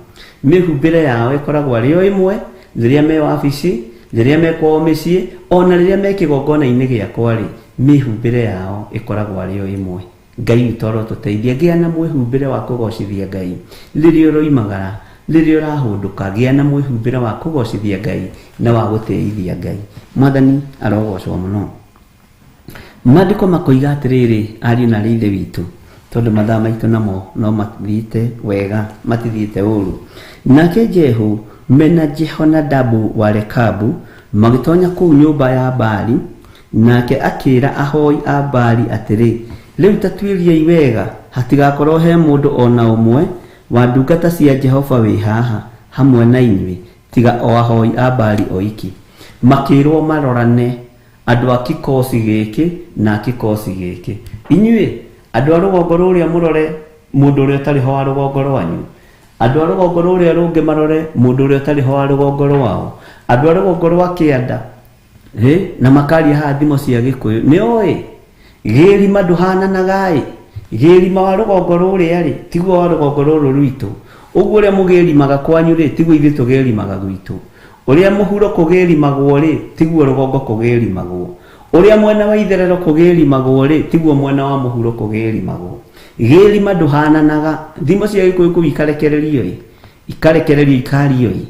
Mĩhumbĩre yao ĩkoragwo arĩ o ĩmwe rĩrĩa me wabici, rĩrĩa me kwao mĩciĩ, ona rĩrĩa me kĩgongona-inĩ gĩakwa rĩ, mĩhumbĩre yao ĩkoragwo arĩ o ĩmwe. Ngai witũ arotũteithia. Gĩa na mwĩhumbĩre wa kũgocithia Ngai rĩrĩa ũroimagara, rĩrĩa ũrahũndũka. Gĩa na mwĩhumbĩre wa kũgocithia Ngai na wa gũtĩithia Ngai. Mwathani arogocwo mũno. Maandĩko makoiga atĩrĩrĩ, ariũ na arĩ ithe witũ, tondũ mathaa maitũ namo no mathiĩte wega, matithiĩte ũru. Nake Jehu mena Jehonadabu wa Rekabu magĩtonya kũu nyũmba ya Baali, nake akĩra ahoi a Baali atĩrĩ, rĩu ta tuĩriai wega hatigakorwo he mũndũ o na ũmwe wa ndungata cia Jehova wĩ haha hamwe na inyuĩ, tiga o ahoi a Baali oiki. Makĩrwo marorane, andũ a kikosi gĩkĩ na a kikosi gĩkĩ. Inyuĩ andũ a rũgongo rũrĩa mũrore mũndũ ũrĩa ũtarĩ ho wa rũgongo rwanyu, andũ a rũgongo rũrĩa rũngĩ marore mũndũ ũrĩa ũtarĩ ho wa rũgongo rwao, andũ a rũgongo rwa kĩanda na makaria haha thimo cia Gĩkũyũ. Nĩ oĩ gĩrima ndũhananaga ĩ, gĩrima wa rũgongo rũrĩa rĩ tiguo wa rũgongo rũrũ rwitũ. Ũguo ũrĩa mũgĩrimaga kwanyu rĩ tiguo ithuĩ tũgĩrimaga gwitũ. Ũrĩa mũhuro kũgĩrimagwo rĩ tiguo rũgongo kũgĩrimagwo. Ũrĩa mwena wa itherero kũgĩrimagwo rĩ tiguo mwena wa mũhuro kũgĩrimagwo. Gĩrima ndũhananaga. Thimo cia Gĩkũyũ kũu ikarekererio ĩ, ikarekererio ikario ĩ,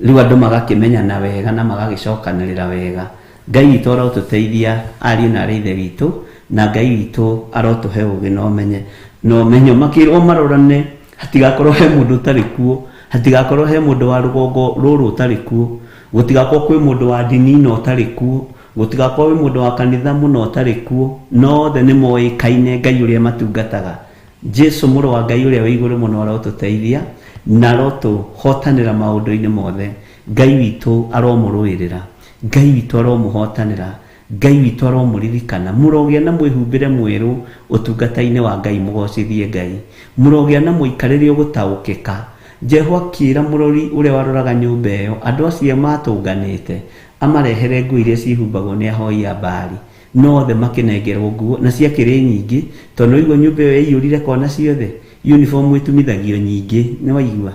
rĩu andũ magakĩmenyana wega na magagĩcokanĩrĩra wega. Ngai witũ arotũteithia, ariũ na arĩ ithe witũ, na Ngai witũ arotũhe ũgĩ na ũmenye na ũmenyo. Makĩrwo marorane hatigakorwo he mũndũ ũtarĩ kuo, hatigakorwo he mũndũ wa rũgongo rũrũ ũtarĩ kuo, gũtigakorwo kwĩ mũndũ wa ndini na ũtarĩ kuo, gũtigakorwo kwĩ mũndũ wa kanitha mũno ũtarĩ kuo. No othe nĩ moĩkaine Ngai ũrĩa matungataga. Jesu mũrũ wa Ngai ũrĩa wĩ igũrũ mũno arotũteithia na arotũhotanĩra maũndũ-inĩ mothe. Ngai witũ aromũrũĩrĩra, Ngai witũ aromũhotanĩra, Ngai witũ aromũririkana. Mũrogĩa na mwĩhumbĩre mwerũ ũtungata-inĩ wa Ngai, mũgocithie Ngai. Mũrogĩa na mũikarĩre ũgũtaũkĩka. Jehu akĩra mũrori ũrĩa waroraga nyũmba ĩyo andũ acio matũnganĩte amarehere nguo iria cihumbagwo nĩ ahoi a Baali. No othe makĩnengerwo nguo, na ciakĩrĩ nyingĩ, tondũ nĩwaigua nyũmba ĩyo yaiyũrire kona ciothe. Uniform ĩtumithagio nyingĩ, nĩwaigua.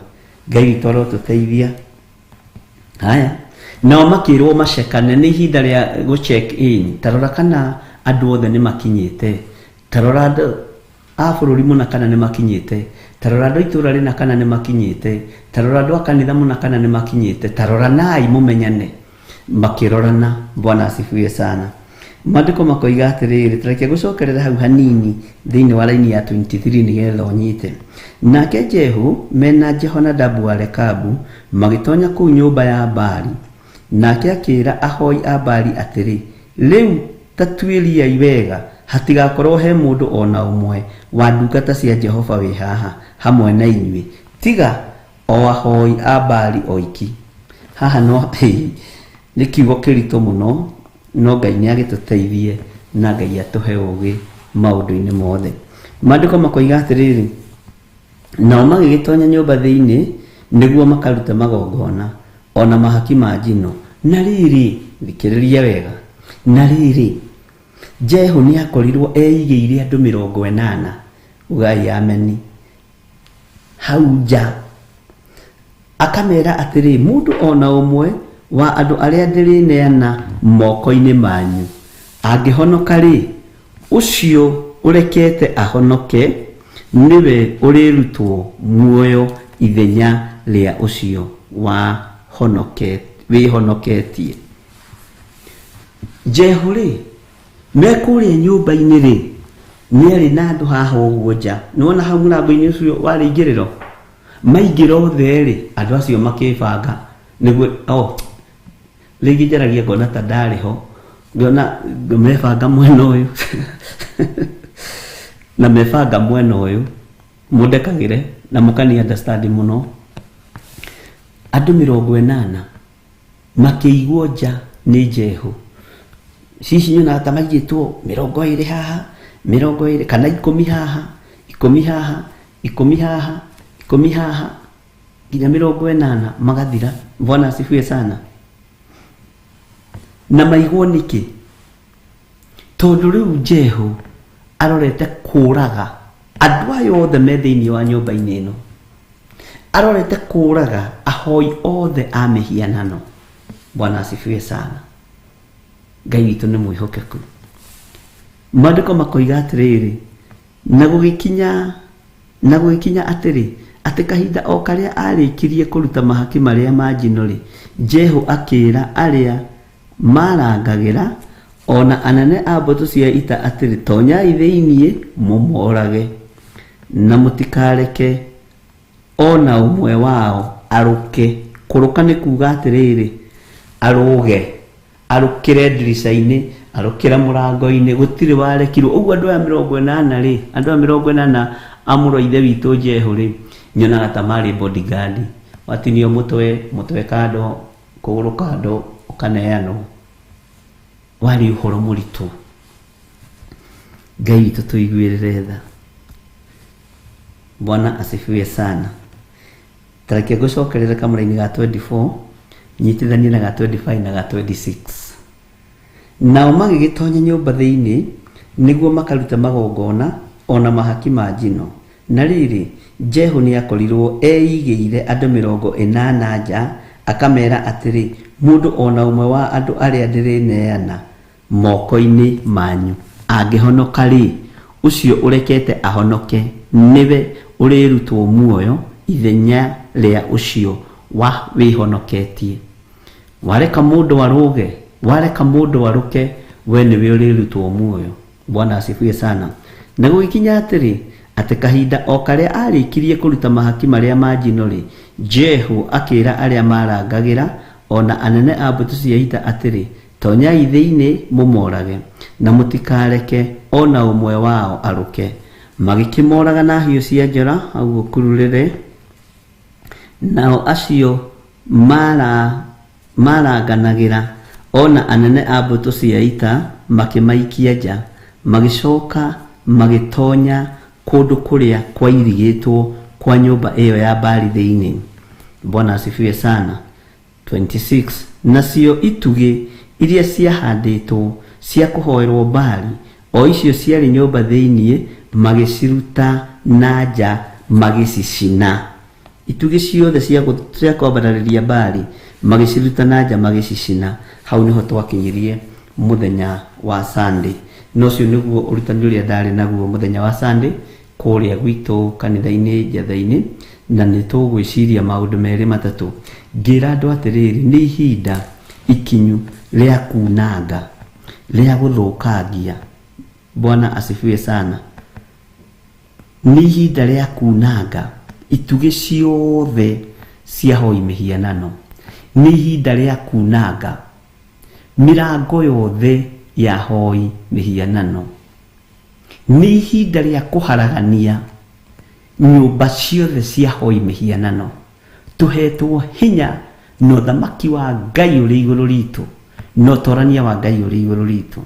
Ngai witũ arotũteithia. Haya, nao makĩrwo macekane, nĩ ihinda rĩa gũ check in. Ta rora kana andũ othe nĩ makinyĩte, ta rora andũ a bũrũri mũna kana nĩ makinyĩte, ta rora andũ a itũũra rĩna kana nĩ makinyĩte, ta rora andũ a kanitha mũna kana nĩ makinyĩte, ta roranai mũmenyane. Makĩrorana. Bwana asifiwe sana. Maandĩko makoiga atĩrĩrĩ, tareke gũcokerera hau hanini thĩinĩ wa raini ya 23 nĩgetha ũnyite. Nake Jehu mena Jehonadabu wa Rekabu magĩtonya kũu nyũmba ya Baali, nake akĩra ahoi a Baali atĩrĩ, rĩu ta tuĩriai wega hatigakorwo he mũndũ o na ũmwe wa ndungata cia Jehova wĩ haha hamwe na inyuĩ, tiga o ahoi a Baali oiki. Haha no nĩ kiugo kĩritũ mũno. No Ngai nĩ agĩtũteithie na Ngai atũhe ũgĩ maũndũ-inĩ mothe. Maandĩko makoiga atĩrĩrĩ, nao magĩgĩtonya nyũmba thĩinĩ nĩguo makarute magongona ona mahaki ma njino. Na rĩrĩ, thikĩrĩria wega, na rĩrĩ, Jehu nĩ akorirwo eigĩire andũ 80, ugai ameni, hau nja, akamera atĩrĩ, mũndũ ona ũmwe wa andũ arĩa ndĩrĩneana moko-inĩ manyu angĩhonoka rĩ, ũcio ũrekete ahonoke nĩwe ũrĩrutwo muoyo ithenya rĩa ũcio wĩhonoketie. Jehu rĩ, me kũrĩa nyũmba-inĩ rĩ, nĩarĩ na andũ haha ũguo nja. Nĩwona hau mũrango-inĩ ũcio warĩ ingĩrĩro, maingĩra othe rĩ, andũ acio makĩbanga nĩguo rĩngĩ njaragia ngona ta ndarĩ ho, ngona mebanga mwena ũyũ na mebanga mwena ũyũ, mũndekagĩre na mũkani understand mũno. Andũ 80 makĩigwo nja nĩ Jehu. Cici nyonaga ta maigĩtwo 20 haha, 20 kana 10 haha, 10 haha, 10 haha, 10 haha, nginya 80 magathira. Bwana asifiwe sana. Na maigwo nĩkĩ? Tondũ rĩu Jehu arorete kũraga andũ aya othe me thĩinĩ wa nyũmba-inĩ ĩno, arorete kũraga ahoi othe a mĩhianano. Bwana asifiwe sana. Ngai witũ nĩ mwĩhokeku. Maandĩko makoiga atĩrĩrĩ, na gũgĩkinya atĩrĩ, atĩ kahinda o karĩa arĩkirie kũruta mahaki marĩa ma njino rĩ, Jehu akĩra arĩa marangagĩra ona anene a mbũtũ cia ita atĩrĩ, tonyai thĩinĩ mũmorage, na mũtikareke ona ũmwe wao arũke. Kũrũka nĩ kuga atĩrĩrĩ, arũge, arũkĩre ndirica-inĩ, arũkĩre mũrango-inĩ, gũtirĩ warekirwo. Ũguo andũ aya 80 rĩ, andũ aya 80 a mũrũ wa ithe witũ Jehu rĩ, nyonaga ta marĩ bodyguard. Watinio mũtwe, mũtwe kando, kũgũrũ kando, ũkaneanwo. Warĩ ũhoro mũritũ. Ngai witũ tũiguĩrĩre tha. Bwana asifiwe sana. Tareke ngũcokerere kamũra-inĩ ga 24, nyitithanie na ga 25 na ga 26. Nao magĩgĩtonya nyũmba thĩinĩ nĩguo makarute magongona ona mahaki ma njino. Na rĩrĩ, Jehu nĩakorirwo eigĩire andũ 80 nja, akamera atĩrĩ, mũndũ ona ũmwe wa andũ arĩa ndĩrĩneana moko-inĩ manyu angĩhonoka rĩ, ũcio ũrekete ahonoke nĩwe ũrĩrutwo muoyo ithenya rĩa ũcio wa wĩhonoketie. Wareka mũndũ arũge, wareka mũndũ arũke, we nĩwe ũrĩrutwo muoyo. Bwana asifiwe sana. Na gũgĩkinya atĩrĩ, atĩ kahinda o karĩa arĩkirie kũruta mahaki marĩa ma njino rĩ, Jehu akĩra arĩa marangagĩra ona anene a mbũtũ cia ita atĩrĩ, tonyai thĩinĩ mũmorage, na mũtikareke ona ũmwe wao arũke. Magĩkĩmoraga na hiũ cia njora hau ũkururĩre. Nao acio maranganagĩra ona anene a mbũtũ cia ita makĩmaikia nja, magĩcoka magĩtonya kũndũ kũrĩa kwairigĩtwo kwa nyũmba ĩyo ya Baali thĩinĩ. Bwana asifiwe sana. 26 Nacio itugĩ iria ciahandĩtwo cia kũhoerwo Baali, o icio ciarĩ nyũmba thĩinĩ, magĩciruta na nja magĩcicina. Itugĩ ciothe cia kwambararĩria Baali magĩciruta na nja magĩcicina. Hau nĩho twakinyirie mũthenya wa Sunday. Na ũcio nĩguo ũrutani ũrĩa ndarĩ naguo mũthenya wa Sunday kũrĩa gwitũ kanitha-inĩ Njatha-inĩ, na nĩ tũgwĩciria maũndũ merĩ matatũ. Ngĩra andũ atĩrĩrĩ, nĩ ihinda ikinyu rĩa kunanga, rĩa gũthũkangia. Bwana asifiwe sana. Nĩ ihinda rĩa kunanga itugĩ ciothe cia hoi mĩhianano. Nĩ ihinda rĩa kunanga mĩrango yothe ya hoi mĩhianano. Nĩ ihinda rĩa kũharagania nyũmba ciothe cia hoi mĩhianano. Tũhetwo hinya na ũthamaki wa Ngai ũrĩ igũrũ ritũ. Na ũtorania wa Ngai ũrĩ igũrũ ritũ.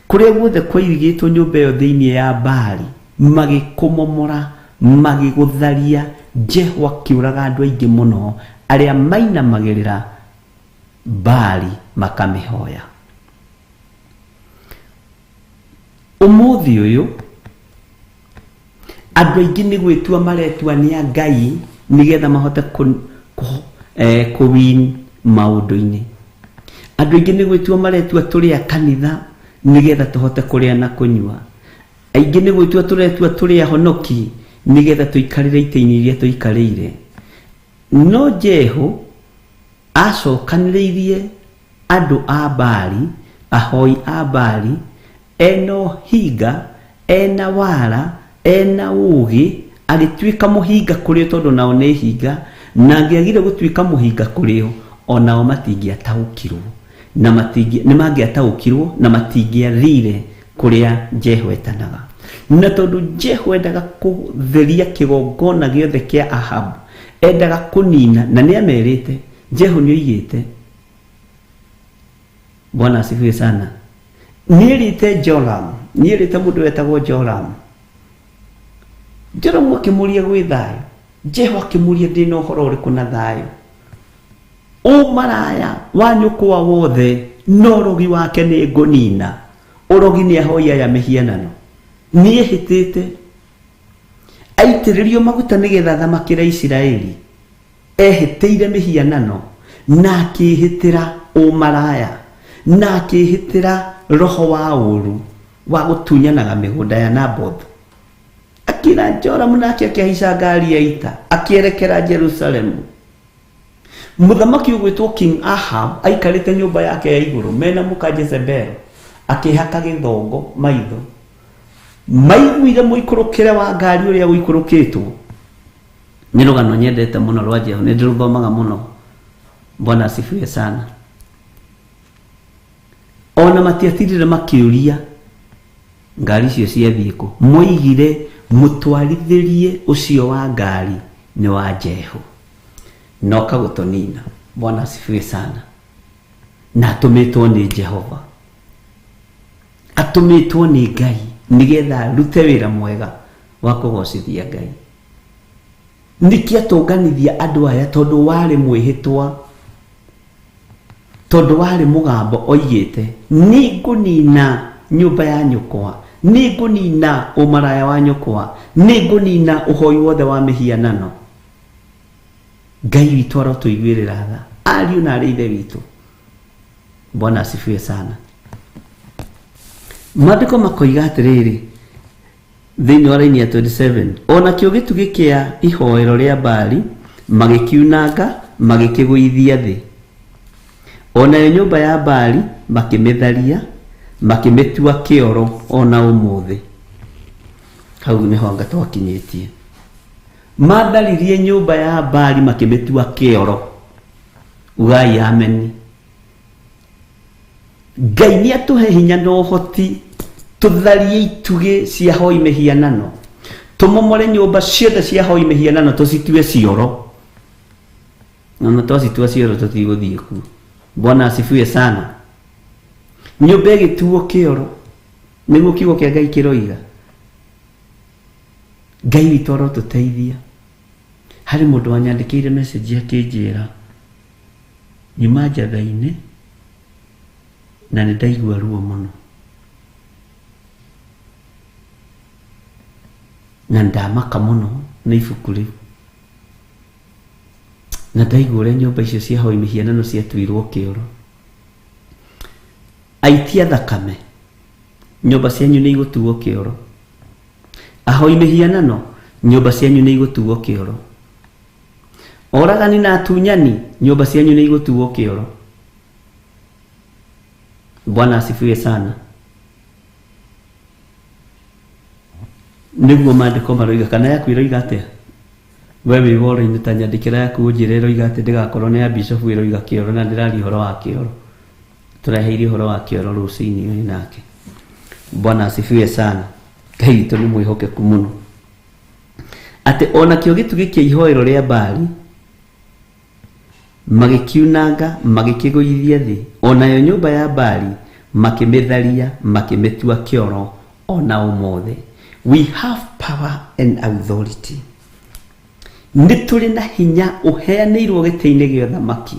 Kũrĩa guothe kwairigĩtwo nyũmba ĩyo thĩinĩ ya Baali, magĩkũmomora, magĩgũtharia. Jehu akĩũraga andũ aingĩ mũno arĩa mainamagĩrĩra Baali makamĩhoya. Ũmũthĩ ũyũ andũ aingĩ nĩ gwĩtua maretua nĩ a Ngai nĩgetha mahote kũ win maũndũ-inĩ. Andũ aingĩ nĩ gwĩtua maretua tũrĩ a kanitha nĩgetha tũhote kũrĩa na kũnyua. Aingĩ nĩ gwĩtua tũretua tũrĩ ahonoki nĩgetha tũikarĩre itĩ-inĩ iria tũikarĩire. No Jehu acokanĩrĩirie andũ a Baali, ahoi a Baali, ena ũhinga, ena wara, ena ũũgĩ, agĩtuĩka mũhinga kũrĩ o tondũ nao nĩ hinga, na angĩagire gũtuĩka mũhinga kũrĩ o, o nao matingĩataũkirwo na matingĩ nĩ mangĩataũkirwo na matingĩathire kũrĩa Jehu etanaga. Na tondũ Jehu endaga kũtheria kĩgongona gĩothe kĩa Ahabu, endaga kũnina, na nĩ amerite, Jehu nĩ oigĩte, Bwana asifiwe sana, nĩerĩte Joram, nĩerĩte mũndũ wetagwo Joram. Joram akĩmũria gwĩ thayũ, Jehu akĩmũria ndĩna ũhoro ũrĩkũ na thayũ. Ũmaraya wa nyũkwa wothe na ũrogi wake nĩ ngũnina. Ũrogi nĩ ahoi aya mĩhianano. Nĩehĩtĩte aitĩrĩrio maguta nĩgetha athamakĩre Isiraeli. Ehĩtĩire mĩhianano na akĩĩhĩtĩra ũmaraya na akĩĩhĩtĩra roho wa ũũru wa gũtunyanaga mĩgũnda ya Naboth. Akĩra Joramu nake akĩhaica ngari ya ita akĩerekera Jerusalemu. Mũthamaki ũgwĩtwo King Ahab aikarĩte nyũmba yake ya igũrũ mena mũka Jezebel akĩhaka gĩthongo maitho. Maiguire mũikũrũkĩre wa ngari ũrĩa ũikũrũkĩtwo. Nĩ rũgano nyendete mũno rwa Jehu, nĩ ndĩrũthomaga mũno. Bwana asifiwe sana. Ona matiatirire makĩũria ngari icio ciathiĩ kũ. Moigire mũtwarithĩrie ũcio wa ngari nĩ wa Jehu. Noka gũtũnina. Bwana asifiwe sana. Na atũmĩtwo nĩ Jehova, atũmĩtwo nĩ Ngai nĩgetha arute wĩra mwega wa kũgocithia Ngai. Nĩkĩ atũnganithia andũ aya? Tondũ warĩ mwĩhĩtwa, tondũ warĩ mũgambo oigĩte nĩngũnina nyũmba ya nyũkwa, nĩngũnina ũmaraya wa nyũkwa, nĩngũnina ũhoi wothe wa mĩhianano. Ngai witũ arotũiguĩrĩra tha, ariũ na arĩ ithe witũ. Bwana asifiwe sana. Maandĩko makoiga atĩrĩrĩ thĩinĩ wa raini ya 27, ona kĩo gĩtugĩ kĩa ihoero rĩa Baali magĩkiunanga, magĩkĩgũithia thĩ. Onayo nyũmba ya Baali makĩmĩtharia, makĩmĩtua kĩoro ona ũmũthĩ. Hau nĩho anga twakinyĩtie. Matharirie nyũmba ya Baali makĩmĩtua kĩoro. Ugai ameni. Ngai nĩ atũhe hinya na ũhoti tũtharie itugĩ cia hoi mĩhianano, tũmomore nyũmba ciothe cia hoi mĩhianano tũcitue cioro. Na twacitua cioro tũtigũthiĩ kuo. Bwana asifiwe sana. Nyũmba ĩgĩtuo kĩoro nĩguo kiugo kĩa Ngai kĩroiga. Ngai witũ arotũteithia. Harĩ mũndũ wanyandĩkĩire message akĩnjĩra nyuma njatha-inĩ na nĩ ndaigua ruo mũno na ndamaka mũno nĩ ibuku rĩu, na ndaigua ũrĩa nyũmba icio cia hoi mĩhianano ciatuirwo kĩoro. Aitia thakame, nyũmba cianyu nĩ igũtuo kĩoro. Ahoi mĩhianano, nyũmba cianyu nĩ igũtuo kĩoro. Oragani na atunyani, nyũmba cianyu nĩ igũtuo kĩoro. Bwana asifiwe sana. Nĩguo maandĩko maroiga, kana yaku ĩroiga atĩa? We wĩ woro-inĩ ta nyandĩkĩra yaku ũnjĩre ĩroiga atĩ, ndĩgakorwo nĩ ya bishop ĩroiga kĩoro, na ndĩraria ũhoro wa kĩoro. Tũreheire ũhoro wa kĩoro rũcinĩ ũyũ nake. Bwana asifiwe sana. Ngai witũ nĩ mwĩhokeku mũno. Atĩ ona kĩo gĩtugĩ kĩa ihoero rĩa Baali Magĩkiunanga magĩkĩgũithia thĩ, onayo nyũmba ya Baali makĩmĩtharia, makĩmĩtua kĩoro ona ũmũthĩ. We have power and authority. Nĩ tũrĩ na hinya ũheanĩirwo gĩtĩ-inĩ gĩa ũthamaki.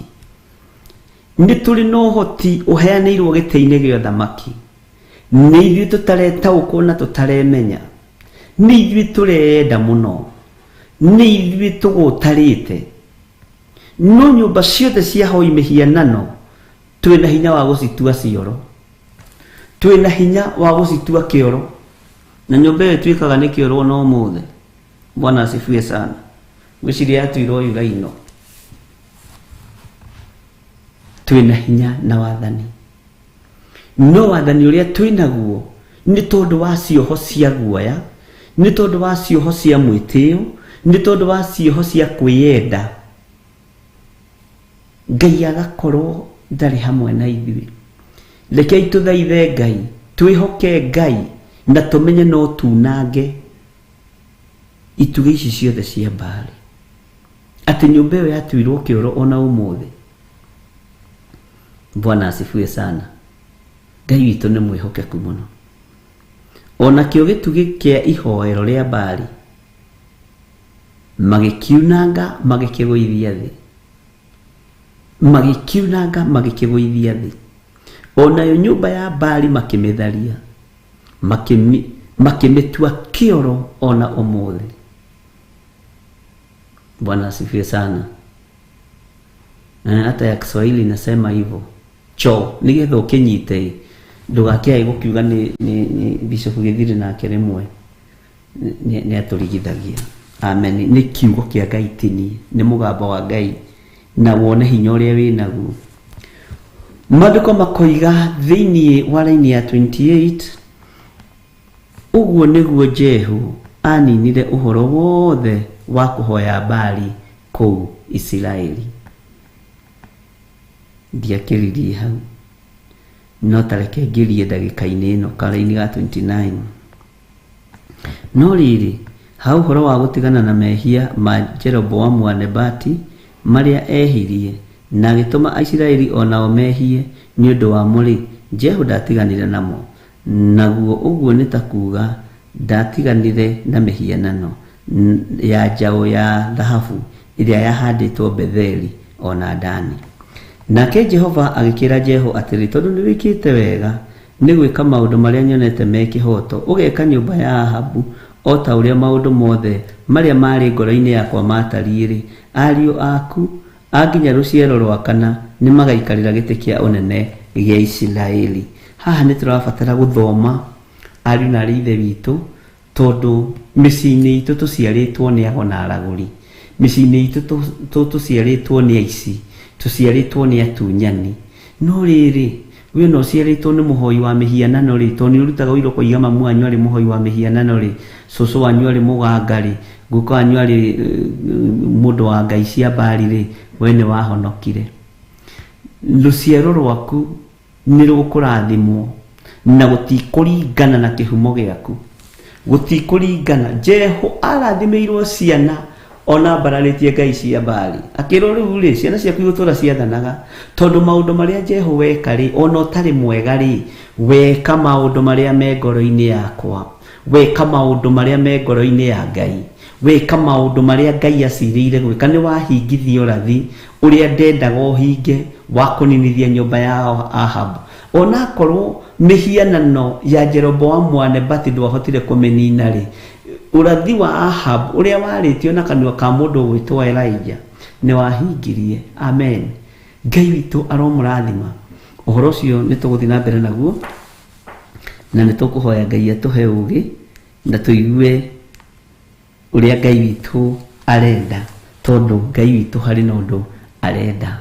Nĩ tũrĩ na ũhoti ũheanĩirwo gĩtĩ-inĩ gĩa ũthamaki. Nĩ ithuĩ tũtaretaũkwo na tũtaremenya. Nĩ ithuĩ tũreyenda mũno. Nĩ ithuĩ tũgũtarĩte. No nyũmba ciothe cia hoi mĩhianano twĩna hinya wa gũcitua cioro. Twĩna hinya wa gũcitua kĩoro. Na nyũmba ĩyo ĩtuĩkaga nĩ kĩoro ona ũmũthĩ. Bwana asifiwe sana. Ngwĩciria yatuirwo Uraino. Twĩna hinya na wathani. No wathani ũrĩa twĩnaguo nĩ tondũ wa cioho cia guoya, nĩ tondũ wa cioho cia mwĩtĩo, nĩ tondũ wa cioho cia kwĩyenda. Ngai agakorwo ndarĩ hamwe na ithuĩ. Rekei tũthaithe Ngai, twĩhoke Ngai na tũmenye no tunange itugĩ ici ciothe cia Baali. Atĩ nyũmba ĩyo yatuirwo kĩoro ona ũmũthĩ. Bwana asifiwe sana. Ngai witũ nĩ mwĩhokeku mũno. Onakĩo gĩtugĩ kĩa ihoero rĩa Baali magĩkiunanga magĩkĩgũithia thĩ. Magĩkiunanga magĩkĩgũithia thĩ. Onayo nyũmba ya Baali makĩmĩtharia, makĩmĩtua kĩoro ona ũmũthĩ. Bwana asifiwe sana. Hata ya Kiswahili inasema hivyo. Cho nigetha ũkĩnyite ndũgakĩae gũkiuga nĩ Bishop Gĩthiri nake rĩmwe nĩ atũrigithagia. Amen. Nĩ kiugo kĩa Ngai ti niĩ, nĩ mũgambo wa Ngai na wone hinya ũrĩa wĩnaguo. Maandĩko makoiga thĩinĩ wa raini ya 28, ũguo nĩguo Jehu aninire ũhoro wothe wa kũhoya Baali kũu Isiraeli. Ndiakĩririe hau, no tareke ngirie ndagĩka-inĩ ĩno karaini ga 29. No rĩrĩ, ha ũhoro wa gũtigana na mehia ma Jeroboamu wa Nebati marĩa ehirie na agĩtũma Aisiraeli onao mehie nĩ ũndũ wamo rĩ, Jehu ndatiganire namo. Naguo ũguo nĩ ta kuuga ndatiganire na mĩhianano ya njaũ ya thahabu ĩrĩa yahandĩtwo Betheli ona Dani. Nake Jehova agĩkĩra Jehu atĩrĩ, tondũ nĩ wĩkĩte wega nĩ gwĩka maũndũ marĩa nyonete me kĩhooto, ũgeka nyũmba ya Ahabu o ta ũrĩa maũndũ mothe marĩa marĩ ngoro-inĩ yakwa matariĩ-rĩ, ariũ aku a nginya rũciaro rwa kana nĩ magaikarĩra gĩtĩ kĩa ũnene gĩa Isiraeli. Haha nĩ tũrabatara gũthoma ariũ na arĩ ithe witũ, tondũ mĩciĩ-inĩ itũ tũciarĩtwo nĩ ago na aragũri, mĩciĩ-inĩ itũ tũciarĩtwo nĩ aici, tũciarĩtwo nĩ atunyani. No rĩrĩ, we no ũciarĩtwo nĩ mũhoi wa mĩhianano rĩ, tondũ nĩ ũrutaga ũira ũkoiga mamu wanyu arĩ mũhoi wa mĩhianano rĩ, cũcũ wanyu arĩ mũganga rĩ, guka wanyu arĩ mũndũ wa ngai cia Baali rĩ, we nĩ wahonokire. Rũciaro rwaku nĩ rũkũrathimwo na gũtikũringana na kĩhumo gĩaku, gũtikũringana. Jehu arathimĩirwo ciana ona mbararĩtie ngai cia Baali, akĩrwo rĩu rĩ, ciana ciaku igũtũra ciathanaga, tondũ maũndũ marĩa Jehu weka rĩ, ona ũtarĩ mwega rĩ, weka maũndũ marĩa me ngoro-inĩ yakwa, weka maũndũ marĩa me ngoro-inĩ ya Ngai, weka maũndũ marĩa Ngai acirĩire gwĩka, nĩ wahingithia ũrathi ũrĩa ndendaga ũhinge wa kũninithia nyũmba ya Ahabu. Onakorwo mĩhianano ya Jeroboamu wa Nebati ndwahotire kũmĩnina rĩ, ũrathi wa Ahab ũrĩa warĩtio na kanua ka mũndũ ũgwĩtwo Elijah nĩ wahingirie. Amen. Ngai witũ aromũrathima. Ũhoro ũcio nĩ tũgũthiĩ na mbere naguo, na nĩ tũkũhoya Ngai atũhe ũũgĩ na tũigue ũrĩa Ngai witũ arenda, tondũ Ngai witũ harĩ na ũndũ arenda.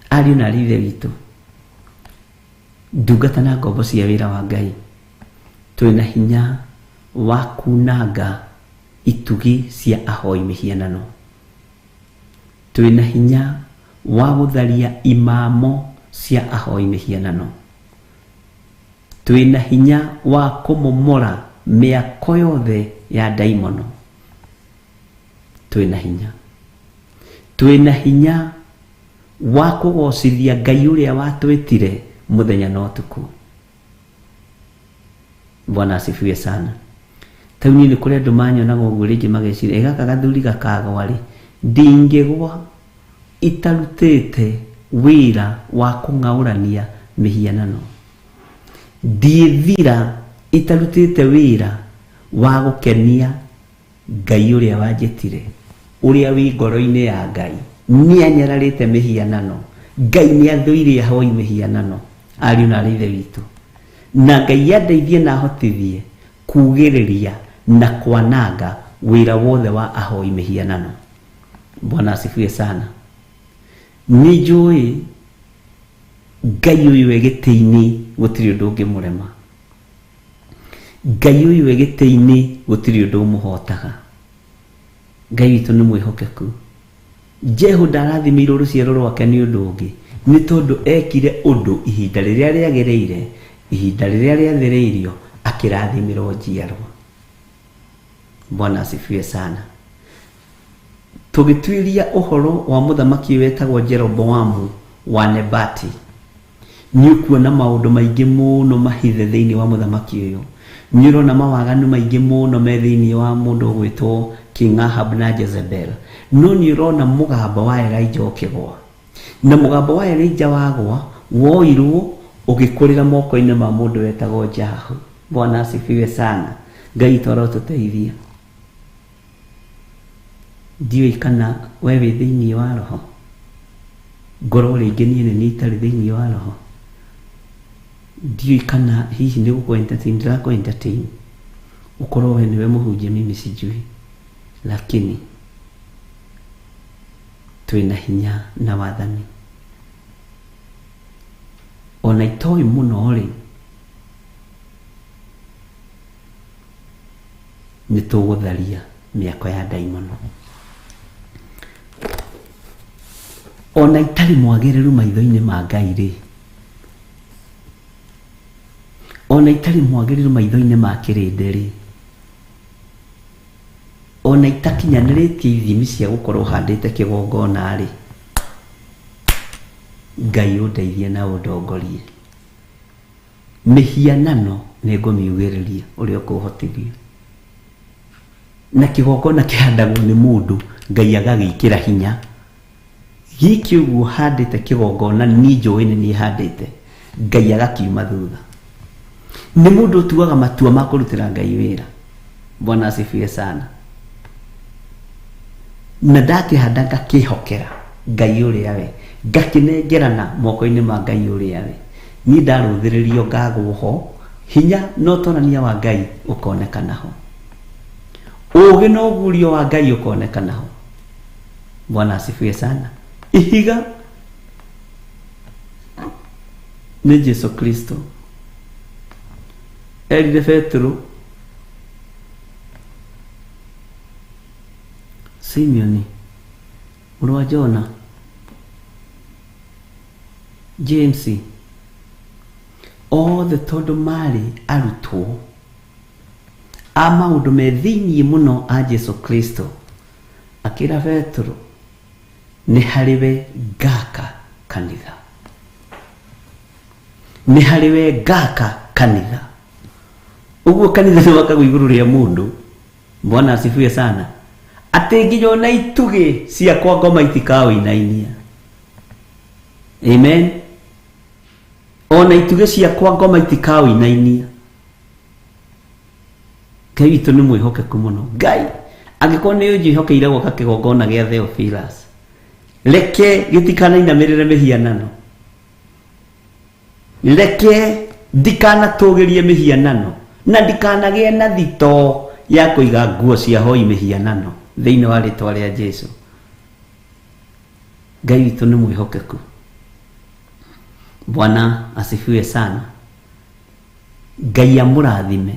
Ariũ na arĩ ithe witũ, ndungata na ngombo cia wĩra wa Ngai, twĩna hinya wa kunanga itugĩ cia ahoi mĩhianano, twĩna hinya wa gũtharia imamo cia ahoi mĩhianano, twĩna hinya wa kũmomora mĩako yothe ya ndaimono, twĩna hinya, twĩna hinya Wa kũgocithia Ngai ũrĩa watwĩtire mũthenya na ũtukũ. Bwana asifiwe sana. Tau niĩ nĩ kũrĩ andũ manyonaga ũguo rĩngĩ mageciria, ĩ gaka gathuri gakagwa rĩ, ndingĩgwa itarutĩte wĩra wa kũng'aũrania mĩhianano. Ndiĩthira itarutĩte wĩra wa gũkenia Ngai ũrĩa wanjĩtire, ũrĩa wĩ ngoro-inĩ ya Ngai. Nĩ anyararĩte mĩhianano. Ngai nĩ athũire ahoi mĩhianano, ariũ na aarĩ a Ithe witũ. Na Ngai andeithie na ahotithie kugĩrĩria na kwananga wĩra wothe wa ahoi mĩhianano. Bwana asifiwe sana. Nĩ njũĩ Ngai ũyũ e gĩtĩ-inĩ gũtirĩ ũndũ ũngĩmũrema. Ngai ũyũ e gĩtĩ-inĩ gũtirĩ ũndũ ũmũhotaga. Ngai witũ nĩ mwĩhokeku. Jehu ndarathimĩirwo rũciaro rwake nĩ ũndũ ũngĩ, nĩ tondũ ekire ũndũ ihinda rĩrĩa rĩagĩrĩire, ihinda rĩrĩa rĩathĩrĩirio, akĩrathimĩrwo njiarwa. Bwana asifiwe sana. Tũgĩtuĩria ũhoro wa mũthamaki ũyũ wetagwo Jeroboamu wa Nebati, Nĩ ũkuona maũndũ maingĩ mũno mahithe thĩinĩ wa mũthamaki ũyũ. Nĩ ũrona mawaganu maingĩ mũno me thĩinĩ wa mũndũ ũgwĩtwo King Ahab na Jezebel. No nĩ ũrona mũgambo wa Elijah ũkĩgwa. Na mũgambo wa Elijah wagwa, woirwo ũgĩkũrĩra moko-inĩ ma mũndũ wetagwo Jahu. Bwana asifiwe sana. Ngai witũ arotũteithia. Ndiũĩ kana we wĩ thĩinĩ wa roho. Ngorwo rĩngĩ niĩ nĩ niĩ itarĩ thĩinĩ wa roho. Ndiũĩ kana hihi nĩ gũkũ entertain ndĩrakũ entertain. Ũkorwo we nĩwe mũhunjia mimi sijui. Lakini twĩna hinya na wathani. Ona itoĩ mũno rĩ, nĩ tũgũtharia mĩako ya ndaimono. Ona itarĩ mwagĩrĩru maitho-inĩ ma Ngai rĩ, ona itarĩ mwagĩrĩru maitho-inĩ ma kĩrĩndĩ rĩ, ona itakinyanĩrĩtie ithimi cia gũkorwo handĩte kĩgongona rĩ, Ngai ũndeithie na ũndongorie. Mĩhianano nĩngũmiugĩrĩria ũrĩa ũkũhotithia. Na kĩgongona kĩhandagwo nĩ mũndũ, Ngai agagĩkĩra hinya. Gĩkĩ ũguo handĩte kĩgongona niĩ njũĩ nĩ niĩ handĩte, Ngai agakiuma thutha. Nĩ mũndũ ũtuaga matua ma kũrutĩra Ngai wĩra. Bwana asifiwe sana. Na ndakĩhanda ngakĩhokera Ngai ũrĩa we, ngakĩnengerana moko-inĩ ma Ngai ũrĩa we. Niĩ ndarũthĩrĩrio ngagwo ho, hinya na ũtorania wa Ngai ũkonekana ho. Ũũgĩ na ũguũrio wa Ngai ũkonekana ho. Bwana asifiwe sana. Ihiga nĩ Jesu Kristo. Erire Petero, Simeoni, mũrũ wa Jona, James, othe tondũ maarĩ arutwo a maũndũ me thĩinĩ mũno a Jesu Kristo, akĩra Petero, nĩ harĩ we ngaka kanitha. Nĩ harĩ we ngaka kanitha. Ũguo kanitha nĩ wakagwo igũrũ rĩa mũndũ. Bwana asifiwe sana. Atĩ nginya ona itugĩ cia kwa ngoma itikaũinainia. Amen. Ona itugĩ cia kwa ngoma itikaũinainia. Ngai witũ nĩ mwĩhokeku mũno. Ngai angĩkorwo nĩ ũnjĩhokeire gwaka kĩgongona gĩa Theophilus, reke gĩtikanainamĩrĩre mĩhianano. Reke ndikanatũgĩrie mĩhianano na ndikanagĩe na thitoo ya kũiga nguo cia hoi mĩhianano thĩinĩ wa rĩtwa rĩa Jesu. Ngai witũ nĩ mwĩhokeku. Bwana asifiwe sana. Ngai amũrathime,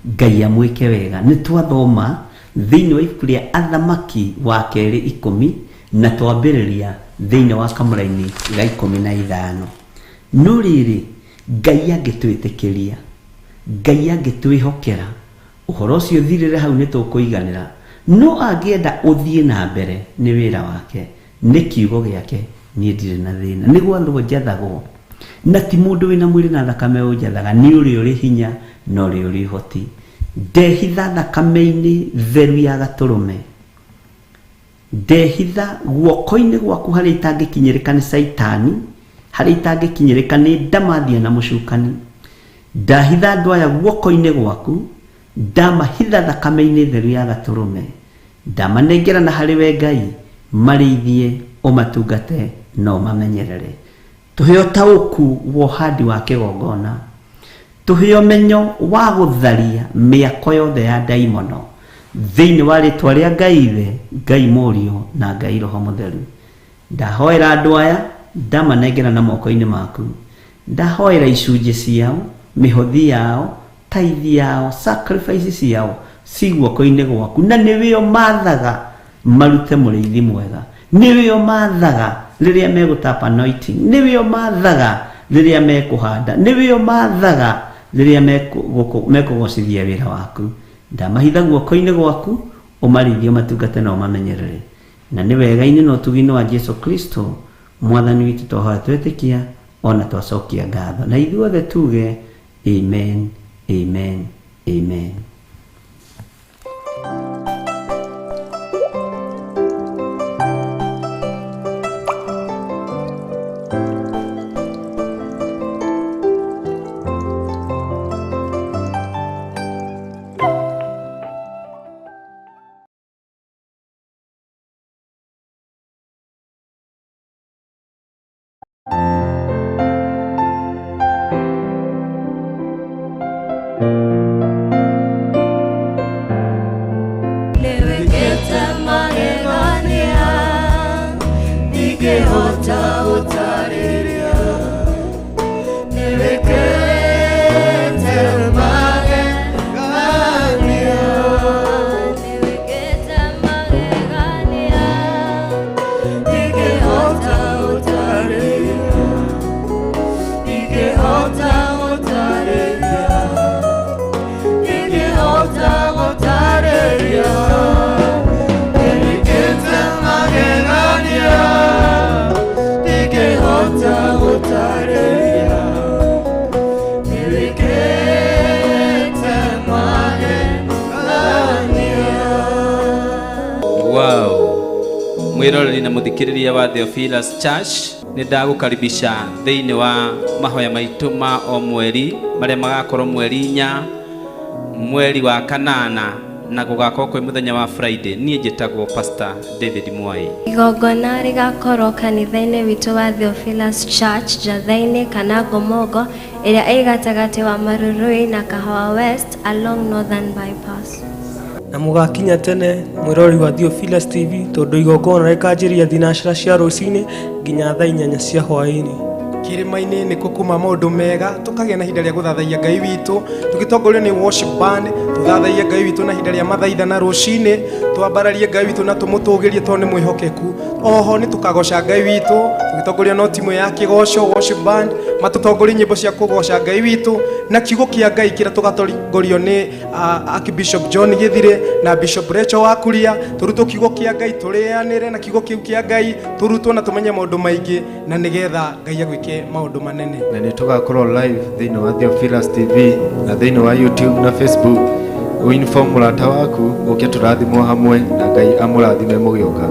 Ngai amwĩke wega. Nĩ twathoma thĩinĩ wa ibuku rĩa Athamaki wa kerĩ ikũmi na twambĩrĩria thĩinĩ wa kamũraini ga 15. No rĩrĩ, Ngai angĩtwĩtĩkĩria, Ngai angĩtwĩhokera, ũhoro ũcio ũthirĩre hau nĩ tũkũiganĩra. No angĩenda ũthiĩ na mbere nĩ wĩra wake, nĩ kiugo gĩake Niĩ ndirĩ na thĩna. Nĩ gwathwo njathagwo. Na ti mũndũ wĩna mwĩrĩ na thakame ũnjathaga, nĩ ũrĩa ũrĩ hinya na ũrĩa ũrĩ ũhoti. Ndehitha thakame-inĩ theru ya gatũrũme. Ndehitha guoko-inĩ gwaku harĩa itangĩkinyĩrĩka nĩ Caitani, harĩa itangĩkinyĩrĩka nĩ ndamathia na mũcukani. Ndahitha andũ aya guoko-inĩ gwaku, ndamahitha thakame-inĩ theru ya gatũrũme. Ndamanengera na harĩ we Ngai, marĩithie, ũmatungate na ũmamenyerere. Tũhe ũtaũku wa ũhandi wa kĩgongona. Tũhe ũmenyo wa gũtharia mĩako yothe ya ndaimono thĩinĩ wa rĩtwa rĩa Ngai Ithe, Ngai Mũriũ na Ngai Roho Mũtheru. Ndahoera andũ aya, ndamanengera na moko-inĩ maku. Ndahoera icunjĩ ciao, mĩhothi yao, tithe yao, sacrifice ciao ci guoko-inĩ gwaku, na nĩwe ũmathaga marute mũrĩithi mwega, nĩwe ũmathaga rĩrĩa megũtap anointing, nĩwe ũmathaga rĩrĩa mekũhanda, nĩwe ũmathaga rĩrĩa mekũgocithia wĩra waku. Ndamahitha guoko-inĩ gwaku, ũmarĩithie, ũmatungate na ũmamenyerere. Na nĩ wega-inĩ na ũtugi-inĩ wa Jesu Kristo Mwathani witũ twahoya twetĩkia ona twacokia ngatho. Na ithuothe tuge amen, amen, amen. Mwiroreri na muthikiriria wa Theophilus Church, nĩ ndagũkaribisha thĩinĩ wa mahoya maitũ ma o mweri marĩa magakorwo mweri 4 mweri wa 8 na gũgakorwo kwĩ mũthenya wa Friday. Niĩ njĩtagwo Pastor David Mwai. Igongona rĩgakorwo kanitha-inĩ witũ wa Theophilus Church Njatha-inĩ kana Ngomongo ĩrĩa ĩ gatagatĩ wa Marurui na Kahawa West along Northern Bypass. Na mũgakinya tene mwĩroreri wa Theophilus TV tondũ igongona rĩkanjĩria thinacara cia rũcinĩ nginya thaa 8 cia hwaĩ-inĩ. Kĩrĩma-inĩ nĩkuo kuma maũndũ mega, tũkagĩa na ihinda rĩa gũthathaiya Ngai witũ, tũgĩtongorio nĩ worship band, tũthathaiye Ngai witũ na ihinda rĩa mathaitha na rũcinĩ, twambararie Ngai witũ na tũmũtũgĩrie tondũ nĩ mwĩhokeku. Oho nĩ tũkagoca Ngai witũ, tũgĩtongorio no timu ya kĩgoco worship band, matũtongorie nyĩmbo cia kũgoca Ngai witũ na kiugo kĩa Ngai kĩrĩa tũgatongorio nĩ Archbishop John Githire na Bishop Rachel Wakuria, tũrutwo kiugo kĩa Ngai, tũrĩanĩre na kiugo kĩu kĩa Ngai, tũrutwo na tũmenye maũndũ maingĩ na nĩgetha Ngai agwĩke maũndũ manene. Na nĩ tũgakorwo live thĩinĩ wa Theophilus TV na thĩinĩ wa YouTube na Facebook. Ũinform mũrata waku ũke tũrathimwo hamwe na Ngai amũrathime mũgĩũka.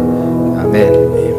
Amen.